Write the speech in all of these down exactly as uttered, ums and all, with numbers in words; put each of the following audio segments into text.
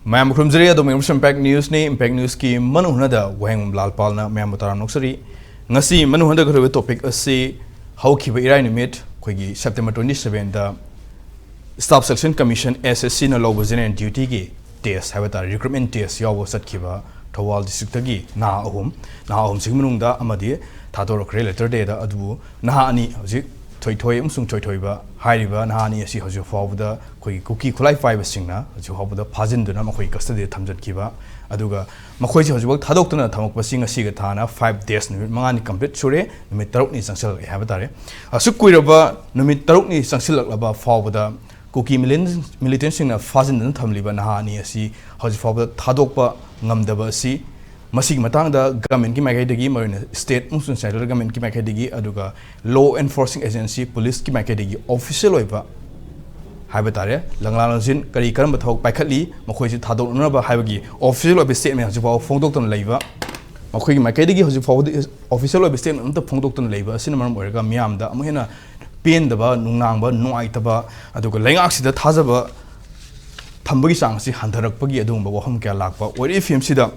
ꯃꯌꯥꯝ ꯈꯨꯔꯨꯝꯖꯔꯤ꯫ ꯑꯗꯣꯝ impact ꯅ꯭ꯌꯨꯁꯅꯤ꯫ Impact ꯅ꯭ꯌꯨꯁꯀꯤ ꯃꯅꯨꯡ ꯍꯨꯠꯅꯗ ꯋꯥꯍꯦꯡꯕꯝ ꯂꯥꯜꯄꯥꯜꯅ ꯃꯌꯥꯝꯕꯨ ꯇꯔꯥꯝꯅ ꯑꯣꯛꯆꯔꯤ꯫ ꯉꯁꯤ ꯃꯅꯨꯡ ꯍꯨꯠꯅꯗ ꯀꯩꯗꯧꯕ ꯇꯣꯄꯤꯛ ꯑꯁꯤ ꯍꯧꯈꯤꯕ ꯏꯔꯥꯏ ꯅꯨꯃꯤꯠ, ꯑꯩꯈꯣꯏꯒꯤ ꯁꯦꯞꯇꯦꯝꯕꯔ ꯇ꯭ꯋꯦꯟꯇꯤ ꯁꯕꯦꯟꯗ ꯁ꯭ꯇꯥꯐ ꯁꯦꯂꯦꯛꯁꯟ ꯀꯃꯤꯁꯟ, ꯑꯦꯁ ꯑꯦꯁ ꯁꯤꯅ ꯂꯧꯕ ꯖꯦꯅꯔꯦꯜ ꯗ꯭ꯌꯨꯇꯤꯒꯤ ꯇꯦꯁ ꯍꯥꯏꯕ ꯇꯥꯔꯦ, ꯔꯤꯀ꯭ꯔꯨꯠꯃꯦꯟ ꯇꯦꯁ ꯌꯥꯎꯕ ꯆꯠꯈꯤꯕ ꯊꯧꯕꯥꯜ ꯗꯤꯁꯇ꯭ꯔꯤꯛꯇꯒꯤ ꯅꯍꯥ ꯑꯍꯨꯝ, ꯅꯍꯥ ꯑꯍꯨꯝꯁꯤꯒꯤ ꯃꯅꯨꯡꯗ ꯑꯃꯗꯤ ꯊꯥꯗꯣꯔꯛꯈ꯭ꯔꯦ ꯂꯦꯇꯔ ꯗꯦꯗ꯫ ꯑꯗꯨꯕꯨ ꯅꯍꯥ ꯑꯅꯤ, ꯍꯧꯖꯤꯛ ꯊꯣꯏꯊꯣꯏ ꯑꯃꯁꯨꯡ ꯊꯣꯏꯊꯣꯏꯕ ꯍꯥꯏꯔꯤꯕ ꯅꯍꯥ ꯑꯅꯤ ꯑꯁꯤ ꯍꯧꯖꯤꯛ ꯐꯥꯎꯕꯗ ꯑꯩꯈꯣꯏꯒꯤ ꯀꯨꯀꯤ ꯈꯨꯠꯂꯥꯏ ꯄꯥꯏꯕꯁꯤꯡꯅ ꯍꯧꯖꯤꯛ ꯐꯥꯎꯕꯗ ꯐꯥꯖꯤꯟꯗꯨꯅ ꯃꯈꯣꯏꯒꯤ ꯀꯁꯇꯗꯤꯗ ꯊꯝꯖꯤꯟꯈꯤꯕ, ꯑꯗꯨꯒ ꯃꯈꯣꯏꯁꯤ ꯍꯧꯖꯤꯛꯐꯥꯎ ꯊꯥꯗꯣꯛꯇꯨꯅ ꯊꯝꯃꯛꯄꯁꯤ ꯉꯁꯤꯒ ꯊꯥꯅ ꯐꯥꯏꯚ ꯗꯦꯖ, ꯅꯨꯃꯤꯠ ꯃꯉꯥꯅꯤ ꯀꯝꯄ꯭ꯂꯤꯠ ꯁꯨꯔꯦ, ꯅꯨꯃꯤꯠ ꯇꯔꯨꯛꯅꯤ ꯆꯪꯁꯤꯜꯂꯛꯑꯦ ꯍꯥꯏꯕ ꯇꯥꯔꯦ꯫ ꯑꯁꯨꯛ ꯀꯨꯏꯔꯕ ꯅꯨꯃꯤꯠ ꯇꯔꯨꯛꯅꯤ ꯆꯪꯁꯤꯜꯂꯛꯂꯕ ꯐꯥꯎꯕꯗ ꯀꯨꯀꯤ ꯃꯤꯂꯤꯇꯦꯟꯁꯤꯡꯅ ꯐꯥꯖꯤꯟꯗꯨꯅ ꯊꯝꯂꯤꯕ ꯅꯍꯥ ꯑꯅꯤ ꯑꯁꯤ ꯍꯧꯖꯤꯛ ꯐꯥꯎꯕꯗ ꯊꯥꯗꯣꯛꯄ ꯉꯝꯗꯕ ꯑꯁꯤ, ꯃꯁꯤꯒꯤ ꯃꯇꯥꯡꯗ ꯒꯚꯔꯟꯃꯦꯟꯠꯀꯤ ꯃꯥꯏꯀꯩꯗꯒꯤ, ꯃꯔꯨꯑꯣꯏꯅ ꯁ꯭ꯇꯦꯠ ꯑꯃꯁꯨꯡ ꯁꯦꯟꯇ꯭ꯔꯦꯜ ꯒꯚꯔꯟꯃꯦꯟꯠꯀꯤ ꯃꯥꯏꯀꯩꯗꯒꯤ, ꯑꯗꯨꯒ ꯂꯣ ꯑꯦꯟꯐꯣꯔꯁꯤꯡ ꯑꯦꯖꯦꯟꯁꯤ, ꯄꯨꯂꯤꯁꯀꯤ ꯃꯥꯏꯀꯩꯗꯒꯤ ꯑꯣꯐꯤꯁꯤꯌꯦꯜ ꯑꯣꯏꯕ ꯍꯥꯏꯕ ꯇꯥꯔꯦ, ꯂꯪꯂꯥ ꯂꯪꯖꯤꯟ ꯀꯔꯤ ꯀꯔꯝꯕ ꯊꯕꯛ ꯄꯥꯏꯈꯠꯂꯤ, ꯃꯈꯣꯏꯁꯤ ꯊꯥꯗꯣꯛꯅꯅꯕ ꯍꯥꯏꯕꯒꯤ ꯑꯣꯐꯤꯁꯤꯌꯦꯜ ꯑꯣꯏꯕ ꯁ꯭ꯇꯦꯠꯃꯦꯟꯠ ꯍꯧꯖꯤꯛ ꯐꯥꯎꯕ ꯐꯣꯡꯗꯣꯛꯇꯅ ꯂꯩꯕ, ꯃꯈꯣꯏꯒꯤ ꯃꯥꯏꯀꯩꯗꯒꯤ ꯍꯧꯖꯤꯛ ꯐꯥꯎꯕꯗꯤ ꯑꯣꯐꯤꯁꯤꯌꯦꯜ ꯑꯣꯏꯕ ꯁ꯭ꯇꯦꯠꯃꯦꯟꯠ ꯑꯃꯠꯇ ꯐꯣꯡꯗꯣꯛꯇꯅ ꯂꯩꯕ ꯑꯁꯤꯅ ꯃꯔꯝ ꯑꯣꯏꯔꯒ ꯃꯤꯌꯥꯝꯗ ꯑꯃꯨꯛ ꯍꯦꯟꯅ ꯄꯦꯟꯗꯕ, ꯅꯨꯡꯅꯥꯡꯕ, ꯅꯨꯡꯉꯥꯏꯇꯕ, ꯑꯗꯨꯒ ꯂꯩꯉꯥꯛꯁꯤꯗ ꯊꯥꯖꯕ ꯊꯝꯕꯒꯤ ꯆꯥꯡ ꯑꯁꯤ ꯍꯟꯊꯔꯛꯄꯒꯤ ꯑꯗꯨꯒꯨꯝꯕ ꯋꯥꯐꯝ ꯀꯌꯥ ꯂꯥꯛꯄ ꯑꯣꯏꯔꯛꯏ꯫ ꯐꯤꯕꯝꯁꯤꯗ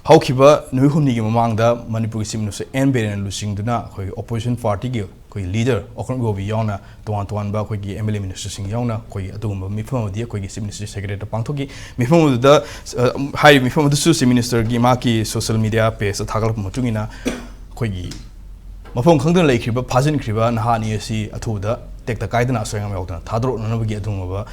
ꯍꯧꯈꯤꯕ ꯅꯨꯃꯤꯠ ꯍꯨꯝꯅꯤꯒꯤ ꯃꯃꯥꯡꯗ ꯃꯅꯤꯄꯨꯔꯒꯤ ꯆꯤꯐ ꯃꯤꯅꯤꯁꯇꯔ ꯑꯦꯟ ꯕꯤꯔꯦꯟꯅ ꯂꯨꯆꯤꯡꯗꯨꯅ ꯑꯩꯈꯣꯏꯒꯤ ꯑꯣꯄꯣꯖꯤꯁꯟ ꯄꯥꯔꯇꯤꯒꯤ ꯑꯩꯈꯣꯏꯒꯤ ꯂꯤꯗꯔ ꯑꯣꯀ꯭ꯔꯝ ꯒꯣꯕꯤ ꯌꯥꯎꯅ ꯇꯣꯉꯥꯟ ꯇꯣꯉꯥꯟꯕ ꯑꯩꯈꯣꯏꯒꯤ ꯑꯦꯝ ꯑꯦꯜ ꯑꯦ ꯃꯤꯅꯤꯁꯇꯔꯁꯤꯡ ꯌꯥꯎꯅ ꯑꯩꯈꯣꯏꯒꯤ ꯑꯗꯨꯒꯨꯝꯕ ꯃꯤꯐꯝ ꯑꯃꯗꯤ ꯑꯩꯈꯣꯏꯒꯤ ꯆꯤꯐ ꯃꯤꯅꯤꯁꯇꯔ ꯁꯦꯀ꯭ꯔꯦꯇꯔꯤꯌꯦꯠꯇ ꯄꯥꯡꯊꯣꯛꯈꯤ꯫ ꯃꯤꯐꯝ ꯑꯗꯨꯗ, ꯑ, ꯍꯥꯏꯔꯤꯕ ꯃꯤꯐꯝ ꯑꯗꯨꯁꯨ ꯆꯤꯐ ꯃꯤꯅꯤꯁꯇꯔꯒꯤ ꯃꯍꯥꯛꯀꯤ ꯁꯣꯁꯤꯌꯦꯜ ꯃꯤꯗꯤꯌꯥ ꯄꯦꯖꯇ ꯊꯥꯒꯠꯂꯛꯄ ꯃꯇꯨꯡ ꯏꯟꯅ ꯑꯩꯈꯣꯏꯒꯤ ꯃꯐꯝ ꯈꯪꯗꯅ ꯂꯩꯈ꯭ꯔꯤꯕ, ꯐꯥꯖꯤꯟꯈ꯭ꯔꯤꯕ ꯅꯍꯥ ꯑꯅꯤ ꯑꯁꯤ ꯑꯊꯨꯕꯗ ꯇꯦꯛꯇ ꯀꯥꯏꯗꯅ ꯑꯁꯣꯏ ꯑꯉꯥꯝ ꯌꯥꯎꯗꯅ ꯊꯥꯗꯣꯔꯛꯅꯅꯕꯒꯤ ꯑꯗꯨꯒꯨꯝꯂꯕ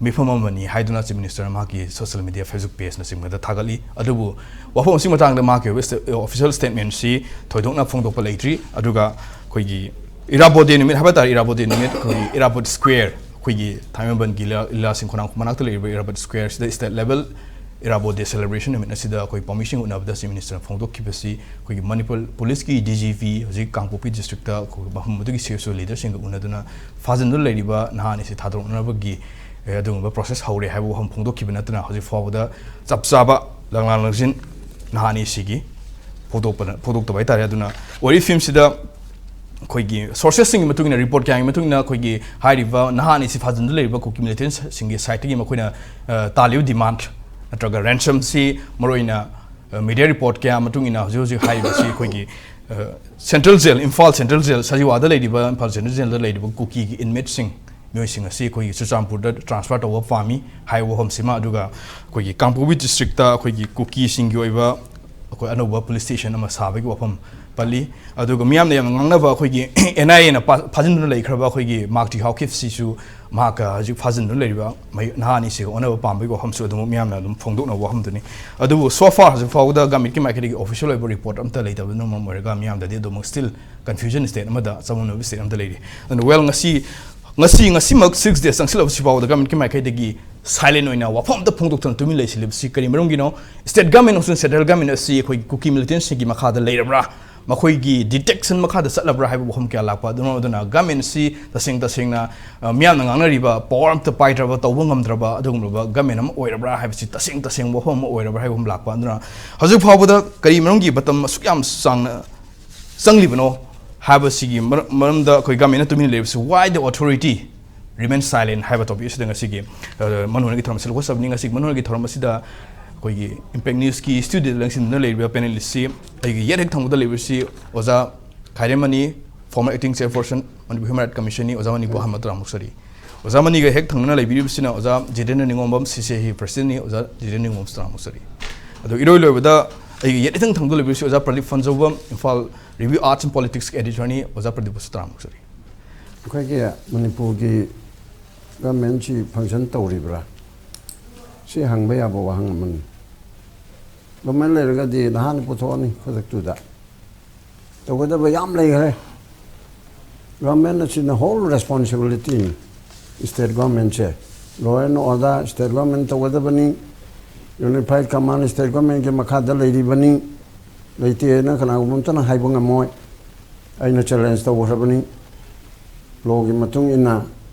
ꯃꯤꯐꯝ ꯑꯃꯅꯤ ꯍꯥꯏꯗꯨꯅ ꯆꯤꯐ ꯃꯤꯅꯤꯁꯇꯔꯅ ꯃꯍꯥꯛꯀꯤ ꯁꯣꯁꯤꯌꯦꯜ ꯃꯤꯗꯤꯌꯥ, ꯐꯦꯁꯕꯨꯛ ꯄꯦꯖꯅꯆꯤꯡꯕꯗ ꯊꯥꯒꯠꯂꯤ꯫ ꯑꯗꯨꯕꯨ ꯋꯥꯐꯝ ꯑꯁꯤꯒꯤ ꯃꯇꯥꯡꯗ ꯃꯍꯥꯛꯀꯤ ꯑꯣꯏꯕ ꯁ꯭ꯇꯦ-, ꯑꯣꯐꯤꯁꯤꯌꯦꯜ ꯁ꯭ꯇꯦꯠꯃꯦꯟꯠꯁꯤ ꯊꯣꯏꯗꯣꯛꯅ ꯐꯣꯡꯗꯣꯛꯄ ꯂꯩꯇ꯭ꯔꯤ꯫ ꯑꯗꯨꯒ ꯑꯩꯈꯣꯏꯒꯤ ꯏꯔꯥꯕꯣꯠ ꯗꯦ ꯅꯨꯃꯤꯠ ꯍꯥꯏꯕ ꯇꯥꯔꯦ, ꯏꯔꯥꯕꯣꯠ ꯗꯦ ꯅꯨꯃꯤꯠ ꯑꯩꯈꯣꯏꯒꯤ ꯏꯔꯥꯕꯣꯠ ꯁ꯭ꯀ꯭ꯋꯦꯔ, ꯑꯩꯈꯣꯏꯒꯤ ꯊꯥꯡꯃꯩꯕꯟꯒꯤ ꯂꯤꯂꯥ, ꯂꯤꯂꯥ ꯁꯤꯡ ꯈꯣꯡꯅꯥꯡ ꯃꯅꯥꯛꯇ ꯂꯩꯔꯤꯕ ꯏꯔꯥꯕꯣꯠ ꯁ꯭ꯀ꯭ꯋꯦꯔꯁꯤꯗ ꯁ꯭ꯇꯦꯠ ꯂꯦꯚꯦꯜ ꯏꯔꯥꯕꯣꯠ ꯗꯦ ꯁꯦꯂꯦꯕ꯭ꯔꯦꯁꯟ ꯅꯨꯃꯤꯠ ꯑꯁꯤꯗ ꯑꯩꯈꯣꯏ ꯄꯥꯎꯃꯤꯁꯤꯡ ꯎꯅꯕꯗ ꯆꯤꯐ ꯃꯤꯅꯤꯁꯇꯔꯅ ꯐꯣꯡꯗꯣꯛꯈꯤꯕꯁꯤ ꯑꯩꯈꯣꯏꯒꯤ ꯃꯅꯤꯄꯨꯔ ꯄꯨꯂꯤꯁꯀꯤ ꯗꯤ ꯖꯤ ꯄꯤ, ꯍꯧꯖꯤꯛ ꯀꯥꯡꯄꯣꯛꯄꯤ ꯗꯤꯁꯇ꯭ꯔꯤꯛꯇ ꯑꯩꯈꯣꯏ ꯃꯐꯝ ꯑꯗꯨꯒꯤ ꯁꯤ ꯑꯦꯁ ꯑꯣ ꯂꯤꯗꯔꯁꯤꯡꯒ ꯎꯅꯗꯨꯅ ꯐꯥꯖꯤꯟꯗꯨꯅ ꯂꯩꯔꯤꯕ ꯅꯍꯥ ꯑꯅꯤꯁꯤ ꯊꯥꯗꯣꯔꯛꯅꯕꯒꯤ, ꯑꯦ, ꯑꯗꯨꯒꯨꯝꯕ ꯄ꯭ꯔꯣꯁꯦꯁ ꯍꯧꯔꯦ ꯍꯥꯏꯕ ꯋꯥꯐꯝ ꯐꯣꯡꯗꯣꯛꯈꯤꯕ ꯅꯠꯇꯅ ꯍꯧꯖꯤꯛ ꯐꯥꯎꯕꯗ ꯆꯞ ꯆꯥꯕ ꯂꯪꯂꯥ ꯂꯪꯖꯤꯟ ꯅꯍꯥ ꯑꯅꯤꯁꯤꯒꯤ ꯐꯣꯡꯗꯣꯛꯄꯅ-, ꯐꯣꯡꯗꯣꯛꯇꯕ ꯍꯥꯏꯇꯥꯔꯦ꯫ ꯑꯗꯨꯅ ꯑꯣꯏꯔꯤꯕ ꯐꯤꯕꯝꯁꯤꯗ ꯑꯩꯈꯣꯏꯒꯤ ꯁꯣꯔꯁꯦꯁꯁꯤꯡꯒꯤ ꯃꯇꯨꯡ ꯏꯟꯅ, ꯔꯤꯄꯣꯔꯠ ꯀꯌꯥꯒꯤ ꯃꯇꯨꯡ ꯏꯟꯅ, ꯑꯩꯈꯣꯏꯒꯤ ꯍꯥꯏꯔꯤꯕ ꯅꯍꯥ ꯑꯅꯤꯁꯤ ꯐꯥꯖꯤꯟꯗꯨꯅ ꯂꯩꯔꯤꯕ ꯀꯨꯀꯤ ꯃꯤꯂꯤꯇꯦꯟꯁꯁꯤꯡꯒꯤ ꯁꯥꯏꯠꯇꯒꯤ ꯃꯈꯣꯏꯅ ꯑ, ꯇꯥꯜꯂꯤꯕ ꯗꯤꯃꯥꯟ ꯅꯠꯇ꯭ꯔꯒ ꯔꯦꯟꯁꯝꯁꯤ, ꯃꯔꯨꯑꯣꯏꯅ ꯃꯤꯗꯤꯌꯥ ꯔꯤꯄꯣꯔꯠ ꯀꯌꯥ ꯃꯇꯨꯡ ꯏꯟꯅ ꯍꯧꯖꯤꯛ ꯍꯧꯖꯤꯛ ꯍꯥꯏꯔꯤꯕꯁꯤ ꯑꯩꯈꯣꯏꯒꯤ central jail, Imphal central jail, ꯁꯖꯤꯋꯥꯗ ꯂꯩꯔꯤꯕ ꯏꯝꯐꯥꯜ ꯁꯦꯟꯇ꯭ꯔꯦꯜ ꯖꯦꯜꯗ ꯂꯩꯔꯤꯕ ꯀꯨꯀꯤꯒꯤ ꯏꯟꯃꯦꯠꯁꯤꯡ, ꯃꯤꯑꯣꯏꯁꯤꯡ ꯑꯁꯤ ꯑꯩꯈꯣꯏꯒꯤ ꯆꯨꯔꯆꯥꯟꯄꯨꯔꯗ ꯇ꯭ꯔꯥꯟꯁꯐꯔ ꯇꯧꯕ ꯄꯥꯝꯃꯤ ꯍꯥꯏꯕ ꯋꯥꯐꯝꯁꯤꯃ, ꯑꯗꯨꯒ ꯑꯩꯈꯣꯏꯒꯤ ꯀꯥꯡꯄꯣꯛꯄꯤ ꯗꯤꯁꯇ꯭ꯔꯤꯛꯇ ꯑꯩꯈꯣꯏꯒꯤ ꯀꯨꯀꯤꯁꯤꯡꯒꯤ ꯑꯣꯏꯕ ꯑꯩꯈꯣꯏ ꯑꯅꯧꯕ ꯄꯨꯂꯤꯁ ꯁ꯭ꯇꯦꯁꯟ ꯑꯃ ꯁꯥꯕꯒꯤ ꯋꯥꯐꯝ ꯄꯜꯂꯤ꯫ ꯑꯗꯨꯒ ꯃꯤꯌꯥꯝꯅ ꯌꯥꯝꯅ ꯉꯥꯡꯅꯕ ꯑꯩꯈꯣꯏꯒꯤ ꯑꯦꯟ ꯑꯥꯏ ꯑꯦꯅ ꯐꯥꯖꯤꯟꯗꯨꯅ ꯂꯩꯈ꯭ꯔꯕ ꯑꯩꯈꯣꯏꯒꯤ ꯃꯥꯔꯛ ꯇꯤ ꯍꯥꯎꯀꯤꯞꯁꯤꯁꯨ ꯃꯍꯥꯛꯀ ꯍꯧꯖꯤꯛ ꯐꯥꯖꯤꯟꯗꯨꯅ ꯂꯩꯔꯤꯕ ꯃꯍꯩ-, ꯅꯍꯥ ꯑꯅꯤꯁꯤꯒ ꯑꯣꯟꯅꯕ ꯄꯥꯝꯕꯒꯤ ꯋꯥꯐꯝꯁꯨ ꯑꯗꯨꯝ ꯃꯤꯌꯥꯝꯅ ꯑꯗꯨꯝ ꯐꯣꯡꯗꯣꯛꯅꯕ ꯋꯥꯐꯝꯗꯨꯅꯤ꯫ ꯑꯗꯨꯕꯨ so far ꯍꯧꯖꯤꯛ ꯐꯥꯎꯕꯗ ꯒꯃꯦꯟꯠꯀꯤ ꯃꯥꯏꯀꯩꯗꯒꯤ ꯑꯣꯐꯤꯁꯤꯌꯦꯜ ꯑꯣꯏꯕ ꯔꯤꯄꯣꯔꯠ ꯑꯝꯇ ꯂꯩꯇꯕꯅ ꯃꯔꯝ ꯑꯣꯏꯔꯒ ꯃꯤꯌꯥꯝꯗꯗꯤ ꯑꯗꯨꯃꯛ ꯁ꯭ꯇꯤꯜ ꯀꯟꯐ꯭ꯌꯨꯖꯟ ꯁ꯭ꯇꯦꯠ ꯑꯃꯗ, ꯆꯃꯝꯅꯕ ꯁ꯭ꯇꯦꯠ ꯑꯃꯗ ꯂꯩꯔꯤ꯫ ꯑꯗꯨꯅ ꯋꯦꯜ, ꯉꯁꯤ, ꯉꯁꯤ, ꯉꯁꯤꯃꯛ ꯁꯤꯛꯁ ꯗꯦꯖ ꯆꯪꯁꯤꯜꯂꯛꯄꯁꯤ ꯐꯥꯎꯕꯗ ꯒꯃꯦꯟꯠꯀꯤ ꯃꯥꯏꯀꯩꯗꯒꯤ ꯁꯥꯏꯂꯦꯟ ꯑꯣꯏꯅ ꯋꯥꯐꯝ ꯑꯝꯇ ꯐꯣꯡꯗꯣꯛꯇꯅ ꯇꯨꯃꯤꯟ ꯂꯩꯁꯤꯜꯂꯤꯕꯁꯤ ꯀꯔꯤ ꯃꯔꯝꯒꯤꯅꯣ? ꯁ꯭ꯇꯦꯠ ꯒꯃꯦꯟꯠ ꯑꯃꯁꯨꯡ ꯁꯦꯟꯇ꯭ꯔꯦꯜ ꯒꯃꯦꯟꯠ ꯑꯁꯤ ꯑꯩꯈꯣꯏꯒꯤ ꯀꯨꯀꯤ ꯃꯤꯂꯤꯇꯦꯟꯁꯤꯡꯒꯤ ꯃꯈꯥꯗ ꯂꯩꯔꯕ꯭ꯔꯥ? ꯃꯈꯣꯏꯒꯤ ꯗꯤꯇꯦꯛꯁꯟ ꯃꯈꯥꯗ ꯆꯠꯂꯕ꯭ꯔꯥ ꯍꯥꯏꯕ ꯋꯥꯐꯝ ꯀꯌꯥ ꯂꯥꯛꯄ꯫ ꯑꯗꯨꯅ, ꯑꯗꯨꯅ ꯒꯃꯦꯟꯠꯁꯤ ꯇꯁꯦꯡ ꯇꯁꯦꯡꯅ, ꯑ, ꯃꯤꯌꯥꯝꯅ ꯉꯥꯡꯅꯔꯤꯕ ꯄꯋꯥꯔ ꯑꯝꯇ ꯄꯥꯏꯗ꯭ꯔꯕ, ꯇꯧꯕ ꯉꯝꯗ꯭ꯔꯕ ꯑꯗꯨꯒꯨꯝꯂꯕ ꯒꯃꯦꯟꯠ ꯑꯃ ꯑꯣꯏꯔꯕ꯭ꯔꯥ ꯍꯥꯏꯕꯁꯤ ꯇꯁꯦꯡ ꯇꯁꯦꯡꯕ ꯋꯥꯐꯝ ꯑꯃ ꯑꯣꯏꯔꯕ꯭ꯔꯥ ꯍꯥꯏꯕ ꯑꯃ ꯂꯥꯛꯄ꯫ ꯑꯗꯨꯅ ꯍꯧꯖꯤꯛ ꯐꯥꯎꯕꯗ ꯀꯔꯤ ꯃꯔꯝꯒꯤ ꯃꯇꯝ ꯑꯁꯨꯛ ꯌꯥꯝ ꯁꯥꯡꯅ ꯆꯪꯂꯤꯕꯅꯣ ꯍꯥꯏꯕꯁꯤꯒꯤ ꯃꯔ-, ꯃꯔꯝꯗ ꯑꯩꯈꯣꯏ ꯒꯃꯦꯟꯠꯅ ꯇꯨꯃꯤꯟꯅ ꯂꯩꯔꯤꯕꯁꯤ, why the authority remain silent ꯍꯥꯏꯕ ꯇꯣꯄꯤꯛ ꯑꯁꯤꯗ ꯉꯁꯤꯒꯤ, ꯑ, ꯃꯅꯨꯍꯔꯒꯤ ꯊꯧꯔꯝ ꯑꯁꯤ ꯂꯧꯈꯠꯆꯕꯅꯤ꯫ ꯉꯁꯤꯒꯤ ꯃꯅꯨꯍꯔꯒꯤ ꯊꯧꯔꯝ ꯑꯁꯤꯗ ꯑꯩꯈꯣꯏꯒꯤ ꯏꯝꯄꯦꯛ ꯅ꯭ꯌꯨꯁꯀꯤ ꯁ꯭ꯇꯨꯗꯤꯑꯣꯗ ꯂꯦꯡꯁꯤꯟꯗꯨꯅ ꯂꯩꯔꯤꯕ ꯄꯦꯅꯦꯂꯤꯁꯁꯤ ꯑꯩꯒꯤ ꯌꯦꯠ ꯍꯦꯛ ꯊꯪꯕꯗ ꯂꯩꯕꯁꯤ ꯑꯣꯖꯥ ꯈꯥꯏꯔꯦꯝꯃꯅꯤ, former acting chairperson Manipur Human Rights Commissionꯅꯤ, ꯑꯣꯖꯥ ꯃꯅꯤꯕꯨ ꯑꯍꯥꯟꯕ ꯇꯔꯥꯃꯨꯛ ꯆꯔꯤ꯫ ꯑꯣꯖꯥ ꯃꯅꯤꯒ ꯍꯦꯛ ꯊꯪꯅꯅ ꯂꯩꯕꯤꯔꯤꯕꯁꯤꯅ ꯑꯣꯖꯥ ꯖꯤꯇꯦꯟꯗ꯭ꯔ ꯅꯤꯉꯣꯝꯕꯝ, ꯁꯤ ꯁꯤ ꯑꯥꯏꯒꯤ ꯄ꯭ꯔꯁꯤꯗꯦꯟꯠꯅꯤ, ꯑꯣꯖꯥ ꯖꯤꯇꯦꯟꯗ꯭ꯔ ꯅꯤꯉꯣꯝꯕꯝ ꯇꯔꯥꯃꯨꯛ ꯆꯔꯤ꯫ ꯑꯗꯣ ꯏꯔꯣꯏ ꯂꯣꯏꯕꯗ ꯑꯩꯒꯤ ꯌꯦꯠ ꯏꯊꯪ ꯊꯪꯕꯗ ꯂꯩꯕꯤꯔꯤꯕꯁꯤ ꯑꯣꯖꯥ Pradeep ꯐꯟꯖꯧꯕꯝ, Imphal review arts and ꯄꯣꯂꯤꯇꯤꯛꯁꯀꯤ ꯑꯦꯗꯤꯇꯔꯅꯤ, ꯑꯣꯖꯥ ꯄ꯭ꯔꯗꯤꯞꯄꯨꯁꯨ ꯇꯔꯥꯃꯨꯛ ꯆꯔꯤ꯫ ꯑꯩꯈꯣꯏꯒꯤ ꯃꯅꯤꯄꯨꯔꯒꯤ ꯒꯃꯦꯟꯁꯤ ꯐꯪꯁꯟ ꯇꯧꯔꯤꯕ꯭ꯔꯥ? ꯁꯤ ꯍꯪꯕ ꯌꯥꯕ ꯋꯥꯍꯪ ꯑꯃꯅꯤ꯫ ꯒꯃꯦꯟ ꯂꯩꯔꯒꯗꯤ ꯅꯍꯥꯟ ꯄꯨꯊꯣꯛꯑꯅꯤ ꯈꯨꯗꯛꯇꯨꯗ꯫ ꯇꯧꯒꯗꯕ ꯌꯥꯝ ꯂꯩꯈ꯭ꯔꯦ꯫ ꯒꯃꯦꯟ ꯑꯁꯤꯅ ꯍꯣꯜ ꯔꯦꯁꯄꯣꯟꯁꯤꯕꯤꯂꯤꯇꯤꯅꯤ꯫ ꯁ꯭ꯇꯦꯠ ꯒꯃꯦꯟꯁꯦ law and order state government ꯇꯧꯒꯗꯕꯅꯤ꯫ ꯌꯨꯅꯤꯐꯥꯏꯠ ꯀꯃꯥꯟ ꯁ꯭ꯇꯦꯠ ꯒꯃꯦꯟꯒꯤ ꯃꯈꯥꯗ ꯂꯩꯔꯤꯕꯅꯤ꯫ ꯂꯩꯇꯦꯅ ꯀꯅꯥꯒꯨꯝꯕ ꯑꯝꯇꯅ ꯍꯥꯏꯕ ꯉꯝꯃꯣꯏ꯫ ꯑꯩꯅ ꯆꯦꯂꯦꯟꯖ ꯇꯧꯈ꯭ꯔꯕꯅꯤ꯫ ꯂꯣꯒꯤ ꯃꯇꯨꯡ ꯏꯟꯅ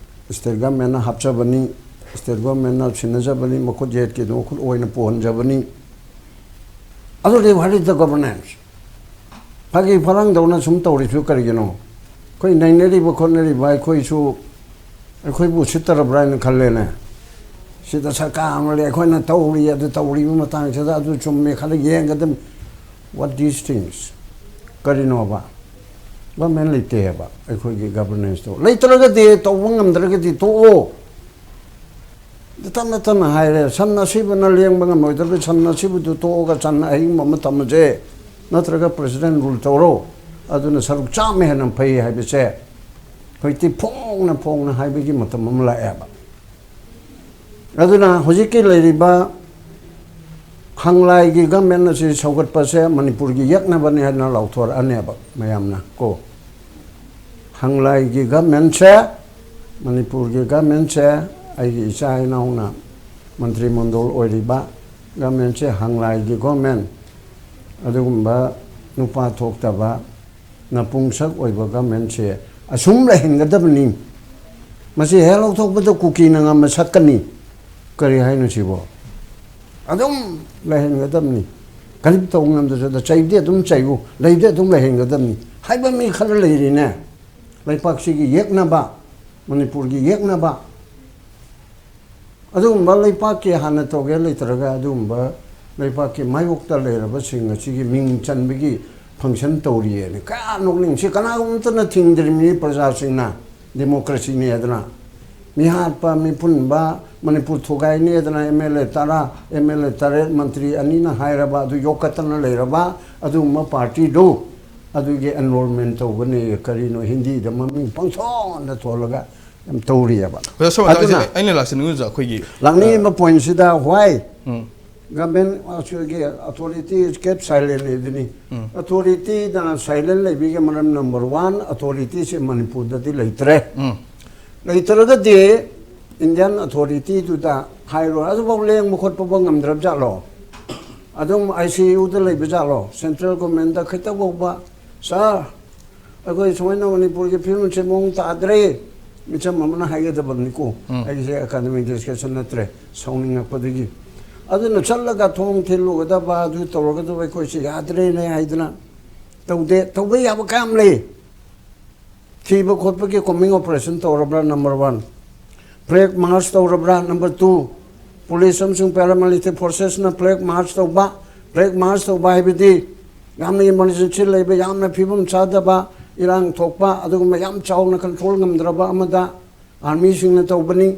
ꯁ꯭ꯇꯦꯠ ꯒꯃꯦꯟꯅ ꯍꯥꯞꯆꯕꯅꯤ, ꯁ꯭ꯇꯦꯠ ꯒꯃꯦꯟꯅ ꯁꯤꯟꯅꯖꯕꯅꯤ, ꯃꯈꯨꯠ ꯌꯦꯠꯀꯤꯗꯨ ꯃꯈꯨꯠ ꯑꯣꯏꯅ ꯄꯨꯍꯟꯖꯕꯅꯤ꯫ ꯑꯗꯨꯗꯤ what is the governance? ꯐꯥꯒꯤ ꯐꯔꯥꯡꯗꯧꯅ ꯁꯨꯝ ꯇꯧꯔꯤꯁꯨ ꯀꯔꯤꯒꯤꯅꯣ? ꯑꯩꯈꯣꯏ ꯅꯩꯅꯔꯤꯕ ꯈꯣꯠꯅꯔꯤꯕ ꯑꯩꯈꯣꯏꯁꯨ ꯑꯩꯈꯣꯏꯕꯨ ꯎꯁꯤꯠꯇꯔꯕ꯭ꯔꯥ ꯍꯥꯏꯅ ꯈꯜꯂꯦꯅꯦ꯫ ꯁꯤꯗ ꯁꯔꯀꯥꯔ ꯑꯃ ꯂꯩ, ꯑꯩꯈꯣꯏꯅ ꯇꯧꯔꯤ, ꯑꯗꯨ ꯇꯧꯔꯤꯕ ꯃꯇꯥꯡꯁꯤꯗ ꯑꯗꯨ ꯆꯨꯝꯃꯦ ꯈꯜꯂ ꯌꯦꯡꯒꯗꯕꯅꯤ꯫ What these things? ꯀꯔꯤꯅꯣꯕ? ꯒꯚꯔꯟꯃꯦꯟ ꯂꯩꯇꯦ ꯍꯥꯏꯕ꯫ ꯑꯩꯈꯣꯏꯒꯤ ꯒꯚꯔꯅꯦꯟꯁꯇꯣ ꯂꯩꯇ꯭ꯔꯒꯗꯤ, ꯇꯧꯕ ꯉꯝꯗ꯭ꯔꯒꯗꯤ ꯇꯣꯛꯑꯣ꯫ ꯇꯞꯅ ꯇꯞꯅ ꯍꯥꯏꯔꯦ, ꯁꯟ ꯑꯁꯤꯕꯅ ꯂꯦꯡꯕ ꯉꯝꯃꯣꯏꯗ꯭ꯔꯒ ꯁꯟ ꯑꯁꯤꯕꯗꯨ ꯇꯣꯛꯑꯒ ꯁꯟ ꯑꯍꯤꯡꯕ ꯑꯃ ꯊꯝꯃꯁꯦ, ꯅꯠꯇ꯭ꯔꯒ ꯄ꯭ꯔꯦꯁꯤꯗꯦꯟ ꯔꯨꯜ ꯇꯧꯔꯣ, ꯑꯗꯨꯅ ꯁꯔꯨꯛ ꯆꯥꯝꯃ ꯍꯦꯟꯅ ꯐꯩ ꯍꯥꯏꯕꯁꯦ ꯍꯧꯖꯤꯛꯇꯤ ꯐꯣꯡꯅ ꯐꯣꯡꯅ ꯍꯥꯏꯕꯒꯤ ꯃꯇꯝ ꯑꯃ ꯂꯥꯛꯑꯦꯕ꯫ ꯑꯗꯨꯅ ꯍꯧꯖꯤꯛꯀꯤ ꯂꯩꯔꯤꯕ ꯍꯪꯂꯥꯏꯒꯤ ꯒꯃꯦꯟ ꯑꯁꯤ ꯁꯧꯒꯠꯄꯁꯦ ꯃꯅꯤꯄꯨꯔꯒꯤ ꯌꯦꯛꯅꯕꯅꯤ ꯍꯥꯏꯅ ꯂꯥꯎꯊꯣꯔꯛꯑꯅꯦꯕ ꯃꯌꯥꯝꯅ ꯀꯣ꯫ ꯍꯪꯂꯥꯏꯒꯤ ꯒꯃꯦꯟꯁꯦ, ꯃꯅꯤꯄꯨꯔꯒꯤ ꯒꯃꯦꯟꯁꯦ, ꯑꯩꯒꯤ ꯏꯆꯥ ꯏꯅꯥꯎꯅ ꯃꯟꯇ꯭ꯔꯤ ꯃꯟꯗꯣꯜ ꯑꯣꯏꯔꯤꯕ ꯒꯃꯦꯟꯁꯦ ꯍꯪꯂꯥꯏꯒꯤ ꯒꯣꯃꯦꯟ, ꯑꯗꯨꯒꯨꯝꯕ ꯅꯨꯄꯥ ꯊꯣꯛꯇꯕ ꯅꯄꯨꯡꯁꯛ ꯑꯣꯏꯕ ꯒꯃꯦꯟꯁꯦ ꯑꯁꯨꯝ ꯂꯩꯍꯟꯒꯗꯕꯅꯤ꯫ ꯃꯁꯤ ꯍꯦꯛ ꯂꯧꯊꯣꯛꯄꯗ ꯀꯨꯀꯤꯅ ꯉꯝꯅ ꯁꯛꯀꯅꯤ꯫ ꯀꯔꯤ ꯍꯥꯏꯅꯣ ꯁꯤꯕꯣ? ꯑꯗꯨꯝ ꯂꯩꯍꯟꯒꯗꯕꯅꯤ꯫ ꯀꯔꯤꯝ ꯇꯧ ꯉꯝꯗ꯭ꯔꯁꯨ ꯆꯩꯕꯗꯤ ꯑꯗꯨꯝ ꯆꯩꯌꯨ, ꯂꯩꯕꯗꯤ ꯑꯗꯨꯝ ꯂꯩꯍꯟꯒꯗꯕꯅꯤ ꯍꯥꯏꯕ ꯃꯤ ꯈꯔ ꯂꯩꯔꯤꯅꯦ꯫ ꯂꯩꯄꯥꯛꯁꯤꯒꯤ ꯌꯦꯛꯅꯕ, ꯃꯅꯤꯄꯨꯔꯒꯤ ꯌꯦꯛꯅꯕ꯫ ꯑꯗꯨꯒꯨꯝꯕ ꯂꯩꯄꯥꯛꯀꯤ ꯍꯥꯟꯅ ꯇꯧꯒꯦ ꯂꯩꯇ꯭ꯔꯒ ꯑꯗꯨꯒꯨꯝꯕ ꯂꯩꯄꯥꯛꯀꯤ ꯃꯥꯌꯣꯛꯇ ꯂꯩꯔꯕꯁꯤꯡ ꯑꯁꯤꯒꯤ ꯃꯤꯡ ꯆꯟꯕꯒꯤ ꯐꯪꯁꯟ ꯇꯧꯔꯤꯌꯦꯅ ꯀꯌꯥ ꯅꯣꯛꯅꯤꯡ꯫ ꯁꯤ ꯀꯅꯥꯒꯨꯝꯕꯇꯅ ꯊꯤꯡꯗ꯭ꯔꯤꯕꯅꯤ ꯄ꯭ꯔꯖꯥꯁꯤꯡꯅ꯫ ꯗꯦꯃꯣꯀ꯭ꯔꯦꯁꯤꯅꯤ ꯍꯥꯏꯗꯅ ꯃꯤꯍꯥꯠꯄ, ꯃꯤꯄꯨꯟꯕ, ꯃꯅꯤꯄꯨꯔ ꯊꯨꯒꯥꯏꯅꯤ ꯍꯥꯏꯗꯅ ꯑꯦꯝ ꯑꯦꯜ ꯑꯦ ꯇꯔꯥ, ꯑꯦꯝ ꯑꯦꯜ ꯑꯦ ꯇꯔꯦꯠ, ꯃꯟꯇ꯭ꯔꯤ ꯑꯅꯤꯅ ꯍꯥꯏꯔꯕ ꯑꯗꯨ ꯌꯣꯛꯈꯠꯇꯅ ꯂꯩꯔꯕ ꯑꯗꯨꯒꯨꯝꯕ ꯄꯥꯔꯇꯤꯗꯨ ꯑꯗꯨꯒꯤ ꯑꯦꯟꯔꯣꯜꯃꯦꯟ ꯇꯧꯕꯅꯤ꯫ ꯀꯔꯤꯅꯣ ꯍꯤꯟꯗꯤꯗ ꯃꯃꯤꯡ ꯄꯪꯊꯣꯟꯗ ꯊꯣꯜꯂꯒ ꯌꯥꯝ ꯇꯧꯔꯤꯑꯕ꯫ ꯑꯣꯖꯥ, ꯁꯣꯝ ꯃꯇꯥꯡꯁꯤꯗ ꯑꯗꯨꯅ ꯑꯩꯅ ꯂꯥꯛꯆꯅꯤꯡꯉꯤꯁꯦ ꯑꯩꯈꯣꯏꯒꯤ, ꯂꯥꯛꯅꯤꯡꯉꯤꯕ ꯑ, ꯄꯣꯏꯟꯁꯤꯗ why ꯎꯝ꯫ ꯒꯚꯔꯟꯃꯦꯟ ꯑꯁꯤꯒꯤ ꯑꯣꯊꯣꯔꯤꯇꯤ kept silent ꯂꯩꯕꯅꯤ꯫ ꯎꯝ꯫ ꯑꯣꯊꯣꯔꯤꯇꯤꯗ ꯁꯥꯏꯂꯦꯟ ꯂꯩꯕꯒꯤ ꯃꯔꯝ ꯅꯝꯕꯔ ꯋꯥꯟ, ꯑꯣꯊꯣꯔꯤꯇꯤꯁꯦ ꯃꯅꯤꯄꯨꯔꯗꯗꯤ ꯂꯩꯇ꯭ꯔꯦ꯫ ꯎꯝ꯫ ꯂꯩꯇ꯭ꯔꯒꯗꯤ ꯏꯟꯗꯤꯌꯥꯟ ꯑꯣꯊꯣꯔꯤꯇꯤꯗꯨꯗ ꯍꯥꯏꯔꯣ꯫ ꯑꯗꯨꯐꯥꯎ ꯂꯦꯡꯕ ꯈꯣꯠꯄꯐꯥꯎ ꯉꯝꯗ꯭ꯔꯕ ꯖꯥꯠꯂꯣ? ꯑꯗꯨꯝ ꯑꯥꯏ ꯁꯤ ꯌꯨꯗ ꯂꯩꯕ ꯖꯥꯠꯂꯣ? ꯁꯦꯟꯇ꯭ꯔꯦꯜ ꯒꯣꯔꯃꯦꯟꯗ ꯈꯤꯇꯪꯐꯥꯎꯕ, "ꯁꯥꯔ, ꯑꯩꯈꯣꯏ ꯁꯨꯃꯥꯏꯅ ꯃꯅꯤꯄꯨꯔꯒꯤ ꯐꯤꯕꯝꯁꯦ ꯃꯑꯣꯡ ꯇꯥꯗ꯭ꯔꯦ"? ꯃꯤꯆꯝ ꯑꯃꯅ ꯍꯥꯏꯒꯗꯕꯅꯤꯀꯣ꯫ ꯎꯝ꯫ ꯑꯩꯁꯦ ꯑꯦꯀꯥꯗꯃꯤꯛ ꯗꯤꯁꯀꯁꯟ ꯅꯠꯇ꯭ꯔꯦ, ꯁꯥꯎꯅꯤꯡꯉꯛꯄꯗꯒꯤ꯫ ꯑꯗꯨꯅ ꯆꯠꯂꯒ ꯊꯣꯡ ꯊꯤꯜꯂꯨꯒꯗꯕ, ꯑꯗꯨ ꯇꯧꯔꯒꯗꯕ, ꯑꯩꯈꯣꯏꯁꯦ ꯌꯥꯗ꯭ꯔꯦꯅꯦ ꯍꯥꯏꯗꯅ ꯇꯧꯗꯦ꯫ ꯇꯧꯕ ꯌꯥꯕ ꯀꯌꯥꯝ ꯂꯩ꯫ ꯊꯤꯕ ꯈꯣꯠꯄꯒꯤ ꯀꯣꯝꯕꯤꯡ ꯑꯣꯄꯔꯦꯁꯟ ꯇꯧꯔꯕ꯭ꯔꯥ? Number one. ꯐ꯭ꯂꯦꯒ ꯃꯥꯔꯆ ꯇꯧꯔꯕ꯭ꯔꯥ? Number two. ꯄꯨꯂꯤꯁ ꯑꯃꯁꯨꯡ ꯄꯦꯔꯥꯃꯤꯂꯤꯇꯔꯤ ꯐꯣꯔꯁꯦꯁꯅ ꯐ꯭ꯂꯦꯒ ꯃꯥꯔꯆ ꯇꯧꯕ, ꯐ꯭ꯂꯦꯒ ꯃꯥꯔꯆ ꯇꯧꯕ ꯍꯥꯏꯕꯗꯤ ꯌꯥꯝꯅ ꯏꯃꯔꯖꯦꯟꯁꯤ ꯂꯩꯕ, ꯌꯥꯝꯅ ꯐꯤꯕꯝ ꯆꯥꯗꯕ, ꯏꯔꯥꯡ ꯊꯣꯛꯄ, ꯑꯗꯨꯒꯨꯝꯕ ꯌꯥꯝ ꯆꯥꯎꯅ ꯀꯟꯇ꯭ꯔꯣꯜ ꯉꯝꯗ꯭ꯔꯕ ꯑꯃꯗ ꯑꯥꯔꯃꯤꯁꯤꯡꯅ ꯇꯧꯕꯅꯤ꯫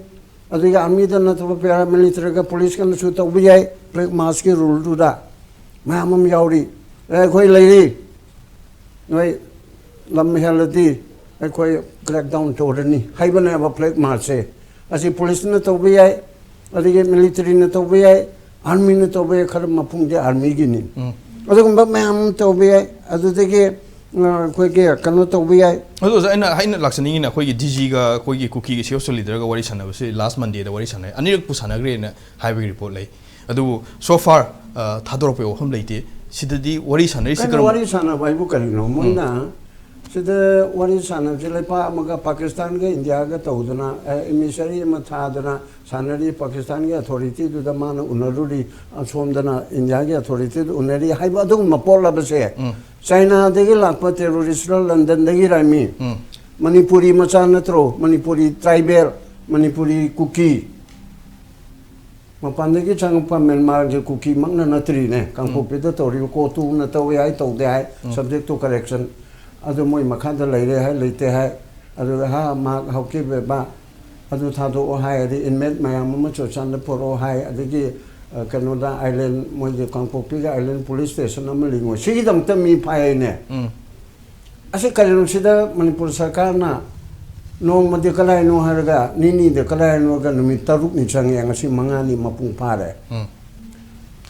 ꯑꯗꯨꯒ ꯑꯥꯔꯃꯤꯗ ꯅꯠꯇꯕ ꯄꯦꯔꯥꯃꯤꯂꯤꯇꯔꯤꯒ ꯄꯨꯂꯤꯁꯀꯅꯁꯨ ꯇꯧꯕ ꯌꯥꯏ, ꯐ꯭ꯂꯦꯒ ꯃꯥꯔꯆꯀꯤ ꯔꯨꯜꯗꯨꯗ ꯃꯌꯥꯝ ꯑꯃ ꯌꯥꯎꯔꯤ꯫ ꯑꯦ, ꯑꯩꯈꯣꯏ ꯂꯩꯔꯤ, ꯅꯣꯏ ꯂꯝ ꯍꯦꯜꯂꯗꯤ ꯑꯩꯈꯣꯏ ꯀ꯭ꯔꯦꯛ ꯗꯥꯎꯟ ꯇꯧꯔꯅꯤ ꯍꯥꯏꯕꯅꯦꯕ ꯐ꯭ꯂꯦꯒ ꯃꯥꯔꯆꯁꯦ꯫ ꯑꯁꯤ ꯄꯨꯂꯤꯁꯅ ꯇꯧꯕ ꯌꯥꯏ, ꯑꯗꯒꯤ ꯃꯤꯂꯤꯇꯔꯤꯅ ꯇꯧꯕ ꯌꯥꯏ, ꯑꯥꯔꯃꯤꯅ ꯇꯧꯕ ꯌꯥꯏ, ꯈꯔ ꯃꯄꯨꯡꯗꯤ ꯑꯥꯔꯃꯤꯒꯤꯅꯤ꯫ ꯎꯝ꯫ ꯑꯗꯨꯒꯨꯝꯕ ꯃꯌꯥꯝ ꯑꯃ ꯇꯧꯕ ꯌꯥꯏ꯫ ꯑꯗꯨꯗꯒꯤ ꯑ, ꯑꯩꯈꯣꯏꯒꯤ ꯀꯩꯅꯣ ꯇꯧꯕ ꯌꯥꯏ꯫ ꯑꯗꯣ ꯑꯣꯖꯥ, ꯑꯩꯅ, ꯑꯩꯅ ꯂꯥꯛꯆꯅꯤꯡꯉꯤꯅ ꯑꯩꯈꯣꯏꯒꯤ ꯗꯤ ꯖꯤꯒ ꯑꯩꯈꯣꯏꯒꯤ ꯀꯨꯀꯤꯒꯤ ꯁꯤꯌꯣꯁ ꯂꯤꯗꯔꯒ ꯋꯥꯔꯤ ꯁꯥꯟꯅꯕꯁꯦ ꯂꯥꯁ ꯃꯟꯗꯦꯗ ꯋꯥꯔꯤ ꯁꯥꯟꯅꯩ, ꯑꯅꯤꯔꯛꯄꯨ ꯁꯥꯟꯅꯈ꯭ꯔꯦꯅ ꯍꯥꯏꯕꯒꯤ ꯔꯤꯄꯣꯔꯠ ꯂꯩ꯫ ꯑꯗꯨꯕꯨ so far, ꯑ, ꯊꯥꯗꯣꯔꯛꯄꯒꯤ ꯋꯥꯐꯝ ꯂꯩꯇꯦ꯫ ꯁꯤꯗꯗꯤ ꯋꯥꯔꯤ ꯁꯥꯟꯅꯔꯤꯁꯤ ꯀꯩꯅꯣ ꯀꯔꯝꯕ ꯋꯥꯔꯤ ꯁꯥꯟꯅꯕ ꯍꯥꯏꯕꯨ ꯀꯔꯤꯅꯣ? ꯎꯝ꯫ ꯃꯣꯏꯅ ꯁꯤꯗ ꯋꯥꯔꯤ ꯁꯥꯟꯅꯕꯁꯦ ꯂꯩꯄꯥꯛ ꯑꯃꯒ ꯄꯥꯀꯤꯁꯇꯥꯟꯒ ꯏꯟꯗꯤꯌꯥꯒ ꯇꯧꯗꯅ, ꯑꯦ, ꯏꯃꯤꯁꯔꯤ ꯑꯃ ꯊꯥꯗꯅ ꯁꯥꯟꯅꯔꯤ, ꯄꯥꯀꯤꯁꯇꯥꯟꯒꯤ ꯑꯣꯊꯣꯔꯤꯇꯤꯗꯨꯗ ꯃꯥꯅ ꯎꯅꯔꯨꯔꯤ, ꯑꯁꯣꯝꯗꯅ ꯏꯟꯗꯤꯌꯥꯒꯤ ꯑꯣꯊꯣꯔꯤꯇꯤꯗ ꯎꯅꯔꯤ ꯍꯥꯏꯕ ꯑꯗꯨꯒꯨꯝꯕ ꯄꯣꯠꯂꯕꯁꯦ? ꯎꯝ꯫ ꯆꯥꯏꯅꯥꯗꯒꯤ ꯂꯥꯛꯄ ꯇꯦꯔꯣꯔꯤꯁꯂ ꯂꯟꯗꯟꯗꯒꯤꯔ ꯃꯤ? ꯎꯝ꯫ ꯃꯅꯤꯄꯨꯔꯤ ꯃꯆꯥ ꯅꯠꯇ꯭ꯔꯣ? ꯃꯅꯤꯄꯨꯔꯤ ꯇ꯭ꯔꯥꯏꯕꯦꯜ, ꯃꯅꯤꯄꯨꯔꯤ ꯀꯨꯀꯤ꯫ ꯃꯄꯥꯟꯗꯒꯤ ꯆꯪꯉꯛꯄ ꯃ꯭ꯌꯥꯟꯃꯥꯔꯒꯤ ꯀꯨꯀꯤꯃꯛꯅ ꯅꯠꯇ꯭ꯔꯤꯅꯦ꯫ ꯀꯥꯡꯄꯣꯛꯄꯤꯗ ꯇꯧꯔꯤꯕ ꯀꯣꯇꯨꯅ ꯇꯧꯋꯦ ꯍꯥꯏ, ꯇꯧꯗꯦ ꯍꯥꯏ, ꯎꯝ꯫ Subject to correction꯫ ꯑꯗꯨ ꯃꯣꯏ ꯃꯈꯥꯗ ꯂꯩꯔꯦ ꯍꯥꯏ, ꯂꯩꯇꯦ ꯍꯥꯏ꯫ ꯑꯗꯨꯒ ꯍꯥ, ꯃꯍꯥꯛ ꯍꯧꯈꯤꯕ ꯑꯗꯨ ꯊꯥꯗꯣꯛꯑꯣ ꯍꯥꯏ, ꯑꯗꯩ inmate ꯃꯌꯥꯝ ꯑꯃ ꯆꯨꯔꯆꯥꯟꯗ ꯄꯨꯔꯛꯑꯣ ꯍꯥꯏ, ꯑꯗꯒꯤ, ꯑ, ꯀꯩꯅꯣꯗ ꯑꯥꯏꯂꯦꯟ, ꯃꯣꯏꯒꯤ ꯀꯥꯡꯄꯣꯛꯄꯤꯒꯤ ꯑꯥꯏꯂꯦꯟ ꯄꯨꯂꯤꯁ ꯁ꯭ꯇꯦꯁꯟ ꯑꯃ ꯂꯤꯡꯉꯣ꯫ ꯁꯤꯒꯤꯗꯃꯛꯇ ꯃꯤ ꯐꯥꯏ ꯍꯥꯏꯅꯦ꯫ ꯎꯝ꯫ ꯑꯁꯤ ꯀꯔꯤꯅꯣ? ꯁꯤꯗ ꯃꯅꯤꯄꯨꯔ ꯁꯔꯀꯥꯔꯅ ꯅꯣꯡꯃꯗꯤ ꯀꯗꯥꯏꯅꯣ ꯍꯥꯏꯔꯒ, ꯅꯤꯅꯤꯗ ꯀꯗꯥꯏꯅꯣ ꯍꯥꯏꯔꯒ, ꯅꯨꯃꯤꯠ ꯇꯔꯨꯛꯅꯤ ꯆꯪꯉꯦ, ꯉꯁꯤ ꯃꯉꯥꯅꯤ ꯃꯄꯨꯡ ꯐꯥꯔꯦ꯫ ꯎꯝ꯫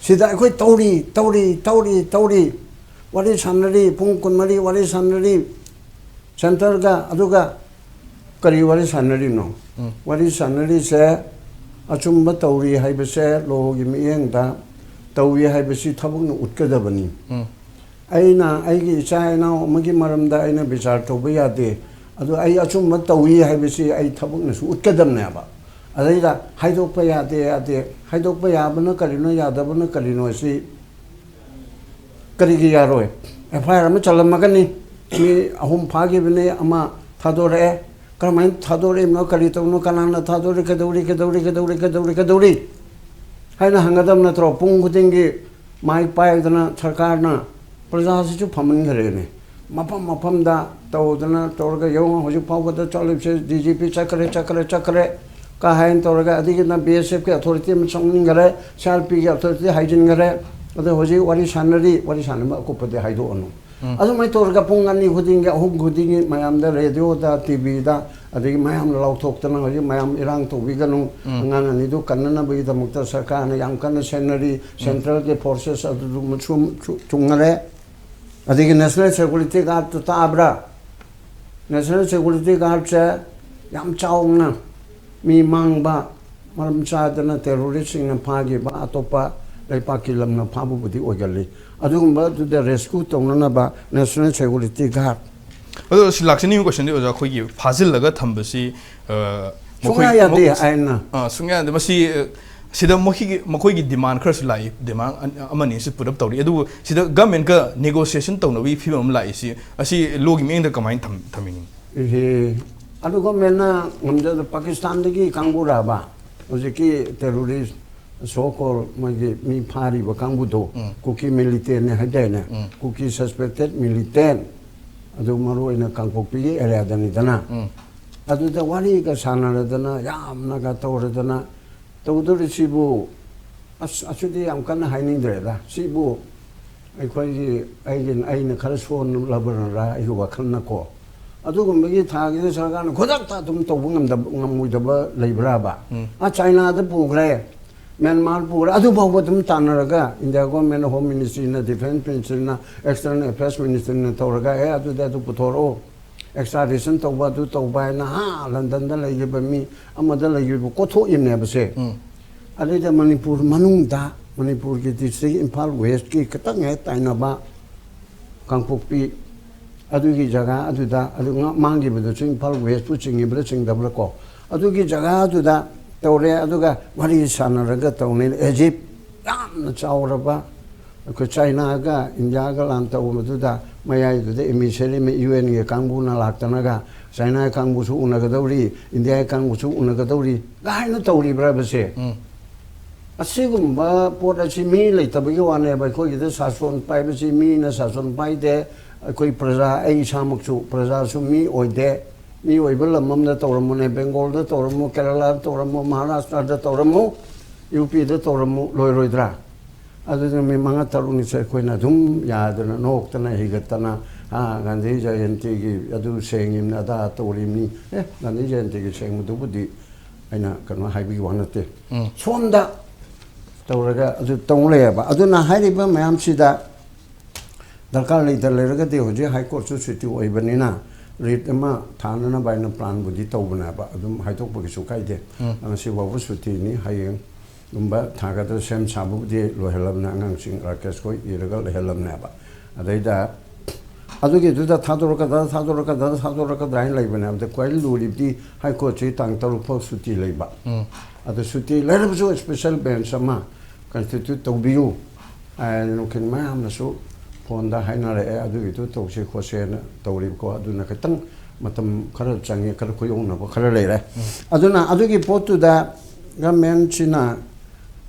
ꯁꯤꯗ ꯑꯩꯈꯣꯏ ꯇꯧꯔꯤ, ꯇꯧꯔꯤ, ꯇꯧꯔꯤ, ꯇꯧꯔꯤ, ꯋꯥꯔꯤ ꯁꯥꯟꯅꯔꯤ, ꯄꯨꯡ ꯀꯨꯟꯃꯔꯤ ꯋꯥꯔꯤ ꯁꯥꯟꯅꯔꯤ ꯁꯦꯟꯇꯔꯒ, ꯑꯗꯨꯒ ꯀꯔꯤ ꯋꯥꯔꯤ ꯁꯥꯟꯅꯔꯤꯅꯣ? ꯎꯝ꯫ ꯋꯥꯔꯤ ꯁꯥꯟꯅꯔꯤꯁꯦ ꯑꯆꯨꯝꯕ ꯇꯧꯔꯤ ꯍꯥꯏꯕꯁꯦ ꯂꯣꯒꯤ ꯃꯤꯠꯌꯦꯡꯗ ꯇꯧꯔꯤ ꯍꯥꯏꯕꯁꯤ ꯊꯕꯛꯅ ꯎꯠꯀꯗꯕꯅꯤ꯫ ꯎꯝ꯫ ꯑꯩꯅ ꯑꯩꯒꯤ ꯏꯆꯥ ꯏꯅꯥꯎ ꯑꯃꯒꯤ ꯃꯔꯝꯗ ꯑꯩꯅ ꯕꯤꯆꯥꯔ ꯇꯧꯕ ꯌꯥꯗꯦ, ꯑꯗꯨ ꯑꯩ ꯑꯆꯨꯝꯕ ꯇꯧꯏ ꯍꯥꯏꯕꯁꯤ ꯑꯩ ꯊꯕꯛꯅꯁꯨ ꯎꯠꯀꯗꯕꯅꯦꯕ꯫ ꯑꯗꯩꯗ ꯍꯥꯏꯗꯣꯛꯄ ꯌꯥꯗꯦ, ꯌꯥꯗꯦ, ꯍꯥꯏꯗꯣꯛꯄ ꯌꯥꯕꯅ ꯀꯔꯤꯅꯣ, ꯌꯥꯗꯕꯅ ꯀꯔꯤꯅꯣ ꯁꯤ ꯀꯔꯤꯒꯤ ꯌꯥꯔꯣꯏ? ꯑꯦꯐ ꯑꯥꯏ ꯑꯥꯔ ꯑꯃ ꯆꯜꯂꯝꯃꯒꯅꯤ, ꯃꯤ ꯑꯍꯨꯝ ꯐꯥꯈꯤꯕꯅꯤ, ꯑꯃ ꯊꯥꯗꯣꯔꯛꯑꯦ꯫ ꯀꯔꯝꯍꯥꯏꯅ ꯊꯥꯗꯣꯔꯛꯏꯕꯅꯣ, ꯀꯔꯤ ꯇꯧꯕꯅꯣ, ꯀꯅꯥꯅ ꯊꯥꯗꯣꯔꯛꯏ, ꯀꯩꯗꯧꯔꯤ, ꯀꯩꯗꯧꯔꯤ, ꯀꯩꯗꯧꯔꯤ, ꯀꯩꯗꯧꯔꯤ, ꯀꯩꯗꯧꯔꯤ ꯍꯥꯏꯅ ꯍꯪꯒꯗꯕ ꯅꯠꯇ꯭ꯔꯣ? ꯄꯨꯡ ꯈꯨꯗꯤꯡꯒꯤ ꯃꯥꯏꯛ ꯄꯥꯏꯗꯅ ꯁꯔꯀꯥꯔꯅ ꯄ꯭ꯔꯖꯥꯁꯤꯁꯨ ꯐꯝꯍꯟꯈ꯭ꯔꯦꯅꯦ꯫ ꯃꯐꯝ ꯃꯐꯝꯗ ꯇꯧꯗꯅ ꯇꯧꯔꯒ ꯌꯦꯡꯉꯣ, ꯍꯧꯖꯤꯛ ꯐꯥꯎꯕꯗ ꯆꯠꯂꯤꯕꯁꯦ ꯗꯤ ꯖꯤ ꯄꯤ ꯆꯠꯈ꯭ꯔꯦ, ꯆꯠꯈ꯭ꯔꯦ, ꯆꯠꯈ꯭ꯔꯦ ꯀ ꯍꯥꯏꯅ ꯇꯧꯔꯒ, ꯑꯗꯒꯤꯅ ꯕꯤ ꯑꯦꯁ ꯑꯦꯐꯀꯤ ꯑꯣꯊꯣꯔꯤꯇꯤ ꯑꯃ ꯆꯪꯁꯤꯟꯈꯔꯦ, ꯁꯤ ꯑꯥꯔ ꯄꯤꯒꯤ ꯑꯣꯊꯣꯔꯤꯇꯤ ꯍꯥꯏꯖꯤꯟꯈꯔꯦ꯫ ꯑꯗꯣ ꯍꯧꯖꯤꯛ ꯋꯥꯔꯤ ꯁꯥꯟꯅꯔꯤ, ꯋꯥꯔꯤ ꯁꯥꯟꯅꯕ ꯑꯀꯨꯞꯄꯗꯤ ꯍꯥꯏꯗꯣꯛꯑꯅꯨ꯫ ꯑꯗꯨꯃꯥꯏꯅ ꯇꯧꯔꯒ ꯄꯨꯡ ꯑꯅꯤ ꯈꯨꯗꯤꯡꯒꯤ, ꯑꯍꯨꯝ ꯈꯨꯗꯤꯡꯒꯤ ꯃꯌꯥꯝꯗ ꯔꯦꯗꯤꯑꯣꯗ, ꯇꯤ ꯚꯤꯗ, ꯑꯗꯒꯤ ꯃꯌꯥꯝꯅ ꯂꯥꯎꯊꯣꯛꯇꯅ ꯍꯧꯖꯤꯛ ꯃꯌꯥꯝ ꯏꯔꯥꯡ ꯇꯧꯕꯤꯒꯅꯨ, ꯑꯉꯥꯡ ꯑꯅꯤꯗꯨ ꯀꯟꯅꯅꯕꯒꯤꯗꯃꯛꯇ ꯁꯔꯀꯥꯔꯅ ꯌꯥꯝ ꯀꯟꯅ ꯁꯦꯟꯅꯔꯤ, ꯁꯦꯟꯇ꯭ꯔꯦꯜꯒꯤ ꯐꯣꯔꯁꯦꯁ ꯑꯗꯨꯗꯨ ꯃꯁꯨꯝ ꯆꯨ-, ꯆꯨꯝꯅꯔꯦ꯫ ꯑꯗꯒꯤ ꯅꯦꯁꯅꯦꯜ ꯁꯦꯀꯨꯔꯤꯇꯤ ꯒꯥꯔꯗꯇꯨ ꯇꯥꯕ꯭ꯔꯥ? ꯅꯦꯁꯅꯦꯜ ꯁꯦꯀꯨꯔꯤꯇꯤ ꯒꯥꯔꯗꯁꯦ ꯌꯥꯝ ꯆꯥꯎꯅ ꯃꯤ ꯃꯥꯡꯕ, ꯃꯔꯝ ꯆꯥꯗꯅ ꯇꯦꯔꯣꯔꯤꯁꯁꯤꯡꯅ ꯐꯥꯈꯤꯕ, ꯑꯇꯣꯞꯄ ꯂꯩꯄꯥꯛꯀꯤ ꯂꯝꯅ ꯐꯥꯕꯕꯨꯗꯤ ꯑꯣꯏꯒꯜꯂꯤ꯫ ꯑꯗꯨꯒꯨꯝꯕꯗꯨꯗ ꯔꯦꯁꯀ꯭ꯌꯨ ꯇꯧꯅꯅꯕ ꯅꯦꯁꯅꯦꯜ ꯁꯦꯀꯨꯔꯤꯇꯤ ꯒꯥꯔꯗ꯫ ꯑꯗꯣ ꯁꯤ ꯂꯥꯛꯆꯅꯤꯡꯕ ꯀꯣꯏꯁꯟꯗꯤ, ꯑꯣꯖꯥ, ꯑꯩꯈꯣꯏꯒꯤ ꯐꯥꯖꯤꯜꯂꯒ ꯊꯝꯕꯁꯤ, ꯑ, ꯁꯨꯡꯌꯥ ꯃꯈꯣꯏ-, ꯌꯥꯗꯦ ꯃꯈꯣꯏ-, ꯑꯥꯏꯟꯅ꯫ ꯑ, ꯁꯨꯡꯌꯥ ꯌꯥꯗꯦ꯫ ꯃꯁꯤ, ꯑ, ꯁꯤꯗ ꯃꯈꯣꯏꯒꯤ, ꯃꯈꯣꯏꯒꯤ ꯗꯤꯃꯥꯟ ꯈꯔꯁꯨ ꯂꯥꯛꯏ, ꯗꯤꯃꯥꯟ ꯑꯟ-, ꯑꯃꯅꯤ ꯁꯤ ꯄꯨꯠ ꯑꯞ ꯇꯧꯔꯤ꯫ ꯑꯗꯨꯕꯨ ꯁꯤꯗ ꯒꯃꯦꯟꯒ ꯅꯦꯒꯣꯁꯤꯌꯦꯁꯟ ꯇꯧꯅꯕꯒꯤ ꯐꯤꯕꯝ ꯑꯃ ꯂꯥꯛꯏꯁꯤ, ꯑꯁꯤ ꯂꯣꯒꯤ ꯃꯤꯠꯌꯦꯡꯗ ꯀꯃꯥꯏꯅ ꯊꯝ-, ꯊꯝꯃꯤꯅꯤ? ꯏꯍꯦ, ꯑꯗꯨ ꯒꯣꯔꯃꯦꯟꯅ ꯉꯝꯖꯗ ꯄꯥꯀꯤꯁꯇꯥꯟꯗꯒꯤ ꯀꯥꯡꯕꯨꯔꯕ ꯍꯧꯖꯤꯛꯀꯤ ꯇꯦꯔꯣꯔꯤꯁ, ꯁꯣ ꯀꯣꯜ ꯃꯣꯏꯒꯤ ꯃꯤ ꯐꯥꯔꯤꯕ ꯀꯥꯡꯕꯨꯗꯣ, ꯎꯝ꯫ ꯀꯨꯀꯤ ꯃꯤꯂꯤꯇꯦꯟꯅꯦ ꯍꯥꯏꯗꯥꯏꯅꯦ? ꯎꯝ꯫ ꯀꯨꯀꯤ ꯁꯁꯄꯦꯛꯇꯦꯠ ꯃꯤꯂꯤꯇꯦꯟ, ꯑꯗꯨ ꯃꯔꯨ ꯑꯣꯏꯅ ꯀꯥꯡꯄꯣꯛꯄꯤꯒꯤ ꯑꯦꯔꯤꯌꯥꯗꯅꯤꯗꯅ꯫ ꯎꯝ꯫ ꯑꯗꯨꯗ ꯋꯥꯔꯤꯒ ꯁꯥꯟꯅꯔꯗꯅ, ꯌꯥꯝꯅꯒ ꯇꯧꯔꯗꯅ ꯇꯧꯗꯣꯔꯤꯁꯤꯕꯨ, ꯑꯁ, ꯑꯁꯤꯗꯤ ꯌꯥꯝ ꯀꯟꯅ ꯍꯥꯏꯅꯤꯡꯗ꯭ꯔꯦꯗ꯫ ꯁꯤꯕꯨ ꯑꯩꯈꯣꯏꯒꯤ, ꯑꯩꯒꯤ, ꯑꯩꯅ ꯈꯔ ꯁꯣꯟꯂꯕ꯭ꯔꯥ ꯑꯩꯒꯤ ꯋꯥꯈꯜꯅꯀꯣ꯫ ꯑꯗꯨꯒꯨꯝꯕꯒꯤ ꯊꯥꯒꯤꯗ ꯁꯔꯀꯥꯔꯅ ꯈꯨꯗꯛꯇ ꯑꯗꯨꯝ ꯇꯧꯕ ꯉꯝꯗꯕ, ꯉꯝꯃꯣꯏꯗꯕ ꯂꯩꯕ꯭ꯔꯥꯕ? ꯎꯝ꯫ ꯑ, ꯆꯥꯏꯅꯥꯗ ꯄꯨꯈ꯭ꯔꯦ, ꯃ꯭ꯌꯥꯟꯃꯥꯔ ꯄꯨꯈ꯭ꯔꯦ, ꯑꯗꯨ ꯐꯥꯎꯕ ꯑꯗꯨꯝ ꯇꯥꯟꯅꯔꯒ ꯏꯟꯗꯤꯌꯥ ꯒꯣꯔꯃꯦꯟ, ꯍꯣꯝ ꯃꯤꯅꯤꯁꯇ꯭ꯔꯤꯅ, ꯗꯤꯐꯦꯟꯁ ꯃꯤꯅꯤꯁꯇ꯭ꯔꯤꯅ, ꯑꯦꯛꯁꯇꯔꯅꯦꯜ ꯑꯦꯐꯤꯌꯔꯁ ꯃꯤꯅꯤꯁꯇ꯭ꯔꯤꯅ ꯇꯧꯔꯒ, "ꯑꯦ, ꯑꯗꯨꯗꯤ ꯑꯗꯨ ꯄꯨꯊꯣꯔꯛꯑꯣ, ꯑꯦꯛꯁꯇ꯭ꯔꯥꯗꯤꯁꯟ ꯇꯧꯕ, ꯑꯗꯨ ꯇꯧꯕ" ꯍꯥꯏꯅ, ꯍꯥ, ꯂꯟꯗꯟꯗ ꯂꯩꯈꯤꯕ ꯃꯤ ꯑꯃꯗ ꯂꯩꯈꯤꯕ ꯀꯣꯠꯊꯣꯛꯏꯕꯅꯦꯕꯁꯦ꯫ ꯎꯝ꯫ ꯑꯗꯩꯗ ꯃꯅꯤꯄꯨꯔ ꯃꯅꯨꯡꯗ, ꯃꯅꯤꯄꯨꯔꯒꯤ ꯗꯤꯁꯇ꯭ꯔꯤꯛ ꯏꯝꯐꯥꯜ ꯋꯦꯁꯀꯤ ꯈꯤꯇꯪ ꯍꯦꯛ ꯇꯥꯏꯅꯕ ꯀꯥꯡꯄꯣꯛꯄꯤ, ꯑꯗꯨꯒꯤ ꯖꯒꯥ ꯑꯗꯨꯗ, ꯑꯗꯨ ꯉ-, ꯃꯥꯡꯈꯤꯕꯗꯨꯁꯨ ꯏꯝꯐꯥꯜ ꯋꯦꯁꯄꯨ ꯆꯤꯡꯉꯤꯕ꯭ꯔꯥ ꯆꯤꯡꯗꯕ꯭ꯔꯥ ꯀꯣ, ꯑꯗꯨꯒꯤ ꯖꯒꯥ ꯑꯗꯨꯗ ꯇꯧꯔꯦ꯫ ꯑꯗꯨꯒ ꯋꯥꯔꯤ ꯁꯥꯟꯅꯔꯒ ꯇꯧꯅꯩ꯫ ꯏꯖꯤꯞ ꯌꯥꯝꯅ ꯆꯥꯎꯔꯕ, ꯑꯩꯈꯣꯏ ꯆꯥꯏꯅꯥꯒ ꯏꯟꯗꯤꯌꯥꯒ ꯂꯥꯟ ꯇꯧꯕꯗꯨꯗ ꯃꯌꯥꯏꯗꯨꯗ emissary ꯃ-, UN ꯒꯤ ꯀꯥꯡꯕꯨꯅ ꯂꯥꯛꯇꯅꯒ ꯆꯥꯏꯅꯥꯒꯤ ꯀꯥꯡꯕꯨꯁꯨ ꯎꯅꯒꯗꯧꯔꯤ, ꯏꯟꯗꯤꯌꯥꯒꯤ ꯀꯥꯡꯕꯨꯁꯨ ꯎꯅꯒꯗꯧꯔꯤ ꯒꯥꯏꯅ ꯇꯧꯔꯤꯕ꯭ꯔꯕꯁꯦ? ꯎꯝ꯫ ꯑꯁꯤꯒꯨꯝꯕ ꯄꯣꯠ ꯑꯁꯤ ꯃꯤ ꯂꯩꯇꯕꯒꯤ ꯋꯥꯅꯦꯕ꯫ ꯑꯩꯈꯣꯏꯒꯤꯗ ꯁꯥꯁꯣꯟ ꯄꯥꯏꯕꯁꯤ ꯃꯤꯅ ꯁꯥꯁꯣꯟ ꯄꯥꯏꯗꯦ꯫ ꯑꯩꯈꯣꯏ ꯄ꯭ꯔꯖꯥ, ꯑꯩ ꯏꯁꯥꯃꯛꯁꯨ ꯄ꯭ꯔꯖꯥꯁꯨ ꯃꯤ ꯑꯣꯏꯗꯦ꯫ ꯃꯤ ꯑꯣꯏꯕ ꯂꯝ ꯑꯃꯗ ꯇꯧꯔꯝꯃꯨꯅꯦ, ꯕꯦꯡꯒꯣꯜꯗ ꯇꯧꯔꯝꯃꯨ, ꯀꯦꯔꯂꯥꯗ ꯇꯧꯔꯝꯃꯨ, ꯃꯍꯥꯔꯥꯁꯇ꯭ꯔꯗ ꯇꯧꯔꯝꯃꯨ, UP ꯗ ꯇꯧꯔꯝꯃꯨ, ꯂꯣꯏꯔꯣꯏꯗ꯭ꯔꯥ? ꯑꯗꯨ ꯅꯨꯃꯤꯠ ꯃꯉꯥ ꯇꯔꯨꯛꯅꯤꯁꯦ ꯑꯩꯈꯣꯏꯅ ꯑꯗꯨꯝ ꯌꯥꯗꯅ, ꯅꯣꯛꯇꯅ, ꯍꯤꯒꯠꯇꯅ, "ꯑꯥ, ꯒꯥꯟꯙꯤ ꯖꯌꯟꯇꯤꯒꯤ ꯑꯗꯨ ꯁꯦꯡꯉꯤꯕꯅꯤ, ꯑꯗꯥ ꯇꯧꯔꯤꯕꯅꯤ"꯫ ꯑꯦ, ꯒꯥꯟꯙꯤ ꯖꯌꯟꯇꯤꯒꯤ ꯁꯦꯡꯕꯗꯨꯕꯨꯗꯤ ꯑꯩꯅ ꯀꯩꯅꯣ ꯍꯥꯏꯕꯒꯤ ꯋꯥ ꯅꯠꯇꯦ꯫ ꯎꯝ꯫ ꯁꯣꯝꯗ ꯇꯧꯔꯒ ꯑꯗꯨ ꯇꯧ ꯂꯩꯌꯦꯕ꯫ ꯑꯗꯨꯅ ꯍꯥꯏꯔꯤꯕ ꯃꯌꯥꯝꯁꯤꯗ ꯗꯔꯀꯥꯔ ꯂꯩꯇ ꯂꯩꯔꯒꯗꯤ ꯍꯧꯖꯤꯛ ꯍꯥꯏ ꯀꯣꯔꯠꯁꯨ ꯁꯨꯇꯤ ꯑꯣꯏꯕꯅꯤꯅ ꯔꯤꯠ ꯑꯃ ꯊꯥꯅꯅꯕ ꯍꯥꯏꯅ ꯄ꯭ꯂꯥꯟꯕꯨꯗꯤ ꯇꯧꯕꯅꯦꯕ꯫ ꯑꯗꯨꯝ ꯍꯥꯏꯗꯣꯛꯄꯒꯤꯁꯨ ꯀꯥꯏꯗꯦ꯫ ꯎꯝ꯫ ꯉꯁꯤ ꯐꯥꯎꯕ ꯁꯨꯇꯤꯅꯤ, ꯍꯌꯦꯡꯒꯨꯝꯕ ꯊꯥꯒꯗ꯭ꯔꯥ ꯁꯦꯝ ꯁꯥꯕꯕꯨꯗꯤ ꯂꯣꯏꯍꯜꯂꯕꯅꯦ, ꯑꯉꯥꯡꯁꯤꯡ ꯔꯥꯀꯦꯁ ꯈꯣꯏ ꯏꯔꯒ ꯂꯩꯍꯜꯂꯕꯅꯦꯕ꯫ ꯑꯗꯩꯗ ꯑꯗꯨꯒꯤꯗꯨꯗ ꯊꯥꯗꯣꯔꯛꯀꯗ꯭ꯔꯥ, ꯊꯥꯗꯣꯔꯛꯀꯗ꯭ꯔꯥ, ꯊꯥꯗꯣꯔꯛꯀꯗ꯭ꯔꯥ ꯍꯥꯏꯅ ꯂꯩꯕꯅꯦ꯫ ꯑꯗ ꯈ꯭ꯋꯥꯏ ꯂꯨꯔꯤꯕꯗꯤ ꯍꯥꯏ ꯀꯣꯔꯠꯁꯤ ꯇꯥꯡ ꯇꯔꯨꯛ ꯐꯥꯎ ꯁꯨꯇꯤ ꯂꯩꯕ꯫ ꯎꯝ꯫ ꯑꯗ ꯁꯨꯇꯤ ꯂꯩꯔꯕꯁꯨ special bench ꯑꯃ constitute ꯇꯧꯕꯤꯌꯨ꯫ ꯑ, ꯅꯨꯡꯊꯤꯜ ꯃꯌꯥꯝꯅꯁꯨ ꯐꯣꯟꯗ ꯍꯥꯏꯅꯔꯛꯑꯦ, ꯑꯗꯨꯒꯤꯗꯨ ꯇꯧꯁꯤ ꯈꯣꯠꯁꯦꯅ ꯇꯧꯔꯤꯕꯀꯣ꯫ ꯑꯗꯨꯅ ꯈꯤꯇꯪ ꯃꯇꯝ ꯈꯔ ꯆꯪꯉꯦ, ꯈꯔ ꯈꯨꯌꯧꯅꯕ ꯈꯔ ꯂꯩꯔꯦ꯫ ꯎꯝ꯫ ꯑꯗꯨꯅ ꯑꯗꯨꯒꯤ ꯄꯣꯠꯇꯨꯗ ꯒꯃꯦꯟꯁꯤꯅ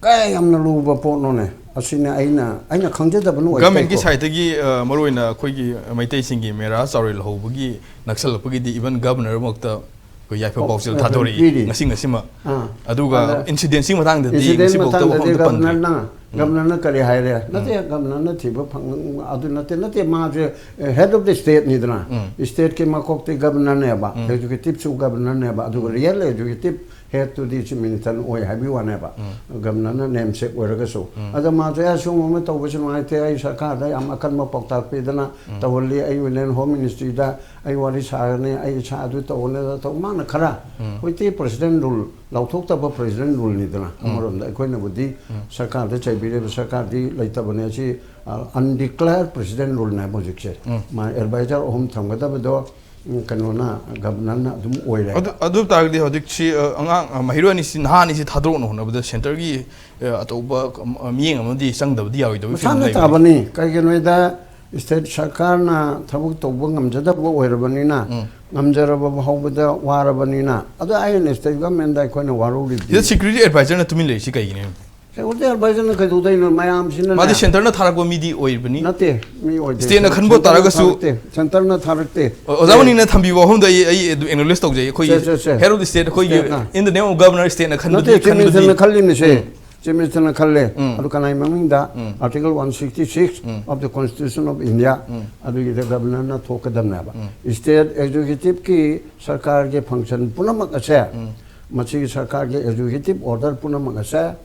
ꯀꯌꯥ ꯌꯥꯝꯅ ꯂꯨꯕ ꯄꯣꯠꯅꯣꯅꯦ꯫ ꯑꯁꯤꯅ ꯑꯩꯅ, ꯑꯩꯅ ꯈꯪꯖꯗꯕꯅ ꯑꯣꯏ ꯒꯃꯦꯟꯒꯤ ꯇꯥꯏꯀꯣ꯫ ꯁꯥꯏꯠꯇꯒꯤ, ꯑ, ꯃꯔꯨꯑꯣꯏꯅ ꯑꯩꯈꯣꯏꯒꯤ ꯃꯩꯇꯩꯁꯤꯡꯒꯤ ꯃꯦꯔꯥ ꯆꯥꯎꯔꯦꯜ ꯍꯧꯕꯒꯤ ꯅꯛꯁꯜꯂꯛꯄꯒꯤꯗꯤ even ꯒꯕꯔꯅꯔꯃꯛꯇ ꯑꯩꯈꯣꯏ ꯌꯥꯏꯐ ꯑꯣ, ꯄꯥꯎꯖꯦꯜ ꯑ, ꯊꯥꯗꯣꯔꯛꯏ ꯄꯤꯔꯤ꯫ ꯉꯁꯤ ꯉꯁꯤꯃꯛ꯫ ꯑꯥ꯫ ꯑꯗꯨꯒ ꯑꯗ ꯏꯟꯁꯤꯗꯦꯟꯁꯤꯒꯤ ꯃꯇꯥꯡꯗꯗꯤ incident ꯉꯁꯤꯐꯥꯎꯗ ꯃꯇꯥꯡꯗꯗꯤ ꯋꯥꯐꯝꯗ ꯄꯟꯗ꯭ꯔꯤ꯫ ꯒꯕꯔꯅꯔꯅ, ꯎꯝ꯫ ꯒꯕꯔꯅꯔꯅ ꯀꯔꯤ ꯍꯥꯏꯔꯦ? ꯅꯠꯇꯦ, ꯎꯝ꯫ ꯒꯕꯔꯅꯔꯅ ꯊꯤꯕ ꯐꯪ-, ꯑꯗꯨ ꯅꯠꯇꯦ, ꯅꯠꯇꯦ, ꯃꯥꯁꯦ, ꯑꯦ, head of the stateꯅꯤꯗꯅ꯫ ꯎꯝ꯫ Stateꯀꯤ ꯃꯀꯣꯛꯇꯤ ꯒꯕꯔꯅꯔꯅꯦꯕ, ꯎꯝ꯫ Executiveꯁꯨ ꯒꯕꯔꯅꯔꯅꯦꯕ, ꯑꯗꯨꯒ real executive headꯇꯨꯗꯤ Chief Ministerꯅ ꯑꯣꯏ ꯍꯥꯏꯕꯒꯤ ꯋꯥꯅꯦꯕ꯫ ꯎꯝ꯫ ꯒꯕꯔꯅꯔꯅ namesake ꯑꯣꯏꯔꯒꯁꯨ꯫ ꯎꯝ꯫ ꯑꯗ ꯃꯥꯁꯦ, "ꯑꯦ, ꯁꯤꯒꯨꯝꯕ ꯑꯃ ꯇꯧꯕꯁꯦ ꯅꯨꯡꯉꯥꯏꯇꯦ, ꯑꯩ ꯁꯔꯀꯥꯔꯗ ꯌꯥꯝ ꯑꯀꯟꯕ ꯄꯥꯎꯇꯥꯛ ꯄꯤꯗꯅ ꯎꯝ꯫ ꯇꯧꯍꯜꯂꯤ, ꯑꯩ Union Home Ministryꯗ ꯑꯩ ꯋꯥꯔꯤ ꯁꯥꯒꯅꯤ, ꯑꯩ ꯏꯁꯥ ꯑꯗꯨ ꯇꯧꯒꯅꯤ, ꯑꯗ ꯇꯧ"꯫ ꯃꯥꯅ ꯈꯔ ꯎꯝ꯫ ꯍꯧꯖꯤꯛꯇꯤ president rule ꯂꯥꯎꯊꯣꯛꯇꯕ president ruleꯅꯤꯗꯅ꯫ ꯎꯝ꯫ ꯑꯃꯔꯣꯝꯗ ꯑꯩꯈꯣꯏꯅꯕꯨꯗꯤ ꯎꯝ꯫ ꯁꯔꯀꯥꯔꯗ ꯆꯩꯕꯤꯔꯤꯕ, ꯁꯔꯀꯥꯔꯗꯤ ꯂꯩꯇꯕꯅꯦ꯫ ꯑꯁꯤ, ꯑ, undeclared president ruleꯅꯦꯕ ꯍꯧꯖꯤꯛꯁꯦ꯫ ꯎꯝ꯫ ꯃꯥ advisor ꯑꯍꯨꯝ ꯊꯝꯒꯗꯕꯗꯣ, ꯎꯝ, ꯀꯩꯅꯣꯅ, ꯒꯕꯔꯅꯔꯅ ꯑꯗꯨꯝ ꯑꯣꯏꯔꯦ꯫ ꯑꯗꯨ, ꯑꯗꯨ ꯇꯥꯔꯒꯗꯤ ꯍꯧꯖꯤꯛꯁꯤ, ꯑ, ꯑꯉꯥꯡ, ꯑ, ꯃꯍꯩꯔꯣꯏ ꯑꯅꯤꯁꯤ, ꯅꯍꯥ ꯑꯅꯤꯁꯤ ꯊꯥꯗꯣꯔꯛꯅꯕ ꯍꯣꯠꯅꯕꯗ centreꯒꯤ, ꯑ, ꯑꯆꯧꯕ, ꯑ, ꯃꯤꯠꯌꯦꯡ ꯑꯃꯗꯤ ꯆꯪꯗꯕꯗꯤ ꯌꯥꯔꯣꯏꯗꯕꯒꯤ ꯐꯤꯕꯝ ꯃꯁꯥꯅ ꯂꯩꯕꯅꯤ꯫ ꯇꯥꯕꯅꯤ꯫ ꯀꯩꯒꯤꯅꯣꯗ, ꯁ꯭ꯇꯦꯠ ꯁꯔꯀꯥꯔꯅ ꯊꯕꯛ ꯇꯧꯕ ꯉꯝꯖꯗꯕ ꯑꯣꯏꯔꯕꯅꯤꯅ, ꯎꯝ꯫ ꯉꯝꯖꯔꯕ ꯐꯥꯎꯕꯗ ꯋꯥꯔꯕꯅꯤꯅ, ꯑꯗꯣ ꯑꯩꯅ ꯁ꯭ꯇꯦꯠ ꯒꯚꯔꯟꯃꯦꯟꯗ ꯑꯩꯈꯣꯏꯅ ꯋꯥꯔꯧꯔꯤꯕꯗꯤ ꯁꯤꯗ ꯁꯦꯀ꯭ꯌꯨꯔꯤꯇꯤ ꯑꯦꯗꯚꯥꯏꯖꯔꯅ ꯇꯨꯃꯤꯟ ꯂꯩꯔꯤꯁꯤ ꯀꯩꯒꯤꯅꯣ? ꯁꯦꯀ꯭ꯌꯨꯔꯤꯇꯤ ꯑꯦꯗꯚꯥꯏꯖꯔꯅ ꯀꯩꯗꯧꯗꯣꯏꯅꯣ? ꯃꯌꯥꯝꯁꯤꯅꯅꯦ꯫ ꯃꯥꯗꯤ ꯁꯦꯟꯇꯔꯅ ꯊꯥꯔꯛꯄ ꯃꯤꯗꯤ ꯑꯣꯏꯕꯅꯤ꯫ ꯅꯠꯇꯦ, ꯃꯤ ꯑꯣꯏꯗꯦ꯫ ꯁ꯭ꯇꯦꯠꯅ ꯈꯟꯕ ꯁꯦꯟꯇꯔꯅ ꯇꯥꯔꯒꯁꯨ ꯊꯥꯔꯛꯇꯦ, ꯁꯦꯟꯇꯔꯅ ꯊꯥꯔꯛꯇꯦ꯫ ꯑꯣ-, ꯑꯣꯖꯥ ꯃꯅꯤꯅ ꯊꯝꯕꯤꯕ ꯋꯥꯐꯝꯗꯣ ꯑꯩ, ꯑꯩ ꯑꯦꯛꯅꯣꯂꯦꯖ ꯇꯧꯖꯩ꯫ ꯑꯩꯈꯣꯏꯒꯤ ꯁꯦ, ꯁꯦ, ꯁꯦ꯫ Head of the state, ꯑꯩꯈꯣꯏꯒꯤ ꯁ꯭ꯇꯦꯠꯅ꯫ In the name of governor, ꯁ꯭ꯇꯦꯠꯅ ꯈꯟꯕꯗꯨ ꯅꯠꯇꯦ, ꯆꯤꯐ ꯈꯟꯕꯗꯨꯅꯤ꯫ ꯃꯤꯅꯤꯁꯇꯔꯅ ꯈꯜꯂꯤꯅꯦꯁꯦ꯫ ꯎꯝ꯫ ꯆꯤꯐ ꯃꯤꯅꯤꯁꯇꯔꯅ ꯈꯜꯂꯦ꯫ ꯎꯝ꯫ ꯑꯗꯨ ꯀꯅꯥꯏ ꯃꯃꯤꯡꯗ? ꯎꯝ꯫ Article one sixty six um. Of the Constitution of India, ꯎꯝ꯫ ꯑꯗꯨꯒꯤꯗ ꯒꯚꯔꯅꯔꯅ ꯊꯣꯛꯀꯗꯕꯅꯦꯕ꯫ ꯎꯝ꯫ ꯁ꯭ꯇꯦꯠ ꯑꯦꯛꯖꯤꯀ꯭ꯌꯨꯇꯤꯚꯀꯤ ꯁꯔꯀꯥꯔꯒꯤ ꯐꯪꯁꯟ ꯄꯨꯝꯅꯃꯛ ꯑꯁꯦ, ꯎꯝ꯫ ꯃꯁꯤꯒꯤ ꯁꯔꯀꯥꯔꯒꯤ ꯑꯦꯛꯖꯤꯀ꯭ꯌꯨꯇꯤꯚ ꯑꯣꯔꯗꯔ ꯄꯨꯝꯅꯃꯛ ꯑꯁꯦ,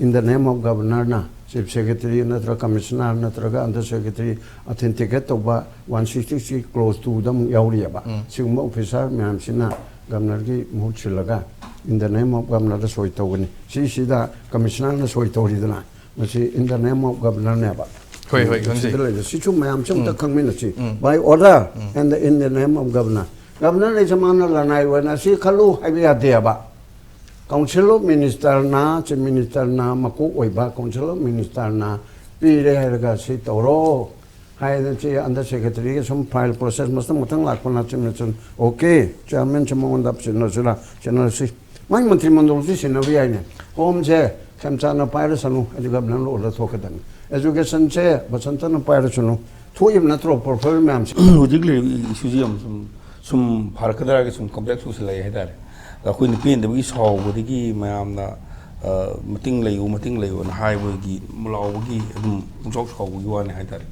in the name of governorꯅ, ꯆꯤꯐ ꯁꯦꯀ꯭ꯔꯦꯇꯔꯤ ꯅꯠꯇ꯭ꯔꯒ ꯀꯃꯤꯁꯅꯔ ꯅꯠꯇ꯭ꯔꯒ ꯑꯟꯗꯔ ꯁꯦꯀ꯭ꯔꯦꯇꯔꯤ ꯑꯣꯊꯦꯟꯇꯤꯀꯦꯠ ꯇꯧꯕ one sixty six clause twoꯗ ꯑꯃꯨꯛ ꯌꯥꯎꯔꯤꯑꯕ꯫ ꯎꯝ꯫ ꯁꯤꯒꯨꯝꯕ ꯑꯣꯐꯤꯁꯥꯔ ꯃꯌꯥꯝꯁꯤꯅ ꯒꯚꯔꯅꯔꯒꯤ ꯃꯍꯨꯠ ꯁꯤꯜꯂꯒ in the name of governorꯗ ꯁꯣꯏ ꯇꯧꯒꯅꯤ꯫ ꯁꯤꯁꯤꯗ ꯀꯃꯤꯁꯅꯔꯅ ꯁꯣꯏ ꯇꯧꯔꯤꯗꯅ, ꯃꯁꯤ in the name of governorꯅꯦꯕ꯫ ꯍꯣꯏ, ꯍꯣꯏ, ꯈꯪꯖꯩ꯫ ꯁꯤꯗ ꯂꯩꯕ ꯁꯤꯁꯨ ꯃꯌꯥꯝꯁꯨ ꯑꯝꯇ ꯎꯝ꯫ ꯈꯪꯃꯤꯟꯅꯁꯤ꯫ ꯎꯝ꯫ By order um. And in the name of governor꯫ Governor ꯍꯥꯏꯁꯦ ꯃꯥꯅ ꯂꯅꯥꯏ ꯑꯣꯏꯅ ꯁꯤ ꯈꯜꯂꯨ ꯍꯥꯏꯕ ꯌꯥꯗꯦꯕ꯫ Council of ministerꯅ, ꯆꯤꯐ ꯃꯤꯅꯤꯁꯇꯔꯅ ꯃꯀꯣꯛ ꯑꯣꯏꯕ Council of ministerꯅ ꯄꯤꯔꯦ ꯍꯥꯏꯔꯒ ꯁꯤ ꯇꯧꯔꯣ ꯍꯥꯏꯗꯅ ꯁꯤ ꯑꯟꯗꯔ ꯁꯦꯀ꯭ꯔꯦꯇꯔꯤꯒꯤ ꯁꯨꯝ ꯐꯥꯏꯜ ꯄ꯭ꯔꯣꯁꯦꯁ ꯃꯊꯪ ꯃꯊꯪ ꯂꯥꯛꯄꯅ ꯆꯤꯐ ꯃꯤꯅꯤꯁꯇꯔ, "ꯑꯣꯀꯦ, ꯆꯤꯌꯥꯔꯃꯦꯟꯁꯦ ꯃꯉꯣꯟꯗ ꯁꯤꯟꯅꯁꯤꯔꯥ, ꯁꯤꯟꯅꯔꯁꯤ"꯫ ꯃꯥꯏ ꯃꯟꯇ꯭ꯔꯤ ꯃꯟꯗꯣꯜꯁꯤ ꯁꯤꯟꯅꯕ ꯌꯥꯏꯅꯦ꯫ ꯍꯣꯝꯁꯦ ꯈꯦꯝꯆꯥꯟꯅ ꯄꯥꯏꯔꯁꯅꯨ, ꯑꯗꯨꯒ ꯒꯚꯔꯅꯔ ꯑꯣꯔꯗꯔ ꯊꯣꯛꯀꯗꯕꯅꯤ꯫ ꯑꯦꯖꯨꯀꯦꯁꯟꯁꯦ ꯕꯁꯟꯇꯅ ꯄꯥꯏꯔꯁꯅꯨ꯫ ꯊꯣꯛꯏꯕ ꯅꯠꯇ꯭ꯔꯣ ꯄ꯭ꯔꯣꯐꯥꯏꯜ ꯃꯌꯥꯝꯁꯦ? ꯍꯧꯖꯤꯛ ꯂꯩꯔꯤꯕ ꯏꯁꯨꯁꯤ ꯌꯥꯝ ꯁꯨꯝ, ꯁꯨꯝ ꯐꯔꯛꯀꯗ꯭ꯔꯥꯒꯤ ꯁꯨꯝ ꯀꯝꯄ꯭ꯂꯦꯛꯁ ꯑꯣꯏꯁꯜꯂꯛꯑꯦ ꯍꯥꯏꯇꯥꯔꯦ꯫ ꯑꯗ ꯑꯩꯈꯣꯏꯅ ꯄꯦꯟꯗꯕꯒꯤ ꯁꯥꯎꯕꯗꯒꯤ ꯃꯌꯥꯝꯅ, ꯑ, "ꯃꯇꯤꯡ ꯂꯩꯌꯨ, ꯃꯇꯤꯡ ꯂꯩꯌꯨꯅ" ꯍꯥꯏꯕꯒꯤ, ꯂꯥꯎꯕꯒꯤ ꯑꯗꯨꯝ ꯄꯨꯡꯁꯥꯎ ꯁꯥꯎꯕꯒꯤ ꯋꯥꯅꯤ ꯍꯥꯏꯇꯥꯔꯦ꯫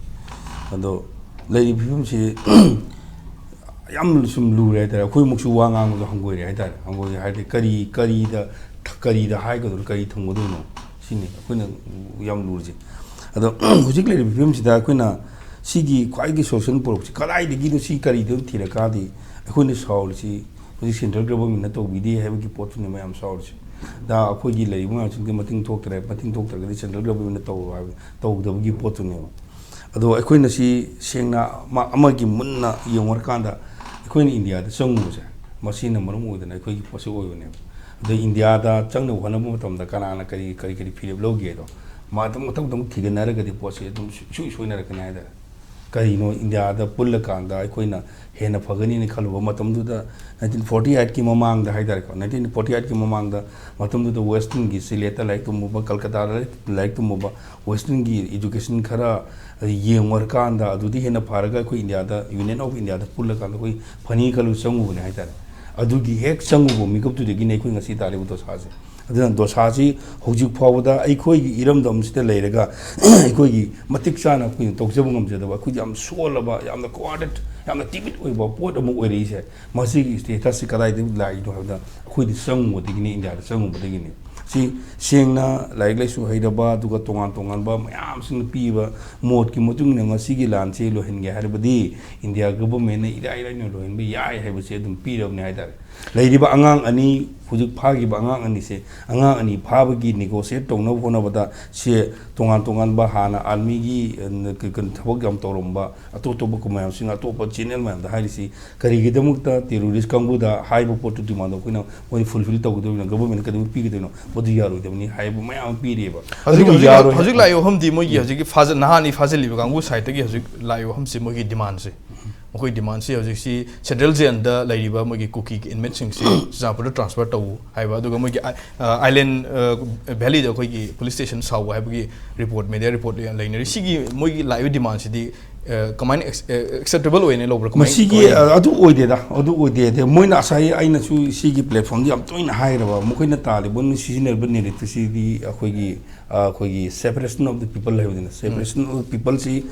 ꯑꯗꯣ ꯂꯩꯔꯤꯕ ꯐꯤꯕꯝꯁꯤ ꯌꯥꯝ ꯁꯨꯝ ꯂꯨꯔꯦ ꯍꯥꯏꯇꯥꯔꯦ꯫ ꯑꯩꯈꯣꯏꯃꯛꯁꯨ ꯋꯥ ꯉꯥꯡꯕꯗꯣ ꯍꯪꯒꯣꯏꯔꯦ ꯍꯥꯏꯇꯥꯔꯦ꯫ ꯍꯪꯒꯣꯏꯔꯦ ꯍꯥꯏꯗꯤ ꯀꯔꯤ, ꯀꯔꯤꯗ, ꯀꯔꯤꯗ ꯍꯥꯏꯒꯗꯣꯏꯅꯣ, ꯀꯔꯤ ꯊꯝꯒꯗꯣꯏꯅꯣ? ꯁꯤꯅꯤ ꯑꯩꯈꯣꯏꯅ ꯌꯥꯝ ꯂꯨꯔꯤꯁꯦ꯫ ꯑꯗꯣ ꯍꯧꯖꯤꯛ ꯂꯩꯔꯤꯕ ꯐꯤꯕꯝꯁꯤꯗ ꯑꯩꯈꯣꯏꯅ ꯁꯤꯒꯤ ꯈ꯭ꯋꯥꯏꯒꯤ ꯁꯣꯂꯨꯁꯟ ꯄꯨꯔꯛꯄꯁꯤ ꯀꯗꯥꯏꯗꯒꯤꯅꯣ, ꯁꯤ ꯀꯔꯤꯗꯅꯣ ꯊꯤꯔꯀꯥꯟꯗꯤ ꯑꯩꯈꯣꯏꯅ ꯁꯥꯎꯔꯤꯁꯤ ꯍꯧꯖꯤꯛ ꯁꯦꯟꯇ꯭ꯔꯦꯜ ꯒꯚꯔꯟꯃꯦꯟꯅ ꯇꯧꯕꯤꯗꯦ ꯍꯥꯏꯕꯒꯤ ꯄꯣꯠꯇꯨꯅꯤ ꯃꯌꯥꯝ ꯁꯥꯎꯔꯤꯁꯤ꯫ ꯗ ꯑꯩꯈꯣꯏꯒꯤ ꯂꯩꯔꯤꯕ ꯃꯌꯥꯝꯁꯤꯡꯗꯤ ꯃꯇꯤꯡ ꯊꯣꯛꯇ꯭ꯔꯦ, ꯃꯇꯤꯡ ꯊꯣꯛꯇ꯭ꯔꯒꯗꯤ ꯁꯦꯟꯇ꯭ꯔꯦꯜ ꯒꯚꯔꯟꯃꯦꯟꯅ ꯇꯧꯔꯣ ꯍꯥꯏꯕ, ꯇꯧꯗꯕꯒꯤ ꯄꯣꯠꯇꯨꯅꯦꯕ꯫ ꯑꯗꯣ ꯑꯩꯈꯣꯏꯅ ꯁꯤ ꯁꯦꯡꯅ ꯑꯃ-, ꯑꯃꯒꯤ ꯃꯨꯟꯅ ꯌꯦꯡꯉꯨꯔꯀꯥꯟꯗ ꯑꯩꯈꯣꯏꯅ ꯏꯟꯗꯤꯌꯥꯗ ꯆꯪꯉꯨꯕꯁꯦ ꯃꯁꯤꯅ ꯃꯔꯝ ꯑꯣꯏꯗꯅ ꯑꯩꯈꯣꯏꯒꯤ ꯄꯣꯠꯁꯤ ꯑꯣꯏꯕꯅꯦꯕ꯫ ꯑꯗꯣ ꯏꯟꯗꯤꯌꯥꯗ ꯆꯪꯅꯕ ꯍꯣꯠꯅꯕ ꯃꯇꯝꯗ ꯀꯅꯥꯅ ꯀꯔꯤ, ꯀꯔꯤ, ꯀꯔꯤ ꯐꯤꯔꯦꯞ ꯂꯧꯒꯦꯗꯣ ꯃꯊꯪ, ꯃꯊꯪ, ꯃꯊꯪ ꯊꯤꯒꯠꯅꯔꯒꯗꯤ ꯄꯣꯠꯁꯤ ꯑꯗꯨꯝ ꯁꯨ-, ꯁꯨꯡꯁꯣꯏ ꯁꯣꯏꯅꯔꯛꯀꯅꯤ ꯍꯥꯏꯇꯥꯔꯦ꯫ ꯀꯔꯤꯅꯣ, ꯏꯟꯗꯤꯌꯥꯗ ꯄꯨꯜꯂꯀꯥꯟꯗ ꯑꯩꯈꯣꯏꯅ ꯍꯦꯟꯅ ꯐꯒꯅꯤꯅ ꯈꯜꯂꯨꯕ ꯃꯇꯝꯗꯨꯗ, ꯅꯥꯏꯟꯇꯤꯟ ꯐꯣꯔꯇꯤ ꯑꯩꯠꯀꯤ ꯃꯃꯥꯡꯗ ꯍꯥꯏ ꯇꯥꯔꯦꯀꯣ, ꯅꯥꯏꯟꯇꯤꯟ ꯐꯣꯔꯇꯤ ꯑꯩꯠꯀꯤ ꯃꯃꯥꯡꯗ, ꯃꯇꯝꯗꯨꯗ ꯋꯦꯁꯇꯔꯟꯒꯤ ꯁꯤꯂꯦꯠꯇ ꯂꯥꯏꯔꯤꯛ ꯇꯝꯃꯨꯕ, ꯀꯜꯀꯇꯥꯗ ꯂꯥꯏꯔꯤꯛ ꯇꯝꯃꯨꯕ, ꯋꯦꯁꯇꯔꯟꯒꯤ ꯏꯗꯨꯀꯦꯁꯟ ꯈꯔ ꯌꯦꯡꯉꯨꯔꯀꯥꯟꯗ, ꯑꯗꯨꯗꯤ ꯍꯦꯟꯅ ꯐꯔꯒ ꯑꯩꯈꯣꯏ ꯏꯟꯗꯤꯌꯥꯗ, ꯌꯨꯅꯤꯌꯟ ꯑꯣꯐ ꯏꯟꯗꯤꯌꯥꯗ ꯄꯨꯜꯂꯀꯥꯟꯗ ꯑꯩꯈꯣꯏ ꯐꯅꯤ ꯈꯜꯂꯨ ꯆꯪꯉꯨꯕꯅꯦ ꯍꯥꯏ ꯇꯥꯔꯦ꯫ ꯑꯗꯨꯒꯤ ꯍꯦꯛ ꯆꯪꯉꯨꯕ ꯃꯤꯀꯨꯞꯇꯨꯗꯒꯤꯅꯦ ꯑꯩꯈꯣꯏ ꯉꯁꯤ ꯇꯥꯔꯤꯕ ꯗꯣꯁꯥꯁꯦ꯫ ꯑꯗꯨꯅ ꯗꯣꯁꯥꯁꯤ ꯍꯧꯖꯤꯛ ꯐꯥꯎꯕꯗ ꯑꯩꯈꯣꯏꯒꯤ ꯏꯔꯝꯗꯝꯁꯤꯗ ꯂꯩꯔꯒ ꯑꯩꯈꯣꯏꯒꯤ ꯃꯇꯤꯛ ꯆꯥꯅ ꯑꯩꯈꯣꯏꯅ ꯇꯧꯖꯕ ꯉꯝꯖꯗꯕ, ꯑꯩꯈꯣꯏꯒꯤ ꯌꯥꯝ ꯁꯣꯜꯂꯕ, ꯌꯥꯝꯅ ꯀ꯭ꯋꯥꯔꯇꯦꯠ, ꯌꯥꯝꯅ ꯇꯤꯃꯤꯠ ꯑꯣꯏꯕ ꯄꯣꯠ ꯑꯃ ꯑꯣꯏꯔꯛꯏꯁꯦ꯫ ꯃꯁꯤꯒꯤ ꯁ꯭ꯇꯦꯇꯁꯁꯤ ꯀꯗꯥꯏꯗꯒꯤ ꯂꯥꯛꯏꯅꯣ ꯍꯥꯏꯕꯗ, ꯑꯩꯈꯣꯏꯗꯤ ꯆꯪꯉꯨꯕꯗꯒꯤꯅꯤ, ꯏꯟꯗꯤꯌꯥꯗ ꯆꯪꯉꯨꯕꯗꯒꯤꯅꯤ꯫ ꯁꯤ ꯁꯦꯡꯅ ꯂꯥꯏꯔꯤꯛ ꯂꯥꯏꯁꯨ ꯍꯩꯔꯕ, ꯑꯗꯨꯒ ꯇꯣꯉꯥꯟ ꯇꯣꯉꯥꯟꯕ ꯃꯌꯥꯝꯁꯤꯡꯅ ꯄꯤꯕ ꯃꯣꯠꯀꯤ ꯃꯇꯨꯡ ꯏꯟꯅ ꯉꯁꯤꯒꯤ ꯂꯥꯟꯁꯤ ꯂꯣꯏꯍꯟꯒꯦ ꯍꯥꯏꯔꯕꯗꯤ, ꯏꯟꯗꯤꯌꯥ ꯒꯚꯔꯟꯃꯦꯟꯠꯅ ꯏꯔꯥꯏ ꯂꯥꯏꯅ ꯂꯣꯏꯍꯟꯕ ꯌꯥꯏ ꯍꯥꯏꯕꯁꯤ ꯑꯗꯨꯝ ꯄꯤꯔꯕꯅꯤ ꯍꯥꯏ ꯇꯥꯔꯦ꯫ ꯂꯩꯔꯤꯕ ꯑꯉꯥꯡ ꯑꯅꯤ, ꯍꯧꯖꯤꯛ ꯐꯥꯈꯤꯕ ꯑꯉꯥꯡ ꯑꯅꯤꯁꯦ, ꯑꯉꯥꯡ ꯑꯅꯤ ꯐꯥꯕꯒꯤ ꯅꯦꯒꯣꯁꯤꯌꯦꯠ ꯇꯧꯅꯕ ꯍꯣꯠꯅꯕꯗ, ꯁꯦ ꯇꯣꯉꯥꯟ ꯇꯣꯉꯥꯟꯕ ꯍꯥꯟꯅ ꯑꯥꯔꯃꯤꯒꯤ, ꯑ, ꯀ-, ꯀ-, ꯊꯕꯛ ꯌꯥꯝ ꯇꯧꯔꯝꯕ ꯑꯇꯣꯞ ꯑꯇꯣꯞꯄ ꯃꯌꯥꯝꯁꯤꯡ, ꯑꯇꯣꯞꯄ ꯆꯦꯅꯦꯜ ꯃꯌꯥꯝꯗ ꯍꯥꯏꯔꯤꯁꯤ, ꯀꯔꯤꯒꯤꯗꯃꯛꯇ ꯇꯦꯔꯣꯔꯤꯁ ꯀꯥꯡꯕꯨꯗ ꯍꯥꯏꯔꯤꯕ ꯄꯣꯠꯇꯨ ꯗꯤꯃꯥꯟꯗꯣ ꯑꯩꯈꯣꯏꯅ ꯃꯣꯏ ꯐꯨꯜꯐꯤꯜ ꯇꯧꯒꯗꯧꯔꯤꯅꯣ, ꯒꯚꯔꯟꯃꯦꯟꯠꯅ ꯀꯩꯗꯧꯕꯩ ꯄꯤꯒꯗꯣꯏꯅꯣ, ꯃꯗꯨ ꯌꯥꯔꯣꯏꯗꯕꯅꯤ ꯍꯥꯏꯕ ꯃꯌꯥꯝ ꯑꯃ ꯄꯤꯔꯤꯑꯕ꯫ ꯍꯧꯖꯤꯛ, ꯑꯗꯨꯕꯨ ꯍꯧꯖꯤꯛ, ꯌꯥꯔꯣꯏ꯫ ꯍꯧꯖꯤꯛ ꯂꯥꯛꯏꯕ ꯋꯥꯐꯝꯗꯤ, ꯃꯣꯏꯒꯤ ꯍꯧꯖꯤꯛꯀꯤ ꯐꯥꯖ-, ꯅꯍꯥ ꯑꯅꯤ ꯐꯥꯖꯤꯜꯂꯤꯕ ꯀꯥꯡꯕꯨ ꯁꯥꯏꯠꯇꯒꯤ ꯍꯧꯖꯤꯛ ꯂꯥꯛꯏꯕ ꯋꯥꯐꯝꯁꯤ, ꯃꯣꯏꯒꯤ ꯗꯤꯃꯥꯟꯁꯦ, ꯃꯈꯣꯏ ꯗꯤꯃꯥꯟꯁꯤ ꯍꯧꯖꯤꯛꯁꯤ ꯁꯦꯟꯇ꯭ꯔꯦꯜ ꯖꯦꯜꯗ ꯂꯩꯔꯤꯕ ꯃꯣꯏꯒꯤ ꯀꯨꯀꯤ ꯏꯟꯃꯦꯠꯁꯤꯡꯁꯤ ꯆꯨꯔꯆꯥꯟꯄꯨꯔꯗ ꯇ꯭ꯔꯥꯟꯁꯐꯔ ꯇꯧ ꯍꯥꯏꯕ, ꯑꯗꯨꯒ ꯃꯣꯏꯒꯤ ꯑꯥꯏ-, ꯑ, ꯑꯥꯏꯂꯦꯟ, ꯑ, ꯚꯦꯂꯤꯗ ꯑꯩꯈꯣꯏꯒꯤ ꯄꯨꯂꯤꯁ ꯁ꯭ꯇꯦꯁꯟ ꯁꯥꯎ ꯍꯥꯏꯕꯒꯤ ꯔꯤꯄꯣꯔꯠ, ꯃꯦꯗꯤꯌꯥ ꯔꯤꯄꯣꯔꯠ ꯂꯩꯅꯔꯤ꯫ ꯁꯤꯒꯤ ꯃꯣꯏꯒꯤ ꯂꯥꯛꯏꯕ ꯗꯤꯃꯥꯟꯁꯤꯗꯤ, ꯑ, ꯀꯃꯥꯏꯅ ꯑꯦꯛꯁ-, ꯑ, ꯑꯦꯛꯁꯦꯞꯇꯦꯕꯜ ꯑꯣꯏꯅ ꯂꯧꯕ꯭ꯔꯥ? ꯀꯃꯥꯏꯅ ꯃꯁꯤꯒꯤ, ꯇꯧꯔꯤꯅꯣ? ꯑ, ꯑꯗꯨ ꯑꯣꯏꯗꯦꯗ, ꯑꯗꯨ ꯑꯣꯏꯗꯦ꯫ ꯑꯗꯩ ꯃꯣꯏꯅ ꯉꯁꯥꯏ ꯑꯩꯅꯁꯨ ꯁꯤꯒꯤ ꯄ꯭ꯂꯦꯠꯐꯣꯝꯗ ꯌꯥꯝ ꯇꯣꯏꯅ ꯍꯥꯏꯈ꯭ꯔꯕ, ꯃꯈꯣꯏꯅ ꯇꯥꯜꯂꯤꯕ, ꯃꯣꯏꯅ ꯁꯤꯖꯤꯟꯅꯔꯤꯕ ꯅꯦꯔꯦꯇꯤꯞꯁꯤꯗꯤ ꯑꯩꯈꯣꯏꯒꯤ, ꯑ, ꯑꯩꯈꯣꯏꯒꯤ separation of the people ꯍꯥꯏꯕꯗꯨꯅ, um. Separation of the peopleꯁꯤ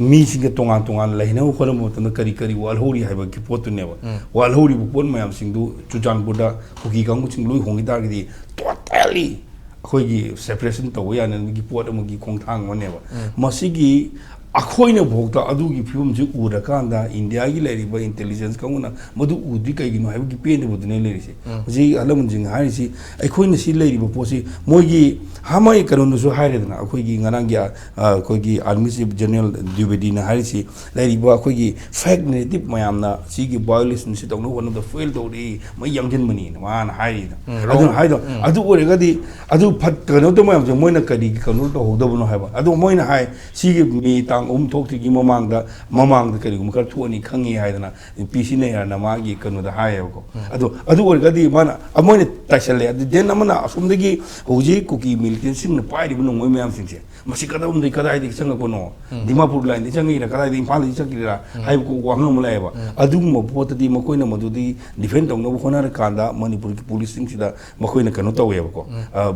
ꯃꯤꯁꯤꯡꯒ ꯇꯣꯉꯥꯟ ꯇꯣꯉꯥꯟꯅ ꯂꯩꯅꯕ ꯍꯣꯠꯅꯕ ꯃꯇꯝꯗ ꯀꯔꯤ ꯀꯔꯤ ꯋꯥꯠꯍꯧꯔꯤ ꯍꯥꯏꯕꯒꯤ ꯄꯣꯠꯇꯨꯅꯦꯕ꯫ ꯎꯝ꯫ ꯋꯥꯠꯍꯧꯔꯤꯕ ꯄꯣꯠ ꯃꯌꯥꯝꯁꯤꯡꯗꯨ ꯆꯨꯔꯆꯥꯟꯄꯨꯔꯗ ꯀꯨꯀꯤ ꯀꯥꯡꯕꯨꯁꯤꯡ ꯂꯣꯏ ꯍꯣꯡꯈꯤ ꯇꯥꯔꯒꯗꯤ, totally ꯑꯩꯈꯣꯏꯒꯤ separation ꯇꯧꯕ ꯌꯥꯅꯕꯒꯤ ꯄꯣꯠ ꯑꯃꯒꯤ ꯈꯣꯡꯊꯥꯡ ꯑꯃꯅꯦꯕ꯫ ꯎꯝ꯫ ꯃꯁꯤꯒꯤ ꯑꯩꯈꯣꯏꯅ ꯐꯥꯎꯗ ꯑꯗꯨꯒꯤ ꯐꯤꯕꯝꯁꯤ ꯎꯔꯀꯥꯟꯗ, ꯏꯟꯗꯤꯌꯥꯒꯤ ꯂꯩꯔꯤꯕ intelligence ꯀꯥꯡꯕꯨꯅ ꯃꯗꯨ ꯎꯗ꯭ꯔꯤ ꯀꯩꯒꯤꯅꯣ ꯍꯥꯏꯕꯒꯤ ꯄꯦꯟꯗꯕꯗꯨꯅꯦ ꯂꯩꯔꯤꯁꯦ꯫ ꯎꯝ꯫ ꯍꯧꯖꯤꯛ ꯑꯍꯜ ꯂꯃꯟꯁꯤꯡꯅ ꯍꯥꯏꯔꯤꯁꯤ, ꯑꯩꯈꯣꯏꯅ ꯁꯤ ꯂꯩꯔꯤꯕ ꯄꯣꯠꯁꯤ, ꯃꯣꯏꯒꯤ ꯍꯥꯃꯩ ꯀꯩꯅꯣꯅꯁꯨ ꯍꯥꯏꯔꯦꯗꯅ, ꯑꯩꯈꯣꯏꯒꯤ ꯉꯔꯥꯡꯒꯤ, ꯑ, ꯑꯩꯈꯣꯏꯒꯤ Army Chief General ꯗ꯭ꯋꯤꯕꯦꯗꯤꯅ ꯍꯥꯏꯔꯤꯁꯤ, ꯂꯩꯔꯤꯕ ꯑꯩꯈꯣꯏꯒꯤ fake narrative ꯃꯌꯥꯝꯅ ꯁꯤꯒꯤ violationꯁꯤ ꯇꯧꯅꯕ ꯍꯣꯠꯅꯕꯗ fail ꯇꯧꯔꯤ, ꯃꯩ ꯌꯥꯡꯁꯤꯟꯕꯅꯤꯅ ꯃꯥꯅ ꯍꯥꯏꯔꯤꯗꯣ꯫ ꯎꯝ, ꯑꯗꯨꯅ wrong꯫ ꯍꯥꯏꯗꯣ, ꯎꯝ꯫ ꯑꯗꯨ ꯑꯣꯏꯔꯒꯗꯤ, ꯑꯗꯨ ꯐꯠ-, ꯀꯩꯅꯣ ꯇꯧꯕ ꯃꯌꯥꯝꯁꯦ ꯃꯣꯏꯅ ꯀꯔꯤꯒꯤ control ꯇꯧꯍꯧꯗꯕꯅꯣ ꯍꯥꯏꯕ꯫ ꯑꯗꯣ ꯃꯣꯏꯅ ꯍꯥꯏ, ꯁꯤꯒꯤ ꯃꯦ ꯇꯥꯡ ꯑꯍꯨꯝ ꯊꯣꯛꯇ꯭ꯔꯤꯒꯤ ꯃꯃꯥꯡꯗ, ꯃꯃꯥꯡꯗ ꯀꯔꯤꯒꯨꯝꯕ ꯈꯔ ꯊꯣꯛꯑꯅꯤ ꯈꯪꯉꯤ ꯍꯥꯏꯗꯅ ꯄꯤ ꯁꯤ ꯅꯌꯥꯔꯅ ꯃꯥꯒꯤ ꯀꯩꯅꯣꯗ ꯍꯥꯏꯌꯦꯕꯀꯣ꯫ ꯑꯗꯣ ꯑꯗꯨ ꯑꯣꯏꯔꯒꯗꯤ ꯃꯥꯅ, ꯑꯃ ꯑꯣꯏꯅ ꯇꯥꯏꯁꯜꯂꯦ꯫ ꯑꯗꯨ then ꯑꯃꯅ ꯑꯁꯣꯝꯗꯒꯤ ꯍꯧꯖꯤꯛ ꯀꯨꯀꯤ ꯃꯤꯂꯤꯇꯦꯟꯁꯤꯡꯅ ꯄꯥꯏꯔꯤꯕ ꯅꯣꯡꯃꯩ ꯃꯌꯥꯝꯁꯤꯡꯁꯦ, ꯃꯁꯤ ꯀꯗꯣꯝꯗꯒꯤ, ꯀꯗꯥꯏꯗꯒꯤ ꯆꯪꯉꯛꯄꯅꯣ? ꯗꯤꯃꯥꯄꯨꯔ ꯂꯥꯏꯟꯗꯒꯤ ꯆꯪꯉꯛꯏꯔꯥ, ꯀꯗꯥꯏꯗꯒꯤ, ꯏꯝꯐꯥꯜꯗꯒꯤ ꯆꯪꯉꯛꯏꯔꯥ ꯍꯥꯏꯕ ꯀꯣ ꯋꯥꯍꯪ ꯑꯃ ꯂꯥꯛꯑꯦꯕ꯫ ꯑꯗꯨꯒꯨꯝꯕ ꯄꯣꯠꯇꯗꯤ ꯃꯈꯣꯏꯅ ꯃꯗꯨꯗꯤ ꯗꯤꯐꯦꯟ ꯇꯧꯅꯕ ꯍꯣꯠꯅꯔꯀꯥꯟꯗ ꯃꯅꯤꯄꯨꯔꯒꯤ ꯄꯨꯂꯤꯁꯁꯤꯡꯁꯤꯗ ꯃꯈꯣꯏꯅ ꯀꯩꯅꯣ ꯇꯧꯋꯦꯕꯀꯣ꯫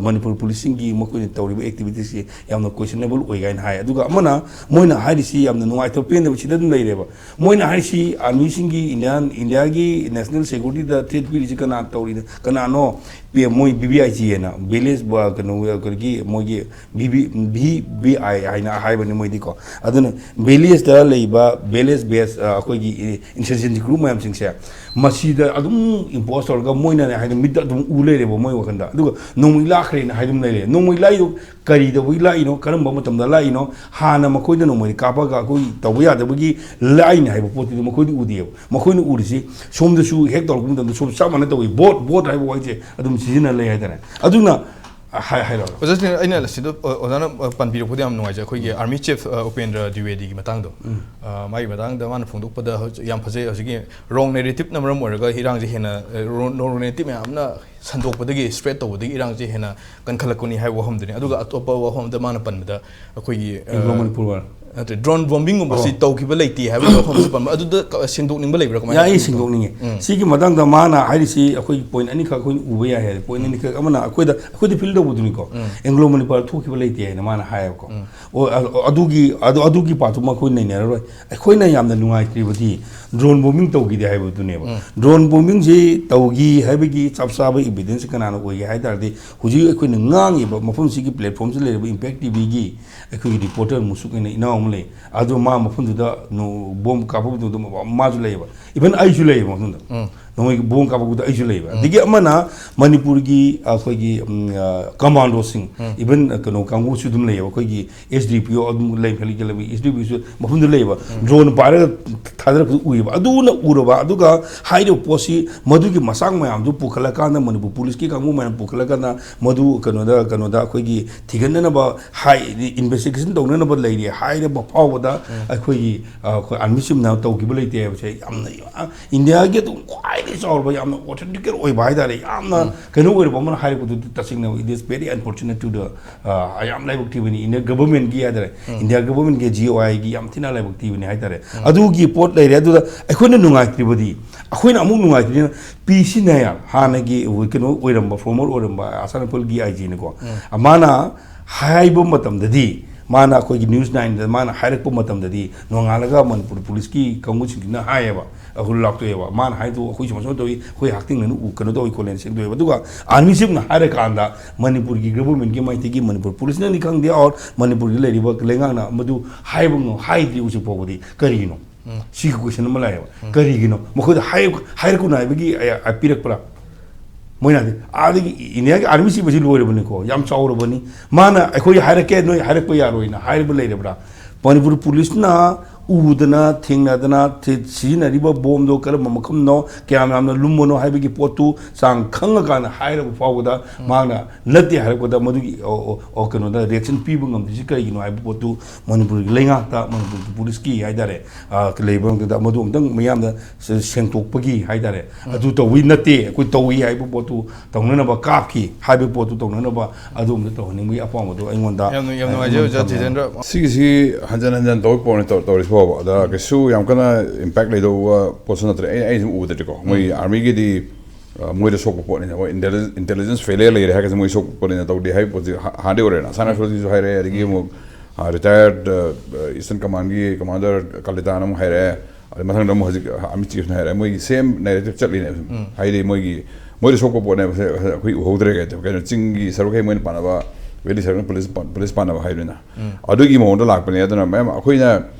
ꯃꯅꯤꯄꯨꯔ ꯄꯨꯂꯤꯁꯁꯤꯡꯒꯤ ꯃꯈꯣꯏꯅ ꯇꯧꯔꯤꯕ ꯑꯦꯛꯇꯤꯚꯤꯇꯤꯁꯁꯤ ꯌꯥꯝꯅ ꯀꯣꯏꯁꯟꯅꯦꯕꯜ ꯑꯣꯏ ꯀꯥꯏꯅ ꯍꯥꯏ꯫ ꯑꯗꯨꯒ ꯑꯃꯅ ꯃꯣꯏꯅ ꯍꯥꯏꯔꯤꯁꯤ ꯌꯥꯝꯅ ꯅꯨꯡꯉꯥꯏꯇꯕ, ꯄꯦꯟꯗꯕ ꯁꯤꯗ ꯑꯗꯨꯝ ꯂꯩꯔꯦꯕ꯫ ꯃꯣꯏꯅ ꯍꯥꯏꯔꯤꯁꯤ ꯑꯥꯔꯃꯤꯁꯤꯡꯒꯤ, ꯏꯟꯗꯤꯌꯥꯟ, ꯏꯟꯗꯤꯌꯥꯒꯤ ꯅꯦꯁꯅꯦꯜ ꯁꯦꯀ꯭ꯌꯨꯔꯤꯇꯤꯗ ꯊ꯭ꯔꯦꯠ ꯄꯤꯔꯤꯁꯤ ꯀꯅꯥ ꯇꯧꯔꯤꯅꯣ, ꯀꯅꯥꯅꯣ? ꯄꯤ-, ꯃꯣꯏ ꯕꯤ ꯕꯤ ꯑꯥꯏ ꯖꯤ ꯍꯥꯏꯅ, ꯚꯤꯂꯦꯖ ꯕ-, ꯀꯩꯅꯣ, ꯀꯩꯅꯣꯒꯤ ꯃꯣꯏꯒꯤ ꯚꯤ ꯕꯤ, ꯚꯤ ꯕꯤ ꯑꯥꯏ ꯍꯥꯏꯅ ꯍꯥꯏꯕꯅꯤ ꯃꯣꯏꯗꯤꯀꯣ꯫ ꯑꯗꯨꯅ ꯚꯤꯂꯦꯖꯇ ꯂꯩꯕ, ꯚꯤꯂꯦꯖ ꯕꯦꯁ, ꯑ, ꯑꯩꯈꯣꯏꯒꯤ ꯏꯟꯁꯔꯖꯦꯟꯁꯤ ꯒ꯭ꯔꯨꯞ ꯃꯌꯥꯝꯁꯤꯡꯁꯦ, ꯃꯁꯤꯗ ꯑꯗꯨꯝ ꯏꯝꯄꯣꯁ ꯇꯧꯔꯒ ꯃꯣꯏꯅꯅꯦ ꯍꯥꯏꯗꯤ ꯃꯤꯠꯇ ꯑꯗꯨꯝ ꯎ ꯂꯩꯔꯦꯕ ꯃꯣꯏ ꯋꯥꯈꯜꯗ꯫ ꯑꯗꯨꯒ ꯅꯣꯡꯃꯩ ꯂꯥꯛꯈ꯭ꯔꯦꯅ ꯍꯥꯏꯗꯨꯝ ꯂꯩꯔꯦ꯫ ꯅꯣꯡꯃꯩ ꯂꯥꯛꯏꯗꯣ ꯀꯔꯤꯗꯧꯕꯒꯤ ꯂꯥꯛꯏꯅꯣ? ꯀꯔꯝꯕ ꯃꯇꯝꯗ ꯂꯥꯛꯏꯅꯣ? ꯍꯥꯟꯅ ꯃꯈꯣꯏꯗ ꯅꯣꯡꯃꯩ ꯀꯥꯞꯄꯒ ꯑꯩꯈꯣꯏ ꯇꯧꯕ ꯌꯥꯗꯕꯒꯤ ꯂꯥꯛꯏꯅꯦ ꯍꯥꯏꯕ ꯄꯣꯠꯇꯨꯗꯤ ꯃꯈꯣꯏꯗꯤ ꯎꯗꯦꯕ꯫ ꯃꯈꯣꯏꯅ ꯎꯔꯤꯁꯤ ꯁꯣꯝꯗꯁꯨ ꯍꯦꯛ ꯇꯧꯔꯛꯄ ꯃꯇꯝꯗ ꯁꯣꯝ ꯆꯞ ꯃꯥꯟꯅ ꯇꯧꯏ꯫ ꯚꯣꯠ, ꯚꯣꯠ ꯍꯥꯏꯕ ꯋꯥꯍꯩꯁꯦ ꯑꯗꯨꯝ ꯁꯤꯖꯤꯟꯅ ꯂꯩ ꯍꯥꯏꯇꯥꯔꯦ꯫ ꯑꯗꯨꯅ ꯍꯥꯏ-, ꯍꯥꯏꯔꯛꯑꯣ꯫ ꯑꯣꯖꯥꯁꯤꯡ, ꯑꯩꯅ ꯁꯤꯗ, ꯑꯣ-, ꯑꯣꯖꯥꯅ, ꯑ, ꯄꯟꯕꯤꯔꯛꯄꯗꯤ ꯌꯥꯝ ꯅꯨꯡꯉꯥꯏꯖꯩ꯫ ꯑꯩꯈꯣꯏꯒꯤ ꯎꯝ꯫ ꯑꯥꯔꯃꯤ ꯆꯤꯐ, ꯑ, ꯎꯄꯦꯟꯗ꯭ꯔ ꯗ꯭ꯋꯤꯋꯦꯗꯤꯒꯤ ꯃꯇꯥꯡꯗꯣ, ꯎꯝ꯫ ꯑ, ꯃꯥꯒꯤ ꯃꯇꯥꯡꯗ ꯃꯥꯅ ꯐꯣꯡꯗꯣꯛꯄꯗ ꯍꯧꯖꯤꯛ ꯌꯥꯝ ꯐꯖꯩ꯫ ꯍꯧꯖꯤꯛꯀꯤ ꯔꯣꯡ ꯅꯦꯔꯦꯇꯤꯞꯅ ꯃꯔꯝ ꯑꯣꯏꯔꯒ ꯏꯔꯥꯡꯁꯦ ꯍꯦꯟꯅ, ꯑ, ꯔꯣ-, ꯔꯣꯡ ꯅꯦꯔꯦꯇꯤꯞ ꯃꯌꯥꯝꯅ ꯁꯟꯗꯣꯛꯄꯗꯒꯤ, ꯁ꯭ꯄ꯭ꯔꯦꯗ ꯇꯧꯕꯗꯒꯤ ꯏꯔꯥꯡꯁꯦ ꯍꯦꯟꯅ ꯀꯟꯈꯠꯂꯛꯄꯅꯤ ꯍꯥꯏꯕ ꯋꯥꯐꯝꯗꯨꯅꯤ꯫ ꯑꯗꯨꯒ ꯑꯇꯣꯞꯄ ꯋꯥꯐꯝ ꯑꯃꯗ ꯃꯥꯅ ꯄꯟꯕꯗ ꯑꯩꯈꯣꯏꯒꯤ, ꯑ, ꯑꯦꯡꯒ꯭ꯂꯣ ꯃꯅꯤꯄꯨꯔ ꯋꯥꯔ꯫ ꯅꯠꯇꯦ, ꯗ꯭ꯔꯣꯟ ꯕꯣꯝꯕꯤꯡꯒꯨꯝꯕꯁꯤ ꯑꯣ꯫ ꯇꯧꯈꯤꯕ ꯂꯩꯇꯦ ꯍꯥꯏꯕꯒꯤ ꯋꯥꯐꯝꯁꯨ ꯄꯟꯕ꯫ ꯑꯗꯨꯗ ꯀ-, ꯁꯦꯡꯗꯣꯛꯅꯤꯡꯕ ꯂꯩꯕ꯭ꯔꯥ? ꯀꯃꯥꯏꯅ ꯌꯥꯏ, ꯇꯧꯕꯅꯣ? ꯁꯦꯡꯗꯣꯛꯅꯤꯡꯉꯦ꯫ ꯎꯝ꯫ ꯁꯤꯒꯤ ꯃꯇꯥꯡꯗ ꯃꯥꯅ ꯍꯥꯏꯔꯤꯁꯤ ꯑꯩꯈꯣꯏꯒꯤ ꯄꯣꯏꯟ ꯑꯅꯤꯈꯛ ꯑꯩꯈꯣꯏꯅ ꯎꯕ ꯌꯥꯏ ꯍꯥꯏꯔꯦ꯫ ꯄꯣꯏꯟ ꯎꯝ꯫ ꯑꯅꯤꯈꯛ ꯑꯃꯅ ꯑꯩꯈꯣꯏꯗ, ꯑꯩꯈꯣꯏꯗ ꯐꯤꯜ ꯇꯧꯕꯗꯨꯅꯤꯀꯣ꯫ ꯎꯝ꯫ ꯑꯦꯡꯒ꯭ꯂꯣ ꯃꯅꯤꯄꯨꯔ ꯊꯣꯛꯈꯤꯕ ꯂꯩꯇꯦ ꯍꯥꯏꯅ ꯃꯥꯅ ꯍꯥꯏꯌꯦꯕꯀꯣ꯫ ꯎꯝ꯫ ꯑꯣ, ꯑ-, ꯑꯗꯨꯒꯤ, ꯑꯗꯨ, ꯑꯗꯨꯒꯤ ꯄꯥꯔꯠꯇꯨꯃ ꯑꯩꯈꯣꯏ ꯅꯩꯅꯔꯔꯣꯏ꯫ ꯑꯩꯈꯣꯏꯅ ꯌꯥꯝꯅ ꯅꯨꯡꯉꯥꯏꯇ꯭ꯔꯤꯕꯗꯤ ꯗ꯭ꯔꯣꯟ ꯕꯣꯝꯕꯤꯡ ꯇꯧꯈꯤꯗꯦ ꯍꯥꯏꯕꯗꯨꯅꯦꯕ꯫ ꯎꯝ꯫ ꯗ꯭ꯔꯣꯟ ꯕꯣꯝꯕꯤꯡꯁꯤ ꯇꯧꯈꯤ ꯍꯥꯏꯕꯒꯤ ꯆꯞ ꯆꯥꯕ ꯏꯕꯤꯗꯦꯟꯁ ꯀꯅꯥꯅ ꯑꯣꯏꯒꯦ ꯍꯥꯏ ꯇꯥꯔꯗꯤ, ꯍꯧꯖꯤꯛ ꯑꯩꯈꯣꯏꯅ ꯉꯥꯡꯉꯤꯕ ꯃꯐꯝꯁꯤꯒꯤ ꯄ꯭ꯂꯦꯠꯐꯣꯝꯁꯤꯗ ꯂꯩꯔꯤꯕ ꯏꯝꯄꯦꯛ ꯇꯤ ꯚꯤꯒꯤ ꯑꯩꯈꯣꯏꯒꯤ ꯔꯤꯄꯣꯔꯇꯔ ꯃꯨꯁꯨꯛ ꯑꯩꯅ ꯏꯅꯥꯎ ꯑꯃ ꯂꯩ꯫ ꯑꯗꯣ ꯃꯥ ꯃꯐꯝꯗꯨꯗ ꯅꯣ-, ꯕꯣꯝ ꯀꯥꯞꯄ ꯃꯇꯝꯗ ꯃꯥꯁꯨ ꯂꯩꯌꯦꯕ꯫ ꯏꯚꯟ ꯑꯩꯁꯨ ꯂꯩꯌꯦꯕ ꯃꯐꯝꯗ꯫ ꯎꯝ꯫ ꯅꯣꯡꯃꯩ ꯕꯣꯝ ꯀꯥꯞꯄꯛꯄꯗ ꯑꯩꯁꯨ ꯂꯩꯕ꯫ ꯑꯗꯒꯤ ꯑꯃꯅ ꯃꯅꯤꯄꯨꯔꯒꯤ ꯑꯩꯈꯣꯏꯒꯤ ꯎꯝ, ꯑ, ꯀꯃꯥꯟꯗꯣꯁꯤꯡ, even, ꯑ, ꯀꯩꯅꯣ ꯀꯥꯡꯕꯨꯁꯨ ꯑꯗꯨꯝ ꯂꯩꯌꯦꯕ꯫ ꯑꯩꯈꯣꯏꯒꯤ S D P O ꯑꯗꯨꯝ ꯂꯩ, ꯈꯜꯂꯤ, ꯂꯩ, S D P O ꯁꯨ ꯃꯐꯝꯗꯨ ꯂꯩꯌꯦꯕ꯫ ꯗ꯭ꯔꯣꯟ ꯄꯥꯏꯔꯒ ꯊꯥꯗꯔꯛꯄꯗꯨ ꯎꯏꯌꯦꯕ꯫ ꯑꯗꯨꯅ ꯎꯔꯕ, ꯑꯗꯨꯒ ꯍꯥꯏꯔꯤꯕ ꯄꯣꯠꯁꯤ ꯃꯗꯨꯒꯤ ꯃꯆꯥꯛ ꯃꯌꯥꯝꯗꯨ ꯄꯨꯈꯠꯂꯀꯥꯟꯗ, ꯃꯅꯤꯄꯨꯔ ꯄꯨꯂꯤꯁꯀꯤ ꯀꯥꯡꯕꯨ ꯃꯌꯥꯝ ꯄꯨꯈꯠꯂꯀꯥꯟꯗ, ꯃꯗꯨ ꯀꯩꯅꯣꯗ, ꯀꯩꯅꯣꯗ ꯑꯩꯈꯣꯏꯒꯤ ꯊꯤꯒꯠꯅꯅꯕ, ꯍꯥꯏ, investigation ꯇꯧꯅꯅꯕ ꯂꯩꯔꯤ ꯍꯥꯏꯔꯕ ꯐꯥꯎꯕꯗ ꯑꯩꯈꯣꯏꯒꯤ, ꯑ, ꯑꯩꯈꯣꯏ army chief ꯅ ꯇꯧꯈꯤꯕ ꯂꯩꯇꯦ ꯍꯥꯏꯕꯁꯦ ꯌꯥꯝꯅ, ꯑ, ꯏꯟꯗꯤꯌꯥꯒꯤ ꯑꯗꯨꯝ ꯈ꯭ꯋꯥꯏꯗꯒꯤ ꯆꯥꯎꯔꯕ, ꯌꯥꯝꯅ authoritative ꯑꯣꯏꯕ ꯍꯥꯏꯇꯥꯔꯦ, ꯌꯥꯝꯅ ꯀꯩꯅꯣ ꯑꯣꯏꯔꯕ ꯑꯃꯅ ꯍꯥꯏꯔꯛꯄꯗꯨꯗꯤ ꯇꯁꯦꯡꯅ it is very unfortunate to the, ꯑ, ꯌꯥꯝ ꯂꯥꯏꯕꯛ ꯊꯤꯕꯅꯤ꯫ India government ꯀꯤ ꯍꯥꯏꯇꯥꯔꯦ, India government ꯀꯤ G O I ꯒꯤ ꯌꯥꯝ ꯊꯤꯅ ꯂꯥꯏꯕꯛ ꯊꯤꯕꯅꯤ ꯍꯥꯏꯇꯥꯔꯦ꯫ ꯑꯗꯨꯒꯤ ꯄꯣꯠ ꯂꯩꯔꯦ꯫ ꯑꯗꯨꯗ ꯑꯩꯈꯣꯏꯅ ꯅꯨꯡꯉꯥꯏꯇ꯭ꯔꯤꯕꯗꯤ, ꯑꯩꯈꯣꯏꯅ ꯑꯃꯨꯛ ꯅꯨꯡꯉꯥꯏꯇ꯭ꯔꯤꯅ P C Nair, ꯍꯥꯟꯅꯒꯤ ꯀꯩꯅꯣ ꯑꯣꯏꯔꯝꯕ, former ꯑꯣꯏꯔꯝꯕ ꯑꯁꯥꯟ ꯔꯥꯏꯐꯜꯒꯤ I G ꯅꯤꯀꯣ, ꯃꯥꯅ ꯍꯥꯏꯕ ꯃꯇꯝꯗꯗꯤ, ꯃꯥꯅ ꯑꯩꯈꯣꯏꯒꯤ News Nine ꯗ ꯃꯥꯅ ꯍꯥꯏꯔꯛꯄ ꯃꯇꯝꯗꯗꯤ, ꯅꯣꯡꯉꯥꯜꯂꯒ ꯃꯅꯤꯄꯨꯔ ꯄꯨꯂꯤꯁꯀꯤ ꯀꯥꯡꯕꯨꯁꯤꯡꯁꯤꯅ ꯍꯥꯏꯌꯦꯕ, ꯑꯩꯈꯣꯏ ꯂꯥꯎꯊꯣꯛꯑꯦꯕ꯫ ꯃꯥꯅ ꯍꯥꯏꯗꯣ ꯑꯩꯈꯣꯏ ꯁꯨꯃꯥꯏ ꯁꯨꯃꯥꯏ ꯇꯧꯏ, ꯑꯩꯈꯣꯏ ꯍꯛꯊꯦꯡꯅꯅ ꯎ-, ꯀꯩꯅꯣ ꯇꯧꯏ ꯈꯣꯠꯂꯦꯅ ꯁꯦꯡꯗꯣꯛꯑꯦꯕ꯫ ꯑꯗꯨꯒ army chief ꯅ ꯍꯥꯏꯔꯀꯥꯟꯗ ꯃꯅꯤꯄꯨꯔꯒꯤ government ꯀꯤ ꯃꯥꯏꯀꯩꯒꯤ ꯃꯅꯤꯄꯨꯔ ꯄꯨꯂꯤꯁꯅꯅꯤ ꯈꯪꯗꯦ, or ꯃꯅꯤꯄꯨꯔꯒꯤ ꯂꯩꯔꯤꯕ ꯂꯩꯉꯥꯛꯅ ꯃꯗꯨ ꯍꯥꯏꯕ ꯉꯝ-, ꯍꯥꯏꯗ꯭ꯔꯤ ꯍꯧꯖꯤꯛ ꯐꯥꯎꯕꯗꯤ꯫ ꯀꯔꯤꯒꯤꯅꯣ? ꯁꯤꯒꯤ question ꯑꯃ ꯂꯥꯛꯑꯦꯕ꯫ ꯀꯔꯤꯒꯤꯅꯣ? ꯃꯈꯣꯏꯗ ꯍꯥꯏ-, ꯍꯥꯏꯔꯛꯀꯅꯨ ꯍꯥꯏꯕꯒꯤ ꯑ-, ꯑ-, ꯄꯤꯔꯛꯄ꯭ꯔꯥ? ꯃꯣꯏꯅ ꯍꯥꯏꯗꯤ, ꯑꯥꯗꯒꯤ ꯏꯟꯗꯤꯌꯥꯒꯤ army chief ꯑꯁꯤ ꯂꯣꯏꯔꯕꯅꯤꯀꯣ, ꯌꯥꯝ ꯆꯥꯎꯔꯕꯅꯤ, ꯃꯥꯅ ꯑꯩꯈꯣꯏ ꯍꯥꯏꯔꯛꯀꯦ, ꯅꯣꯏ ꯍꯥꯏꯔꯛꯄ ꯌꯥꯔꯣꯏꯅ ꯍꯥꯏꯔꯕ ꯂꯩꯔꯕ꯭ꯔꯥ? ꯃꯅꯤꯄꯨꯔ ꯄꯨꯂꯤꯁꯅ ꯎꯗꯅ, ꯊꯦꯡꯅꯗꯅ, ꯊꯤ-, ꯁꯤꯖꯤꯟꯅꯔꯤꯕ ꯕꯣꯝꯗꯣ ꯀꯔꯝꯕ ꯃꯈꯜꯅꯣ, ꯀꯌꯥꯝ ꯌꯥꯝꯅ ꯂꯨꯝꯕꯅꯣ ꯍꯥꯏꯕꯒꯤ ꯄꯣꯠꯇꯨ ꯆꯥꯡ ꯈꯪꯉꯀꯥꯟꯗ ꯍꯥꯏꯔꯕ ꯐꯥꯎꯕꯗ, ꯃꯥꯅ ꯅꯠꯇꯦ ꯍꯥꯏꯔꯛꯄꯗ, ꯃꯗꯨꯒꯤ, ꯑꯣ, ꯑꯣ, ꯑꯣ, ꯀꯩꯅꯣꯗ reaction ꯄꯤꯕ ꯉꯝꯗ꯭ꯔꯤꯁꯤ ꯀꯔꯤꯒꯤꯅꯣ ꯍꯥꯏꯕ ꯄꯣꯠꯇꯨ ꯃꯅꯤꯄꯨꯔꯒꯤ ꯂꯩꯉꯥꯛꯇ, ꯃꯅꯤꯄꯨꯔꯒꯤ ꯄꯨꯂꯤꯁꯀꯤ ꯍꯥꯏꯇꯥꯔꯦ, ꯑ, ꯂꯩꯕ ꯉꯝꯗ, ꯃꯗꯨ ꯑꯃꯨꯛꯇꯪ ꯃꯤꯌꯥꯝꯗ ꯁꯦꯡꯗꯣꯛꯄꯒꯤ ꯍꯥꯏꯇꯥꯔꯦ, ꯑꯗꯨ ꯇꯧꯏ ꯅꯠꯇꯦ, ꯑꯩꯈꯣꯏ ꯇꯧꯏ ꯍꯥꯏꯕ ꯄꯣꯠꯇꯨ ꯇꯧꯅꯅꯕ, ꯀꯥꯞꯈꯤ ꯍꯥꯏꯕ ꯄꯣꯠꯇꯨ ꯇꯧꯅꯅꯕ, ꯑꯗꯣꯝꯗ ꯇꯧꯍꯟꯅꯤꯡꯕꯒꯤ ꯑꯄꯥꯝꯕꯗꯣ ꯑꯩꯉꯣꯟꯗ, ꯌꯥꯝ ꯅꯨꯡ-, ꯌꯥꯝ ꯅꯨꯡꯉꯥꯏꯖꯩ, ꯑꯩꯉꯣꯟꯗ ꯑꯣꯖꯥ ꯊꯝꯃꯦ꯫ ꯖꯤꯇꯦꯟꯗ꯭ꯔ꯫ ꯁꯤꯒꯤꯁꯤ ꯍꯟꯖꯟ ꯍꯟꯖꯟ ꯇꯧꯔꯤ ꯄꯣꯠꯅꯤ, ꯇꯧ-, ꯇꯧꯔꯤꯁꯤ ꯐꯥꯎꯕ꯫ ꯑꯗ ꯀꯩꯁꯨ ꯌꯥꯝ ꯀꯟꯅ impact ꯂꯩꯗꯧꯕ ꯄꯣꯠꯁꯨ ꯅꯠꯇ꯭ꯔꯦ꯫ ꯑꯩ, ꯑꯩ ꯁꯨꯝ ꯎꯕꯗꯗꯤꯀꯣ, ꯃꯣꯏ army ꯒꯤꯗꯤ, ꯑ, ꯃꯣꯏꯗ ꯁꯣꯛꯄ ꯄꯣꯠꯅꯤꯅ, ꯃꯣꯏ intelli-, intelligence failure ꯂꯩꯔꯦ ꯍꯥꯏꯔꯒꯁꯨ ꯃꯣꯏ ꯁꯣꯛꯄ ꯄꯣꯠꯅꯤꯅ ꯇꯧꯗꯦ ꯍꯥꯏꯕ ꯄꯣꯠꯁꯤ ꯍꯥ-, ꯍꯥꯟꯅꯗꯤ ꯑꯣꯏꯔꯦꯅ꯫ ꯑꯁꯥꯟ ꯔꯥꯏꯐꯜꯒꯤꯁꯨ ꯍꯥꯏꯔꯦ, ꯑꯗꯒꯤ ꯑꯃꯨꯛ, ꯑ, retired, ꯑ, Eastern Command ꯒꯤ commander ꯀꯂꯤꯇꯥꯅ ꯑꯃꯨꯛ ꯍꯥꯏꯔꯛꯑꯦ꯫ ꯑꯗꯩ ꯃꯊꯪꯗ ꯑꯃꯨꯛ ꯍꯧꯖꯤꯛ army chief ꯅ ꯍꯥꯏꯔꯦ, ꯃꯣꯏꯒꯤ same narrative ꯆꯠꯂꯤꯅꯦꯕ ꯁꯨꯝ꯫ ꯍꯥꯏꯗꯤ ꯃꯣꯏꯒꯤ, ꯃꯣꯏꯗ ꯁꯣꯛꯄ ꯄꯣꯠꯅꯦꯕ, ꯁꯦ-, ꯑꯩꯈꯣꯏ ꯎꯍꯧꯗ꯭ꯔꯦ ꯀꯩ ꯍꯥꯏꯇꯥꯔꯦ꯫ ꯀꯩꯅꯣ, ꯆꯤꯡꯒꯤ ꯁꯔꯨꯛꯈꯩ ꯃꯣꯏꯅ ꯄꯥꯟꯅꯕ, valley ꯁꯔꯨꯛꯅ ꯄꯨꯂꯤꯁ ꯄꯥꯟ-, ꯄꯨꯂꯤꯁ ꯄꯥꯟꯅꯕ ꯍꯥꯏꯗꯣꯏꯅ꯫ ꯑꯗꯨꯒꯤ ꯃꯑꯣꯡꯗ ꯂꯥꯛꯄꯅꯦ꯫ ꯑꯗꯨꯅ ꯃꯌꯥꯝ ꯑꯩꯈꯣꯏꯅ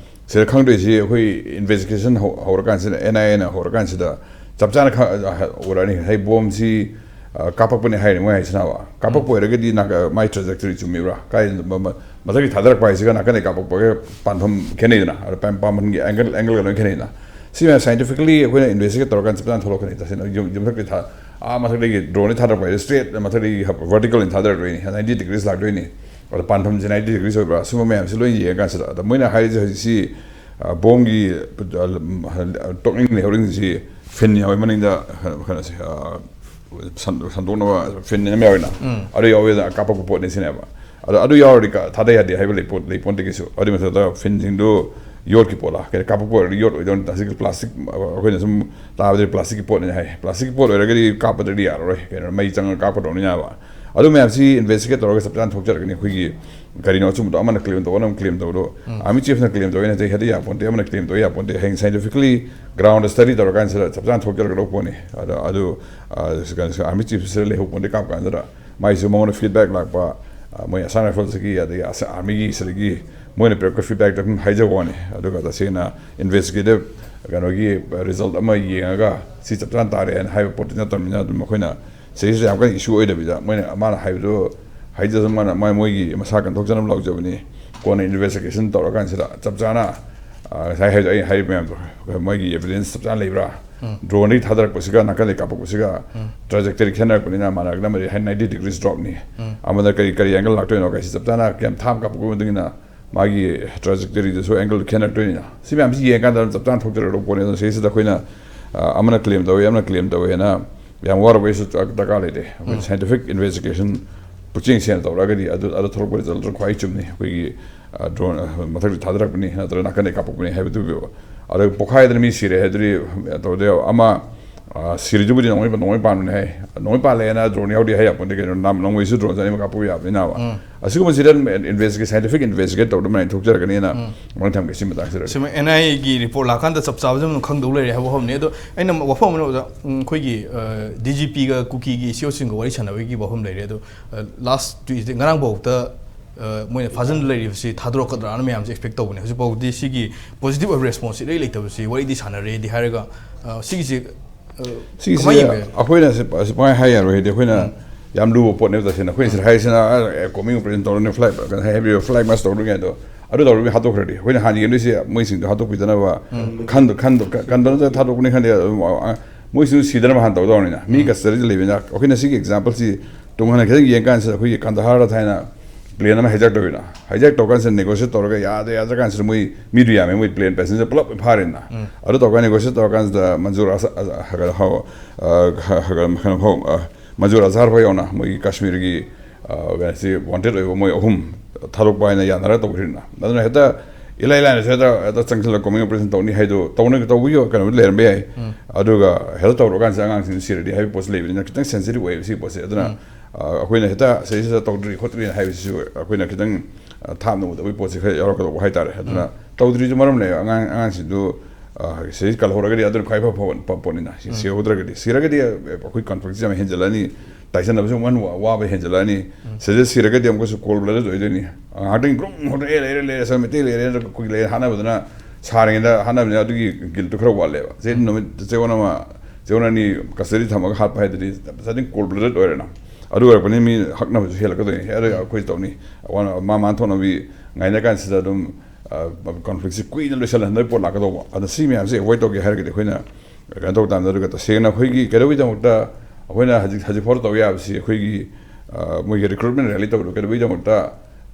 ꯁꯤꯗ ꯈꯪꯗꯣꯏꯁꯤ, ꯑꯩꯈꯣꯏ investigation ꯍꯧ-, ꯍꯧꯔꯀꯥꯟꯁꯤꯗ, N I A ꯅ ꯍꯧꯔꯀꯥꯟꯁꯤꯗ, ꯆꯞ ꯆꯥꯅ ꯈ-, ꯑ, ꯎꯔꯛꯑꯅꯤ꯫ ꯉꯁꯥꯏ ꯕꯣꯝꯁꯤ, ꯑ, ꯀꯥꯞꯄꯛꯄꯅꯦ ꯍꯥꯏꯔꯦ ꯃꯣꯏ ꯍꯥꯏꯁꯤꯅꯕ꯫ ꯀꯥꯞꯄꯛꯄ ꯑꯣꯏꯔꯒꯗꯤ ꯅꯥꯀ-, ꯃꯥꯏ trajectory ꯆꯨꯝꯃꯤꯕ꯭ꯔꯥ? ꯀꯥꯏ ꯃ-, ꯃ-, ꯃꯊꯛꯀꯤ ꯊꯥꯗꯔꯛꯄ ꯍꯥꯏꯁꯤꯒ ꯅꯥꯀꯟꯗꯩ ꯀꯥꯞꯄꯛꯄꯒ ꯄꯥꯟꯐꯝ ꯈꯦꯠꯅꯩꯗꯅ꯫ ꯑꯗ ꯄꯥꯟ-, ꯄꯥꯟꯐꯝꯒꯤ angle, angle ꯒ ꯂꯣꯏ ꯈꯦꯠꯅꯩꯗꯅ꯫ ꯁꯤ ꯃꯌꯥꯝ scientifically ꯑꯩꯈꯣꯏꯅ investigate ꯇꯧꯔꯀꯥꯟꯗ ꯆꯞ ꯆꯥꯅ ꯊꯣꯛꯂꯛꯀꯅꯤ꯫ ꯇꯁꯦꯡꯅ ꯌꯨꯝ-, ꯌꯨꯝꯊꯛꯇꯩ ꯊꯥ-, ꯑꯥ ꯃꯊꯛꯇꯒꯤ drone ꯗꯤ ꯊꯥꯗꯔꯛꯄ ꯍꯥꯏꯁꯦ straight ꯃꯊꯛꯇꯒꯤ ꯍ-, vertical ꯑꯣꯏꯅ ꯊꯥꯗꯔꯛꯇꯣꯏꯅꯤ, ninety degrees ꯂꯥꯛꯇꯣꯏꯅꯤ꯫ ꯑꯗ ꯄꯥꯟꯐꯝꯁꯦ ninety degrees ꯑꯣꯏꯕ꯭ꯔꯥ? ꯁꯨꯝꯕ ꯃꯌꯥꯝꯁꯦ ꯂꯣꯏ ꯌꯦꯡꯉꯀꯥꯟꯁꯤꯗ꯫ ꯑꯗ ꯃꯣꯏꯅ ꯍꯥꯏꯔꯤꯁꯦ ꯍꯧꯖꯤꯛꯁꯤ, ꯑ, ꯕꯣꯝꯒꯤ, ꯑ, ꯇꯣꯛꯅꯤꯡ ꯂꯩꯍꯧꯔꯤꯁꯤ fin ꯌꯥꯎꯋꯦ ꯃꯅꯤꯡꯗ, ꯀꯩꯅꯣ-, ꯀꯩꯅꯣꯁꯦ, ꯑ, ꯁꯟ-, ꯁꯟꯗꯣꯛꯅꯕ fin ꯑꯃ ꯌꯥꯎꯋꯤꯅ꯫ ꯎꯝ꯫ ꯑꯗꯨ ꯌꯥꯎꯋꯦꯗ ꯀꯥꯞꯄꯛꯄ ꯄꯣꯠꯅꯤ ꯁꯤꯅꯦꯕ꯫ ꯑꯗꯣ ꯑꯗꯨ ꯌꯥꯎꯔꯗꯤ ꯀ-, ꯊꯥꯗ ꯌꯥꯗꯦ ꯍꯥꯏꯕ ꯂꯩꯄꯣꯠ-, ꯂꯩꯄꯣꯟꯇꯦ ꯀꯩꯁꯨ꯫ ꯑꯗꯨꯒꯤ ꯃꯊꯛꯇ fin ꯁꯤꯡꯗꯨ ꯌꯣꯠꯀꯤ ꯄꯣꯠꯂꯥ? ꯀꯩꯅꯣ ꯀꯥꯞꯄꯛꯄ ꯑꯣꯏꯔꯗꯤ ꯌꯣꯠ ꯑꯣꯏꯗꯧꯅꯤ꯫ ꯍꯧꯖꯤꯛꯀꯤ plastic, ꯑ, ꯑꯩꯈꯣꯏꯅ ꯁꯨꯝ ꯇꯥꯕꯗꯗꯤ plastic ꯀꯤ ꯄꯣꯠꯅꯤ ꯍꯥꯏ꯫ Plastic ꯀꯤ ꯄꯣꯠ ꯑꯣꯏꯔꯒꯗꯤ ꯀꯥꯞꯄꯗꯗꯤ ꯌꯥꯔꯔꯣꯏ꯫ ꯀꯩꯅꯣ ꯃꯩ ꯆꯪꯉꯒ ꯀꯥꯞꯀꯗꯧꯅꯤꯅꯦꯕ꯫ ꯑꯗꯨ ꯃꯌꯥꯝꯁꯤ investigate ꯇꯧꯔꯒ ꯆꯞ ꯆꯥꯅ ꯊꯣꯛꯆꯔꯛꯀꯅꯤ꯫ ꯑꯩꯈꯣꯏꯒꯤ ꯀꯔꯤꯅꯣ ꯑꯆꯨꯝꯕꯗꯣ ꯑꯃꯅ claim ꯇꯧꯕ, ꯑꯃꯅ claim ꯇꯧꯕꯗꯣ꯫ ꯎꯝ꯫ Army chief ꯅ claim ꯇꯧꯋꯦꯅ ꯑꯇꯩ ꯍꯦꯛꯇ ꯌꯥꯄꯣꯟꯇꯦ, ꯑꯃꯅ claim ꯇꯧꯕ ꯌꯥꯄꯣꯟꯇꯦ꯫ ꯍꯌꯦꯡ scientifically ground study ꯇꯧꯔꯀꯥꯟꯁꯤꯗ ꯆꯞ ꯆꯥꯅ ꯊꯣꯛꯆꯔꯛꯀꯗꯧꯕ ꯄꯣꯠꯅꯤ꯫ ꯑꯗꯣ ꯑꯗꯨ, ꯑ, ꯀꯩꯅꯣ, army chief ꯁꯤꯗ ꯂꯩꯍꯧ ꯄꯣꯠꯅꯤ ꯀꯥꯞ ꯀꯥꯟꯗꯨꯗ꯫ ꯃꯥꯏꯁꯨ ꯃꯉꯣꯟꯗ feedback ꯂꯥꯛꯄ, ꯑ, ꯃꯣꯏ Assam Rifles ꯀꯤ ꯑꯗꯒꯤ ꯑꯁ-, army ꯒꯤ ꯁꯤꯗꯒꯤ ꯃꯣꯏꯅ ꯄꯤꯔꯛꯄ feedback ꯇ ꯑꯗꯨꯝ ꯍꯥꯏꯖꯕ ꯋꯥꯅꯤ꯫ ꯑꯗꯨꯒ ꯇꯁꯦꯡꯅ investigative ꯀꯩꯅꯣꯒꯤ result ꯑꯃ ꯌꯦꯡꯉꯒ ꯁꯤ ꯆꯞ ꯆꯥꯅ ꯇꯥꯔꯦ ꯍꯥꯏꯅ ꯍꯥꯏꯕ ꯄꯣꯠꯇꯤ ꯅꯠꯇꯕꯅꯤꯅ ꯑꯗꯨꯝ ꯑꯩꯈꯣꯏꯅ ꯁꯤꯗꯩꯁꯤꯗ ꯌꯥꯝ ꯀꯟꯅ issue ꯑꯣꯏꯗꯕꯤꯗ ꯃꯣꯏꯅ, ꯃꯥꯅ ꯍꯥꯏꯕꯗꯣ ꯍꯥꯏꯖꯁꯅꯨ, ꯃꯥꯅ ꯃꯥ ꯃꯣꯏꯒꯤ ꯃꯁꯥ ꯀꯟꯊꯣꯛꯆꯅꯕ ꯂꯥꯎꯖꯕꯅꯤ꯫ ꯀꯣꯟꯅ investigation ꯇꯧꯔꯀꯥꯟꯁꯤꯗ ꯆꯞ ꯆꯥꯅ, ꯑ, ꯉꯁꯥꯏ ꯍꯥꯏꯕꯗꯣ, ꯑꯩ ꯍꯥꯏꯔꯤꯕ ꯃꯌꯥꯝꯗꯣ, ꯃꯣꯏꯒꯤ evidence ꯆꯞ ꯆꯥꯅ ꯂꯩꯕ꯭ꯔꯥ? ꯎꯝ꯫ Drone ꯗꯒꯤ ꯊꯥꯗꯔꯛꯄꯁꯤꯒ ꯅꯥꯀꯟꯗꯒꯤ ꯀꯥꯞꯄꯛꯄꯁꯤꯒ ꯎꯝ꯫ Trajectory ꯈꯦꯠꯅꯔꯛꯄꯅꯤꯅ ꯃꯥꯟꯅꯔꯛꯅꯕꯗꯤ ꯍꯥꯏ ninety degrees drop ꯅꯤ꯫ ꯎꯝ꯫ ꯑꯃꯗ ꯀꯔꯤ, ꯀꯔꯤ angle ꯂꯥꯛꯇꯣꯏꯅꯣ ꯀꯥꯏꯁꯤ ꯆꯞ ꯆꯥꯅ ꯀꯌꯥꯝ ꯊꯥꯞꯅ ꯀꯥꯞꯄꯛꯄꯒꯤ ꯃꯇꯨꯡ ꯏꯟꯅ ꯃꯥꯒꯤ trajectory ꯗꯁꯨ angle ꯈꯦꯠꯅꯔꯛꯇꯣꯏꯅꯤꯅ꯫ ꯁꯤ ꯃꯌꯥꯝꯁꯤ ꯌꯦꯡꯀꯥꯟꯗ ꯆꯞ ꯆꯥꯅ ꯊꯣꯛꯆꯔꯛꯀꯗꯧꯕ ꯄꯣꯠꯅꯤ꯫ ꯑꯗꯨꯅ ꯁꯤꯁꯤꯗ ꯑꯩꯈꯣꯏꯅ, ꯑ, ꯑꯃꯅ claim ꯇꯧꯋꯤ, ꯑꯃꯅ claim ꯇꯧꯋꯦꯅ ꯌꯥꯝ ꯋꯥꯔꯨꯕꯩꯁꯨ ꯗꯔꯀꯥꯔ ꯂꯩꯇꯦ꯫ ꯑꯩꯈꯣꯏ ꯎꯝ꯫ Scientific investigation ꯄꯨꯛꯆꯦꯡ ꯁꯦꯡꯅ ꯇꯧꯔꯛꯑꯒꯗꯤ ꯑꯗꯨ, ꯑꯗꯨ ꯊꯣꯛꯂꯛꯄ result ꯇꯨ ꯈ꯭ꯋꯥꯏ ꯆꯨꯝꯅꯤ꯫ ꯑꯩꯈꯣꯏꯒꯤ, ꯑ, drone, ꯑ, ꯃꯊꯛꯇ ꯊꯥꯗꯔꯛꯄꯅꯤ ꯅꯠꯇ꯭ꯔꯒ ꯅꯥꯀꯟꯗꯩ ꯀꯥꯞꯄꯛꯄꯅꯤ ꯍꯥꯏꯕꯗꯨ ꯑꯗꯨ ꯄꯣꯛꯈꯥꯏꯗꯅ ꯃꯤ ꯁꯤꯔꯦ ꯍꯥꯏꯗꯨꯗꯤ ꯇꯧꯗꯦ꯫ ꯑꯃ, ꯑ, ꯁꯤꯔꯤꯗꯨꯕꯨꯗꯤ ꯅꯣꯡꯃꯩ, ꯅꯣꯡꯃꯩ ꯄꯥꯟꯕꯅꯦ ꯍꯥꯏ꯫ ꯅꯣꯡꯃꯩ ꯄꯥꯜꯂꯦꯅ drone ꯌꯥꯎꯗꯦ ꯍꯥꯏ ꯌꯥꯄꯣꯟꯇꯦ ꯀꯩꯅꯣ꯫ ꯅꯝ-, ꯅꯣꯡꯃꯩꯁꯨ drone ꯑꯅꯤꯃꯛ ꯀꯥꯞꯄꯛꯄ ꯌꯥꯕꯅꯤꯅꯕ꯫ ꯎꯝ꯫ ꯑꯁꯤꯒꯨꯝꯕꯁꯤꯗ ꯑꯗꯨꯝ in-, investigate, scientific investigate ꯇꯧꯗꯕ ꯃꯌꯥꯝ ꯊꯣꯛꯆꯔꯛꯀꯅꯤꯅ ꯎꯝ꯫ ꯃꯣꯏꯅ ꯊꯝꯒꯦ ꯁꯤ ꯃꯇꯥꯡꯁꯤꯗ꯫ ꯁꯤꯃ N I A ꯒꯤ report ꯂꯥꯛꯀꯥꯟꯗ ꯆꯞ ꯆꯥꯕꯁꯤ ꯑꯗꯨꯝ ꯈꯪꯗꯧ ꯂꯩꯔꯦ ꯍꯥꯏꯕ ꯋꯥꯐꯝꯅꯤ꯫ ꯑꯗꯣ ꯑꯩꯅ ꯋꯥꯐꯝ ꯑꯃꯅ ꯑꯣꯖꯥ, ꯎꯝ, ꯑꯩꯈꯣꯏꯒꯤ, ꯑ, D G P ꯒ ꯀꯨꯀꯤꯒꯤ C O ꯁꯤꯡꯒ ꯋꯥꯔꯤ ꯁꯥꯟꯅꯕꯒꯤ ꯋꯥꯐꯝ ꯂꯩꯔꯦ꯫ ꯑꯗꯣ, ꯑ, last Tuesday, ꯉꯔꯥꯡ ꯐꯥꯎꯗ, ꯑ, ꯃꯣꯏꯅ ꯐꯥꯖꯤꯟ ꯂꯩꯔꯤꯕꯁꯤ ꯊꯥꯗꯣꯔꯛꯀꯗ꯭ꯔꯥꯅ ꯃꯌꯥꯝꯁꯦ expect ꯇꯧꯕꯅꯦ꯫ ꯍꯧꯖꯤꯛ ꯐꯥꯎꯗꯤ ꯁꯤꯒꯤ positive response ꯁꯤ ꯏꯔꯩ ꯂꯩꯇꯕꯁꯤ ꯋꯥꯔꯤꯗꯤ ꯁꯥꯟꯅꯔꯦꯗꯤ ꯍꯥꯏꯔꯒ, ꯑ, ꯁꯤꯒꯤꯁꯤ ꯁꯤꯁꯦ ꯀꯃꯥꯏꯅ ꯌꯦꯡꯒꯦ? ꯑꯩꯈꯣꯏꯅ ꯁꯤ ꯁꯤ ꯄꯪꯍꯥꯏ ꯍꯥꯏ ꯌꯥꯔꯣꯏ, ꯍꯥꯏꯗꯤ ꯑꯩꯈꯣꯏꯅ ꯌꯥꯝ ꯂꯨꯕ ꯄꯣꯠꯅꯦꯕ ꯇꯁꯦꯡꯅ꯫ ꯑꯩꯈꯣꯏꯅ ꯁꯤꯗ ꯍꯥꯏꯔꯤꯁꯤꯅ, "ꯑ, ꯑꯦ, combing operation ꯇꯧꯔꯅꯤ, flag ꯍꯥꯏꯕꯤꯌꯨ, flag mast ꯇꯧꯔꯅꯤ" ꯍꯥꯏꯗꯣ, ꯑꯗꯨ ꯇꯧꯔꯒ ꯍꯥꯠꯇꯣꯛꯈ꯭ꯔꯗꯤ, ꯑꯩꯈꯣꯏꯅ ꯍꯥꯟꯅ ꯌꯦꯡꯗꯣꯏꯁꯦ ꯃꯣꯏꯁꯤꯡꯗꯣ ꯍꯥꯠꯇꯣꯛꯄꯤꯗꯅꯕ, ꯈꯟꯗ ꯈꯟꯗ ꯀꯟꯗꯅ ꯊꯥꯗꯣꯛꯄꯅꯤ ꯈꯪꯗꯦ, ꯑꯗꯨꯝ, ꯑ, ꯑ, ꯃꯣꯏꯁꯨ ꯁꯤꯗꯅꯕ ꯍꯥꯟꯅ ꯇꯧꯗꯧꯔꯅꯤꯅ꯫ ꯃꯤ custody ꯗ ꯂꯩꯕꯅꯤꯅ ꯑꯩꯈꯣꯏꯅ ꯁꯤꯒꯤ example ꯁꯤ ꯇꯨꯡ ꯍꯟꯅ ꯈꯤꯇꯪ ꯌꯦꯡꯀꯥꯟꯁꯤꯗ ꯑꯩꯈꯣꯏꯒꯤ ꯀꯟꯗꯍꯥꯔꯗ ꯊꯥꯏꯅ plane ꯑꯃ hijack ꯇꯧꯋꯤꯅ, hijack ꯇꯧꯔꯀꯥꯟꯁꯤꯗ negotiate ꯇꯧꯔꯒ ꯌꯥꯗ ꯌꯥꯗ꯭ꯔꯀꯥꯟꯁꯤꯗ ꯃꯣꯏ ꯃꯤꯗꯨ ꯌꯥꯝꯃꯦ, ꯃꯣꯏ plane passenger ꯄꯨꯂꯞ ꯐꯥꯔꯦꯅ꯫ ꯑꯗꯨ ꯇꯧꯔꯀꯥꯟꯗ negotiate ꯇꯧꯔꯀꯥꯟꯁꯤꯗ ꯃꯟꯖꯨꯔ ꯑꯁ-, ꯑ, ꯍ-, ꯍ-, ꯑ, ꯍ-, ꯍ-, ꯀꯩꯅꯣ ꯐꯥꯎ, ꯑ, ꯃꯟꯖꯨꯔ ꯑꯖꯥꯔ ꯐꯥꯎ ꯌꯥꯎꯅ ꯃꯣꯏꯒꯤ ꯀꯥꯁꯃꯤꯔꯒꯤ, ꯑ, ꯀꯩꯅꯣꯁꯤ wanted ꯑꯣꯏꯕ ꯃꯣꯏ ꯑꯍꯨꯝ ꯊꯥꯗꯣꯛꯄ ꯍꯥꯏꯅ ꯌꯥꯅꯔꯒ ꯇꯧꯈꯤꯕꯅꯤꯅ꯫ ꯑꯗꯨꯅ ꯍꯦꯛꯇ ꯏꯂꯥꯏ ꯂꯥꯏꯅꯁꯨ ꯍꯦꯛꯇ, ꯍꯦꯛꯇ ꯆꯪꯁꯤꯜꯂꯒ combing operation ꯇꯧꯅꯤ ꯍꯥꯏꯗꯣ ꯇꯧꯅ-, ꯇꯧꯕꯒꯤ ꯀꯩꯅꯣ ꯂꯩꯔꯝꯕ ꯌꯥꯏ꯫ ꯑꯗꯨꯒ ꯍꯦꯛꯇ ꯇꯧꯔꯀꯥꯟꯁꯤꯗ ꯑꯉꯥꯡꯁꯤꯡꯗꯨ ꯁꯤꯔꯗꯤ ꯍꯥꯏꯕ ꯄꯣꯠꯁꯤ ꯂꯩꯕꯅꯤꯅ ꯈꯤꯇꯪ sensitive ꯑꯣꯏꯌꯦꯕ ꯁꯤꯒꯤ ꯄꯣꯠꯁꯦ꯫ ꯑꯗꯨꯅ, ꯑ, ꯑꯩꯈꯣꯏꯅ ꯍꯦꯛꯇ ꯁꯤꯗꯩꯁꯤꯗ ꯇꯧꯗ꯭ꯔꯤ ꯈꯣꯠꯇ꯭ꯔꯤꯅ ꯍꯥꯏꯕꯁꯤꯁꯨ ꯑꯩꯈꯣꯏꯅ ꯈꯤꯇꯪ, ꯑ, ꯊꯥꯞꯅ ꯎꯗꯕꯒꯤ ꯄꯣꯠꯁꯤ ꯈꯔ ꯌꯥꯎꯔꯛꯀꯗꯧꯕ ꯍꯥꯏꯇꯥꯔꯦ꯫ ꯑꯗꯨꯅ ꯇꯧꯗ꯭ꯔꯤꯁꯨ ꯃꯔꯝ ꯂꯩ꯫ ꯑꯉꯥꯡ, ꯑꯉꯥꯡꯁꯤꯡꯗꯨ, ꯑ, ꯁꯤꯗꯩ ꯀꯜꯍꯧꯔꯒꯗꯤ ꯑꯗꯨꯅ ꯈ꯭ꯋꯥꯏ ꯐ-, ꯐꯕ ꯄ-, ꯄꯣꯠꯅꯤꯅ꯫ ꯁꯤ ꯁꯤꯍꯧꯗ꯭ꯔꯒꯗꯤ, ꯁꯤꯔꯒꯗꯤ ꯑꯩꯈꯣꯏ conflict ꯁꯤ ꯌꯥꯝ ꯍꯦꯟꯖꯜꯂꯛꯑꯅꯤ, ꯇꯥꯏꯁꯟꯅꯕꯁꯨ ꯑꯃꯨꯛ ꯍꯦꯟꯅ ꯋꯥꯕ ꯍꯦꯟꯖꯜꯂꯛꯑꯅꯤ꯫ ꯁꯤꯗ ꯁꯤꯔꯒꯗꯤ ꯑꯃꯨꯛꯀꯁꯨ cold blooded ꯑꯣꯏꯗꯣꯏꯅꯤ꯫ ꯉꯥꯏꯍꯥꯛꯇꯪ ꯒ꯭ꯔꯨꯝ ꯍꯧꯔꯛꯑꯦ, ꯂꯩꯔꯦ, ꯂꯩꯔꯦ, ꯑꯁ ꯃꯩꯇꯩ ꯂꯩꯔꯦ, ꯀꯨꯀꯤ ꯂꯩꯔꯦ ꯍꯥꯠꯅꯕꯗꯨꯅ, ꯁꯥꯔꯤꯉꯩꯗ ꯍꯥꯠꯅꯕꯅꯤꯅ ꯑꯗꯨꯒꯤ guilt ꯇꯨ ꯈꯔ ꯋꯥꯠꯂꯦꯕ꯫ ꯆꯦ ꯅꯨꯃꯤꯠ, ꯆꯦ ꯑꯣꯟ ꯑꯃ, ꯆꯦ ꯑꯣꯟ ꯑꯅꯤ custody ꯊꯝꯃꯒ ꯍꯥꯠꯄ ꯍꯥꯏꯗꯨꯗꯤ ꯉꯁꯥꯏꯗꯤ cold blooded ꯑꯣꯏꯔꯦꯅ꯫ ꯑꯗꯨ ꯑꯣꯏꯔꯛꯄꯅꯤ ꯃꯤ ꯍꯛꯅꯕꯁꯨ ꯍꯦꯜꯂꯛꯀꯗꯣꯏꯅꯤ꯫ ꯑꯗꯨ ꯑꯩꯈꯣꯏ ꯇꯧꯅꯤ꯫ ꯋꯥꯅ-, ꯃꯥ ꯃꯥꯟ ꯊꯣꯛꯅꯕꯤ ꯉꯥꯏꯅ ꯀꯥꯟꯁꯤꯗ ꯑꯗꯨꯝ, ꯑ, conflict ꯁꯤ ꯀꯨꯏꯅ ꯂꯣꯏꯁꯜꯍꯟꯗꯕꯒꯤ ꯄꯣꯠ ꯂꯥꯛꯀꯗꯧꯕ꯫ ꯑꯗꯣ ꯁꯤ ꯃꯌꯥꯝꯁꯦ avoid ꯇꯧꯒꯦ ꯍꯥꯏꯔꯒꯗꯤ ꯑꯩꯈꯣꯏꯅ ꯀꯩꯅꯣ ꯇꯧꯕ ꯇꯥꯕꯅꯤ꯫ ꯑꯗꯨꯒ ꯇꯁꯦꯡꯅ ꯑꯩꯈꯣꯏꯒꯤ ꯀꯩꯗꯧꯕꯒꯤꯗꯃꯛꯇ ꯑꯩꯈꯣꯏꯅ ꯍꯧꯖꯤꯛ, ꯍꯧꯖꯤꯛ ꯐꯥꯎ ꯇꯧ ꯌꯥꯕꯁꯤ ꯑꯩꯈꯣꯏꯒꯤ, ꯑ, ꯃꯣꯏꯒꯤ recruitment rally ꯇꯧꯕꯗꯣ ꯀꯩꯗꯧꯕꯒꯤꯗꯃꯛꯇ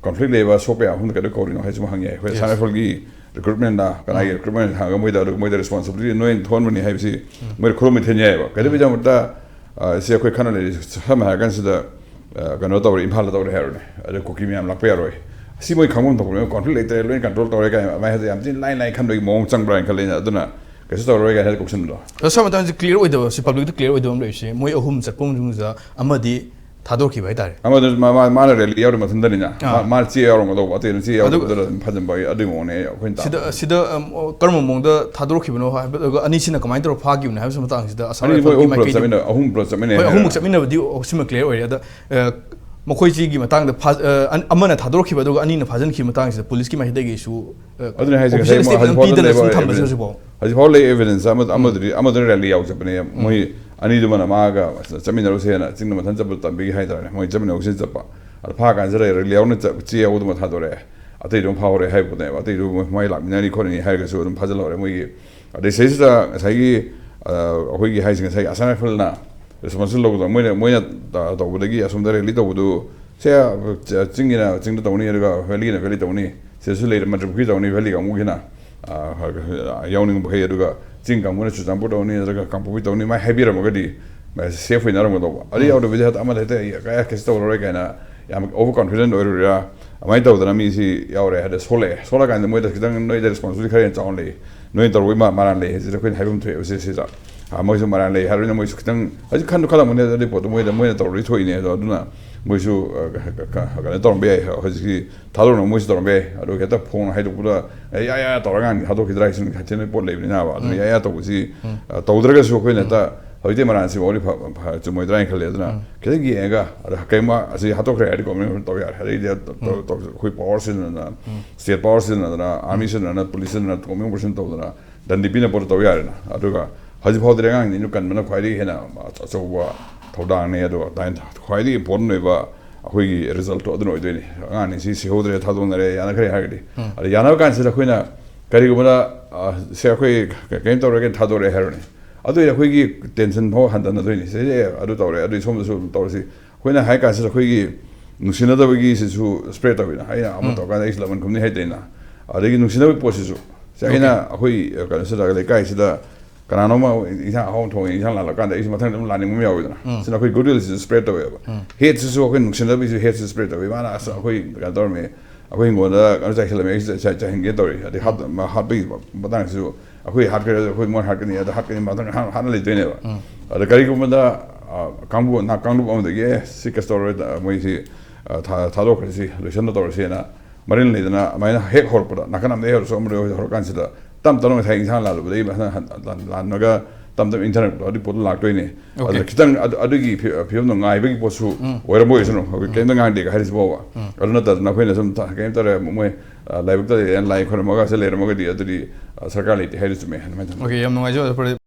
conflict ꯂꯩꯕ ꯁꯣꯛꯄ ꯌꯥꯕ ꯃꯐꯝꯗ ꯀꯩꯗꯧ ꯀꯧꯔꯤꯅꯣ ꯍꯥꯏꯁꯤꯃ ꯍꯪꯉꯦ꯫ ꯑꯩꯈꯣꯏ Yes. ꯁꯉꯥꯏꯐꯜꯒꯤ recruitment ꯅ ꯀꯅꯥꯒꯤ ꯑꯥ꯫ Recruitment ꯍꯪꯉꯒ ꯃꯣꯏꯗ, ꯑꯗꯨ ꯃꯣꯏꯗ responsibility ꯅꯣꯏꯅ ꯊꯣꯛꯍꯟꯕꯅꯤ ꯍꯥꯏꯕꯁꯤ ꯎꯝ꯫ ꯃꯣꯏꯗ ꯈꯨꯔꯨꯝꯕ ꯊꯦꯟ ꯌꯥꯏꯑꯕ꯫ ꯀꯩꯗꯧꯕꯒꯤꯗꯃꯛꯇ, ꯑ, ꯁꯤ ꯑꯩꯈꯣꯏ ꯈꯟꯅ ꯂꯩꯔꯤ, ꯁꯝꯅ ꯍꯥꯏꯔ ꯀꯥꯟꯁꯤꯗ, ꯑ, ꯀꯩꯅꯣ ꯇꯧꯔꯦ, ꯏꯝꯐꯥꯜꯗ ꯇꯧꯔꯦ ꯍꯥꯏꯔꯣꯅꯦ, ꯑꯗ ꯀꯨꯀꯤ ꯃꯌꯥꯝ ꯂꯥꯛꯄ ꯌꯥꯔꯣꯏ, ꯁꯤ ꯃꯣꯏ ꯈꯪꯐꯝ ꯊꯣꯛꯄꯅꯦ, conflict ꯂꯩꯇ꯭ꯔꯦ, ꯂꯣꯏꯅ control ꯇꯧꯔꯦ ꯀꯥꯏꯅ ꯑꯗꯨꯃꯥꯏꯅ ꯍꯥꯏꯗꯤ ꯌꯥꯝ ꯊꯤꯅ ꯂꯥꯏ ꯂꯥꯏ ꯈꯟꯕꯒꯤ ꯃꯑꯣꯡ ꯆꯪꯕ꯭ꯔꯥ ꯍꯥꯏꯅ ꯈꯜꯂꯤ ꯑꯩꯅ꯫ ꯑꯗꯨꯅ ꯀꯩꯁꯨ ꯇꯧꯔꯔꯣꯏ ꯀꯥꯏꯅ ꯍꯦꯛꯇ ꯀꯣꯛꯁꯟꯕꯗꯣ꯫ ꯑꯗꯣ ꯁꯝꯅ ꯍꯥꯏꯔꯕꯗ clear ꯑꯣꯏꯗꯕ, ꯁꯤ public ꯇ clear ꯑꯣꯏꯗꯕ ꯑꯃ ꯂꯩꯔꯤꯁꯦ, ꯃꯣꯏ ꯑꯍꯨꯝ ꯆꯠꯄ ꯃꯅꯨꯡꯗ ꯑꯃꯗꯤ ꯊꯥꯗꯣꯛꯈꯤꯕ ꯍꯥꯏꯇꯥꯔꯦ꯫ ꯑꯃꯗꯨ ꯃꯥ-, ꯃꯥ-, ꯃꯥꯅ rally ꯌꯥꯎꯔꯤ ꯃꯊꯟꯗꯅꯤꯅ꯫ ꯑꯥ꯫ ꯃꯥ-, ꯃꯥꯅ ꯆꯦ ꯌꯥꯎꯔꯝꯒꯗꯧꯕ, ꯑꯇꯩꯅ ꯆꯦ ꯑꯗꯨ ꯌꯥꯎꯗꯕꯗꯨꯗ ꯑꯗꯨꯝ ꯐꯖꯟꯕ ꯑꯗꯨꯒꯤ ꯃꯑꯣꯡꯅꯦ ꯑꯩꯈꯣꯏꯅ ꯁꯤꯗ, ꯇꯥꯕꯗ꯫ ꯁꯤꯗ, ꯑꯝ, ꯑꯣ, ꯀꯔꯝꯕ ꯃꯑꯣꯡꯗ ꯊꯥꯗꯣꯔꯛꯈꯤꯕꯅꯣ ꯍꯥꯏꯕ, ꯑꯗꯨꯒ ꯑꯅꯤꯁꯤꯅ ꯀꯃꯥꯏꯅ ꯇꯧꯔ ꯐꯥꯈꯤꯕꯅꯣ ꯍꯥꯏꯕꯁꯤ ꯃꯇꯥꯡꯁꯤꯗ ꯑꯁꯥꯝ ꯑꯅꯤ ꯃꯣꯏ ꯔꯥꯏꯐꯜꯒꯤ ꯑꯍꯨꯝ ꯄꯨꯂꯞ ꯃꯥꯏꯀꯩꯗꯒꯤ ꯆꯠꯃꯤꯟꯅ-, ꯑꯍꯨꯝ ꯄꯨꯂꯞ ꯆꯠꯃꯤꯟꯅꯩ ꯍꯣꯏ, ꯍꯥꯏꯔ꯫ ꯑꯍꯨꯝꯃꯛ ꯆꯠꯃꯤꯟꯅꯕꯗꯤ ꯁꯤꯃ clear ꯑꯣꯏꯔꯦ꯫ ꯑꯗ, ꯑ, ꯃꯈꯣꯏꯁꯤꯒꯤ ꯃꯇꯥꯡꯗ ꯐꯥ-, ꯑ, ꯑꯟ-, ꯑꯃꯅ ꯊꯥꯗꯣꯔꯛꯈꯤꯕ ꯑꯗꯨꯒ ꯑꯅꯤꯅ ꯐꯥꯖꯤꯟꯈꯤꯕ ꯃꯇꯥꯡꯁꯤꯗ ꯄꯨꯂꯤꯁꯀꯤ ꯃꯥꯏꯀꯩꯗꯒꯤꯁꯨ, ꯑ, ꯑꯗꯨꯅ ꯍꯥꯏꯁꯦ, official ꯉꯁꯥꯏ statement ꯍꯧꯖꯤꯛ ꯑꯃ ꯐꯥꯎꯗ ꯄꯤꯗꯅ ꯂꯩꯕ ꯁꯨꯝ ꯊꯝꯕꯁꯦ evidence, ꯍꯧꯖꯤꯛꯐꯥꯎ꯫ ꯍꯧꯖꯤꯛꯐꯥꯎ ꯂꯩ evidence ꯑꯃ, ꯑꯃꯗꯨꯗꯤ, ꯑꯃꯗꯨꯗꯤ rally ꯌꯥꯎ ꯆꯠꯄꯅꯦ꯫ ꯃꯣꯏ ꯑꯅꯤꯗꯨꯃꯅ ꯃꯥꯒ ꯆꯠꯃꯤꯟꯅꯔꯨꯁꯦꯅ ꯆꯤꯡꯗ ꯃꯊꯟ ꯆꯠꯄ ꯇꯝꯕꯤꯒꯤ ꯍꯥꯏꯇꯥꯔꯦꯅꯦ, ꯃꯣꯏ ꯆꯠꯃꯤꯟꯅꯔꯨꯁꯦꯅ ꯆꯠꯄ꯫ ꯑꯗ ꯐꯥ ꯀꯥꯟꯁꯤꯗ rally ꯌꯥꯎꯅ ꯆꯠ-, ꯆꯦ ꯌꯥꯎꯕꯗꯨꯃ ꯊꯥꯗꯣꯔꯛꯑꯦ, ꯑꯇꯩꯗꯨꯃ ꯐꯥꯍꯧꯔꯦ ꯍꯥꯏꯕꯅꯦꯕ꯫ ꯑꯇꯩꯗꯨ ꯃꯣꯏ ꯂꯥꯛꯃꯤꯟꯅꯔꯤ ꯈꯣꯠꯂꯤꯅꯤ ꯍꯥꯏꯔꯒꯁꯨ ꯑꯗꯨꯝ ꯐꯥꯖꯤꯜꯍꯧꯔꯦ꯫ ꯃꯣꯏꯒꯤ ꯑꯗꯩ ꯁꯤꯗꯩꯁꯤꯗ ꯉꯁꯥꯏꯒꯤ, ꯑ, ꯑꯩꯈꯣꯏꯒꯤ ꯍꯥꯏꯁꯦ, ꯉꯁꯥꯏꯒꯤ ꯑꯁꯥꯝ ꯔꯥꯏꯐꯜꯅ responsible ꯂꯧꯕꯗꯣ, ꯃꯣꯏꯅ, ꯃꯣꯏꯅ ꯇ-, ꯇꯧꯕꯗꯒꯤ ꯑꯁꯣꯝꯗ rally ꯇꯧꯕꯗꯨ, ꯁꯦ, ꯑ, ꯆꯤꯡꯒꯤꯅ ꯆꯤꯡꯗ ꯇꯧꯅꯤ, ꯑꯗꯨꯒ valleyꯒꯤꯅ valley ꯇꯧꯅꯤ, ꯁꯤꯗꯁꯨ ꯂꯩꯔꯦ ꯃꯟꯇ꯭ꯔꯤ ꯄꯨꯈ꯭ꯔꯤ ꯇꯧꯅꯤ, valley ꯀꯥꯡꯕꯨꯒꯤꯅ, ꯑ, ꯌꯥꯎꯅꯤꯡꯕ ꯃꯈꯩ, ꯑꯗꯨꯒ ꯆꯤꯡ ꯀꯥꯡꯕꯨꯅ ꯆꯨꯔꯆꯥꯟꯄꯨꯔ ꯇꯧꯅꯤ, ꯅꯠꯇ꯭ꯔꯒ ꯀꯥꯡꯄꯣꯛꯄꯤ ꯇꯧꯅꯤ, ꯃꯥꯏ ꯍꯥꯏꯕꯤꯔꯝꯃꯒꯗꯤ ꯃꯥꯏ safe ꯑꯣꯏꯅꯔꯝꯒꯗꯧꯕ꯫ ꯑꯗꯨ ꯌꯥꯎꯗꯕꯤꯗ ꯍꯦꯛꯇ ꯑꯃꯗ ꯍꯦꯛꯇ, "ꯑꯦ, ꯀꯩꯁꯨ ꯇꯧꯔꯔꯣꯏ" ꯀꯥꯏꯅ ꯌꯥꯝ over confident ꯑꯣꯏꯔꯨꯔꯤꯔꯥ, ꯑꯗꯨꯃꯥꯏꯅ ꯇꯧꯗꯅ ꯃꯤꯁꯤ ꯌꯥꯎꯔꯦ꯫ ꯑꯗ ꯁꯣꯛꯂꯛꯑꯦ꯫ ꯁꯣꯛꯂꯛꯑꯀꯥꯟꯗ ꯃꯣꯏꯗ ꯈꯤꯇꯪ, "ꯅꯣꯏꯗ responsibility ꯈꯔ ꯍꯦꯟꯅ ꯆꯥꯎꯅ ꯂꯩ, ꯅꯣꯏꯅ ꯇꯧꯔꯨꯕꯩ ꯃꯥ-, ꯃꯔꯥꯟ ꯂꯩ" ꯍꯥꯏꯁꯤꯗ ꯑꯩꯈꯣꯏꯅ ꯍꯥꯏꯐꯝ ꯊꯣꯛꯑꯦꯕ ꯁꯤ-, ꯁꯤꯗ꯫ ꯑ, ꯃꯣꯏꯁꯨ ꯃꯔꯥꯟ ꯂꯩ ꯍꯥꯏꯔꯕꯅꯤꯅ ꯃꯣꯏꯁꯨ ꯈꯤꯇꯪ, ꯍꯧꯖꯤꯛ ꯈꯟꯁꯨ ꯈꯜꯂꯝꯒꯅꯤ ꯑꯗꯨꯒꯤ ꯄꯣꯠꯇꯣ, ꯃꯣꯏꯗ, ꯃꯣꯏꯅ ꯇꯧꯔꯨꯔꯤ ꯊꯣꯛꯏꯅꯦ ꯑꯗꯣ꯫ ꯑꯗꯨꯅ ꯃꯣꯏꯁꯨ, ꯑ, ꯀ-, ꯀ-, ꯀ-, ꯀꯩꯅꯣ ꯇꯧꯔꯝꯕ ꯌꯥꯏ, ꯍꯧꯖꯤꯛꯀꯤ ꯊꯥꯗꯣꯔꯛꯅꯕ ꯃꯣꯏꯁꯨ ꯇꯧꯔꯝꯕ ꯌꯥꯏ꯫ ꯑꯗꯨꯒ ꯍꯦꯛꯇ ꯐꯣꯡꯅ ꯍꯥꯏꯗꯣꯛꯄꯗ, "ꯑꯦ, ꯌꯥ, ꯌꯥ" ꯇꯧꯔꯒ ꯑꯉꯥꯡꯗꯤ ꯊꯥꯗꯣꯛꯈꯤꯗ꯭ꯔꯥ ꯍꯥꯏꯁꯤꯅ ꯍꯥꯏꯊꯤꯅꯕ ꯄꯣꯠ ꯂꯩꯕꯅꯤꯅꯕ꯫ ꯑꯗꯨꯅ ꯌꯥ, ꯌꯥ ꯇꯧꯕꯁꯤ, ꯑ, ꯇꯧꯗ꯭ꯔꯒꯁꯨ ꯑꯩꯈꯣꯏꯅ ꯍꯦꯛꯇ ꯍꯧꯖꯤꯛꯇꯤ ꯃꯔꯥꯟꯁꯤ ꯐꯥꯎꯗꯤ ꯐ-, ꯐ-, ꯆꯨꯝꯃꯣꯏꯗ꯭ꯔꯥ ꯍꯥꯏꯅ ꯈꯜꯂꯦ꯫ ꯑꯗꯨꯅ ꯈꯤꯇꯪ ꯌꯦꯡꯉꯒ, ꯑꯗ ꯀꯩꯒꯨꯝꯕ ꯑꯁꯤ ꯍꯥꯠꯇꯣꯛꯈ꯭ꯔꯦ ꯍꯥꯏꯔꯗꯤ government ꯇꯧ ꯌꯥꯔꯦ꯫ ꯑꯗꯩꯗꯤ ꯇꯧ-, ꯇꯧ-, ꯑꯩꯈꯣꯏ power ꯁꯤꯖꯤꯟꯅꯗꯅ, state power ꯁꯤꯖꯤꯟꯅꯗꯅ, army ꯁꯤꯖꯤꯟꯅꯗꯅ, police ꯁꯤꯖꯤꯟꯅꯗꯅ, command operation ꯇꯧꯗꯅ ꯗꯟꯗꯤ ꯄꯤꯅꯕ ꯄꯣꯠꯇꯣ ꯇꯧ ꯌꯥꯔꯦꯅ꯫ ꯑꯗꯨꯒ ꯍꯧꯖꯤꯛ ꯐꯥꯎꯗꯤ ꯑꯉꯥꯡꯁꯤꯡꯁꯤꯅ ꯀꯟꯕꯅ ꯈ꯭ꯋꯥꯏꯗꯒꯤ ꯍꯦꯟꯅ ꯑꯆꯧꯕ ꯊꯧꯗꯥꯡꯅꯦ꯫ ꯑꯗꯨꯒ ꯑꯗꯨꯃꯥꯏꯅ ꯈ꯭ꯋꯥꯏꯗꯒꯤ important ꯑꯣꯏꯕ ꯑꯩꯈꯣꯏꯒꯤ resultꯇꯣ ꯑꯗꯨꯅ ꯑꯣꯏꯗꯣꯏꯅꯤ꯫ ꯑꯉꯥꯡꯁꯤꯡꯁꯤ ꯁꯤꯍꯧꯗ꯭ꯔꯦ, ꯊꯥꯗꯣꯛꯅꯔꯦ, ꯌꯥꯅꯈ꯭ꯔꯦ ꯍꯥꯏꯔꯒꯗꯤ꯫ ꯑꯗ ꯌꯥꯅꯕ ꯀꯥꯟꯁꯤꯗ ꯑꯩꯈꯣꯏꯅ ꯀꯔꯤꯒꯨꯝꯕꯗ, ꯑ, ꯁꯦ, ꯑꯩꯈꯣꯏ ꯀ-, ꯀꯔꯤꯝ ꯇꯧꯔꯒꯦ, ꯊꯥꯗꯣꯔꯛꯑꯦ ꯍꯥꯏꯔꯣꯅꯦ꯫ ꯑꯗꯨ ꯑꯣꯏꯔꯗꯤ ꯑꯩꯈꯣꯏꯒꯤ tension ꯐꯥꯎ ꯍꯟꯊꯅꯗꯣꯏꯅꯤ꯫ ꯁꯤꯁꯦ, "ꯑꯦ, ꯑꯗꯨ ꯇꯧꯔꯦ, ꯑꯗꯨꯗꯤ ꯁꯣꯝꯗꯁꯨ ꯑꯗꯨꯝ ꯇꯧꯔꯁꯤ", ꯑꯩꯈꯣꯏꯅ ꯍꯥꯏ ꯀꯥꯟꯁꯤꯗ ꯑꯩꯈꯣꯏꯒꯤ ꯅꯨꯡꯁꯤꯅꯗꯕꯒꯤꯁꯤꯁꯨ spread ꯇꯧꯋꯤꯅ꯫ "ꯑꯩꯅ ꯑꯃ ꯇꯧꯔꯀꯥꯟꯗ ꯑꯩꯁꯨ ꯂꯃꯟ ꯈꯨꯝꯅꯤ" ꯍꯥꯏꯗꯅ꯫ ꯑꯗꯒꯤ ꯅꯨꯡꯁꯤꯅꯕꯒꯤ ꯄꯣꯠꯁꯤꯁꯨ, ꯁꯦ, ꯑꯩꯅ ꯑꯩꯈꯣꯏ, ꯑ, ꯀꯩꯅꯣꯁꯤꯗ, ꯂꯩꯀꯥꯏꯁꯤꯗ ꯀꯅꯥꯅꯣꯝꯃ ꯏꯟꯁꯥꯡ ꯑꯍꯥꯎꯕ ꯊꯣꯡꯉꯦ, ꯏꯟꯁꯥꯡ ꯂꯥꯜꯂꯀꯥꯟꯗ ꯑꯩꯁꯨ ꯃꯊꯪꯗ ꯑꯗꯨꯝ ꯂꯥꯟꯅꯤꯡꯕ ꯑꯃ ꯌꯥꯎꯋꯤꯗꯅ꯫ ꯁꯤꯅ ꯑꯩꯈꯣꯏ goodwillꯁꯤꯁꯨ spread ꯇꯧꯋꯦꯕ꯫ Hateꯁꯤꯁꯨ ꯑꯩꯈꯣꯏ ꯅꯨꯡꯁꯤꯅꯕꯒꯤꯁꯨ hateꯁꯨ spread ꯇꯧꯋꯦ꯫ ꯃꯥꯅ, "ꯑꯁ, ꯑꯩꯈꯣꯏ ꯀꯩꯅꯣ ꯇꯧꯔꯝꯃꯦ, ꯑꯩꯈꯣꯏ ꯍꯤꯡꯒꯣꯜꯗ ꯀꯩꯅꯣ ꯆꯥꯏꯁꯜꯂꯝꯃꯦ, ꯑꯩꯁꯨ ꯆꯥꯏ-, ꯆꯥꯏꯍꯟꯒꯦ" ꯇꯧꯔꯤ꯫ ꯑꯗꯩ ꯍꯥꯠ-, ꯃꯥ ꯍꯥꯠꯄꯒꯤ ꯃꯇꯥꯡꯁꯤꯁꯨ, "ꯑꯩꯈꯣꯏ ꯍꯥꯠꯈ꯭ꯔꯦ, ꯑꯩꯈꯣꯏ ꯃꯣꯏ ꯍꯥꯠꯀꯅꯤ", ꯑꯗ ꯍꯥꯠꯀꯅꯤ, ꯃꯊꯪ ꯍꯥꯠ-, ꯍꯥꯠꯅ ꯂꯩꯗꯣꯏꯅꯦꯕ꯫ ꯑꯗ ꯀꯔꯤꯒꯨꯝꯕꯗ, ꯑ, ꯀꯥꯡꯕꯨ, ꯅꯥ-, ꯀꯥꯡꯂꯨꯞ ꯑꯃꯗꯒꯤ, "ꯑꯦ, ꯁꯤ ꯀꯩꯁꯨ ꯇꯧꯔꯔꯣꯏ, ꯃꯣꯏꯁꯤ, ꯑ, ꯊꯥ-, ꯊꯥꯗꯣꯛꯈ꯭ꯔꯁꯤ, ꯂꯣꯏꯁꯟꯅ ꯇꯧꯔꯁꯦꯅ" ꯃꯔꯤꯜ ꯂꯩꯗꯅ ꯑꯗꯨꯃꯥꯏꯅ ꯍꯦꯛ ꯍꯧꯔꯛꯄꯗ, ꯅꯥꯀꯟ ꯑꯃꯗ ꯍꯦꯛ ꯍꯧꯔꯁꯨ ꯑꯃꯗ ꯍꯧꯔꯀꯥꯟꯁꯤꯗ, ꯇꯞ ꯇꯞꯅ ꯉꯁꯥꯏ ꯏꯟꯁꯥꯡ ꯂꯥꯜꯂꯨꯕꯗꯒꯤ ꯃꯊꯪ ꯍꯟ-, ꯂꯥꯟ-, ꯂꯥꯟꯂꯒ ꯇꯞ ꯇꯞ ꯏꯟꯊꯔꯛꯄꯗꯣ ꯑꯗꯨꯒꯤ ꯄꯣꯠꯇꯣ ꯂꯥꯛꯇꯣꯏꯅꯦ꯫ ꯑꯗꯨꯅ ꯈꯤꯇꯪ ꯑꯗꯨ- ꯑꯗꯨꯒꯤ ꯐꯤ- ꯐꯤꯕꯝꯗꯣ ꯉꯥꯏꯕꯒꯤ ꯄꯣꯠꯁꯨ ꯑꯣꯏꯔꯝꯕ ꯑꯣꯏꯁꯅꯨ꯫ ꯑꯩꯈꯣꯏ ꯀꯩꯝꯇ ꯉꯥꯡꯗꯦꯒ ꯍꯥꯏꯔꯤꯁꯤ ꯐꯥꯎꯕ꯫ ꯑꯗꯨ ꯅꯠꯇꯗꯅ ꯑꯩꯈꯣꯏꯅ ꯁꯨꯝ ꯊ- ꯀꯩꯝꯇ ꯃꯣꯏ ꯑ, ꯂꯥꯏꯕꯛꯇ ꯂꯩꯔꯦꯅ ꯂꯥꯏ ꯈꯣꯏꯔꯝꯃꯒ ꯁꯤ ꯂꯩꯔꯝꯃꯒꯗꯤ ꯑꯗꯨꯗꯤ ꯑ, ꯁꯔꯀꯥꯔ ꯂꯩꯇꯦ ꯍꯥꯏꯔꯤ ꯆꯨꯝꯃꯦ ꯑꯗꯨꯃꯥꯏꯅ ꯊꯝꯖꯒꯦ꯫ ꯑꯣꯀꯦ, ꯌꯥꯝ ꯅꯨꯡꯉꯥꯏꯖꯩ ꯑꯣꯖꯥ꯫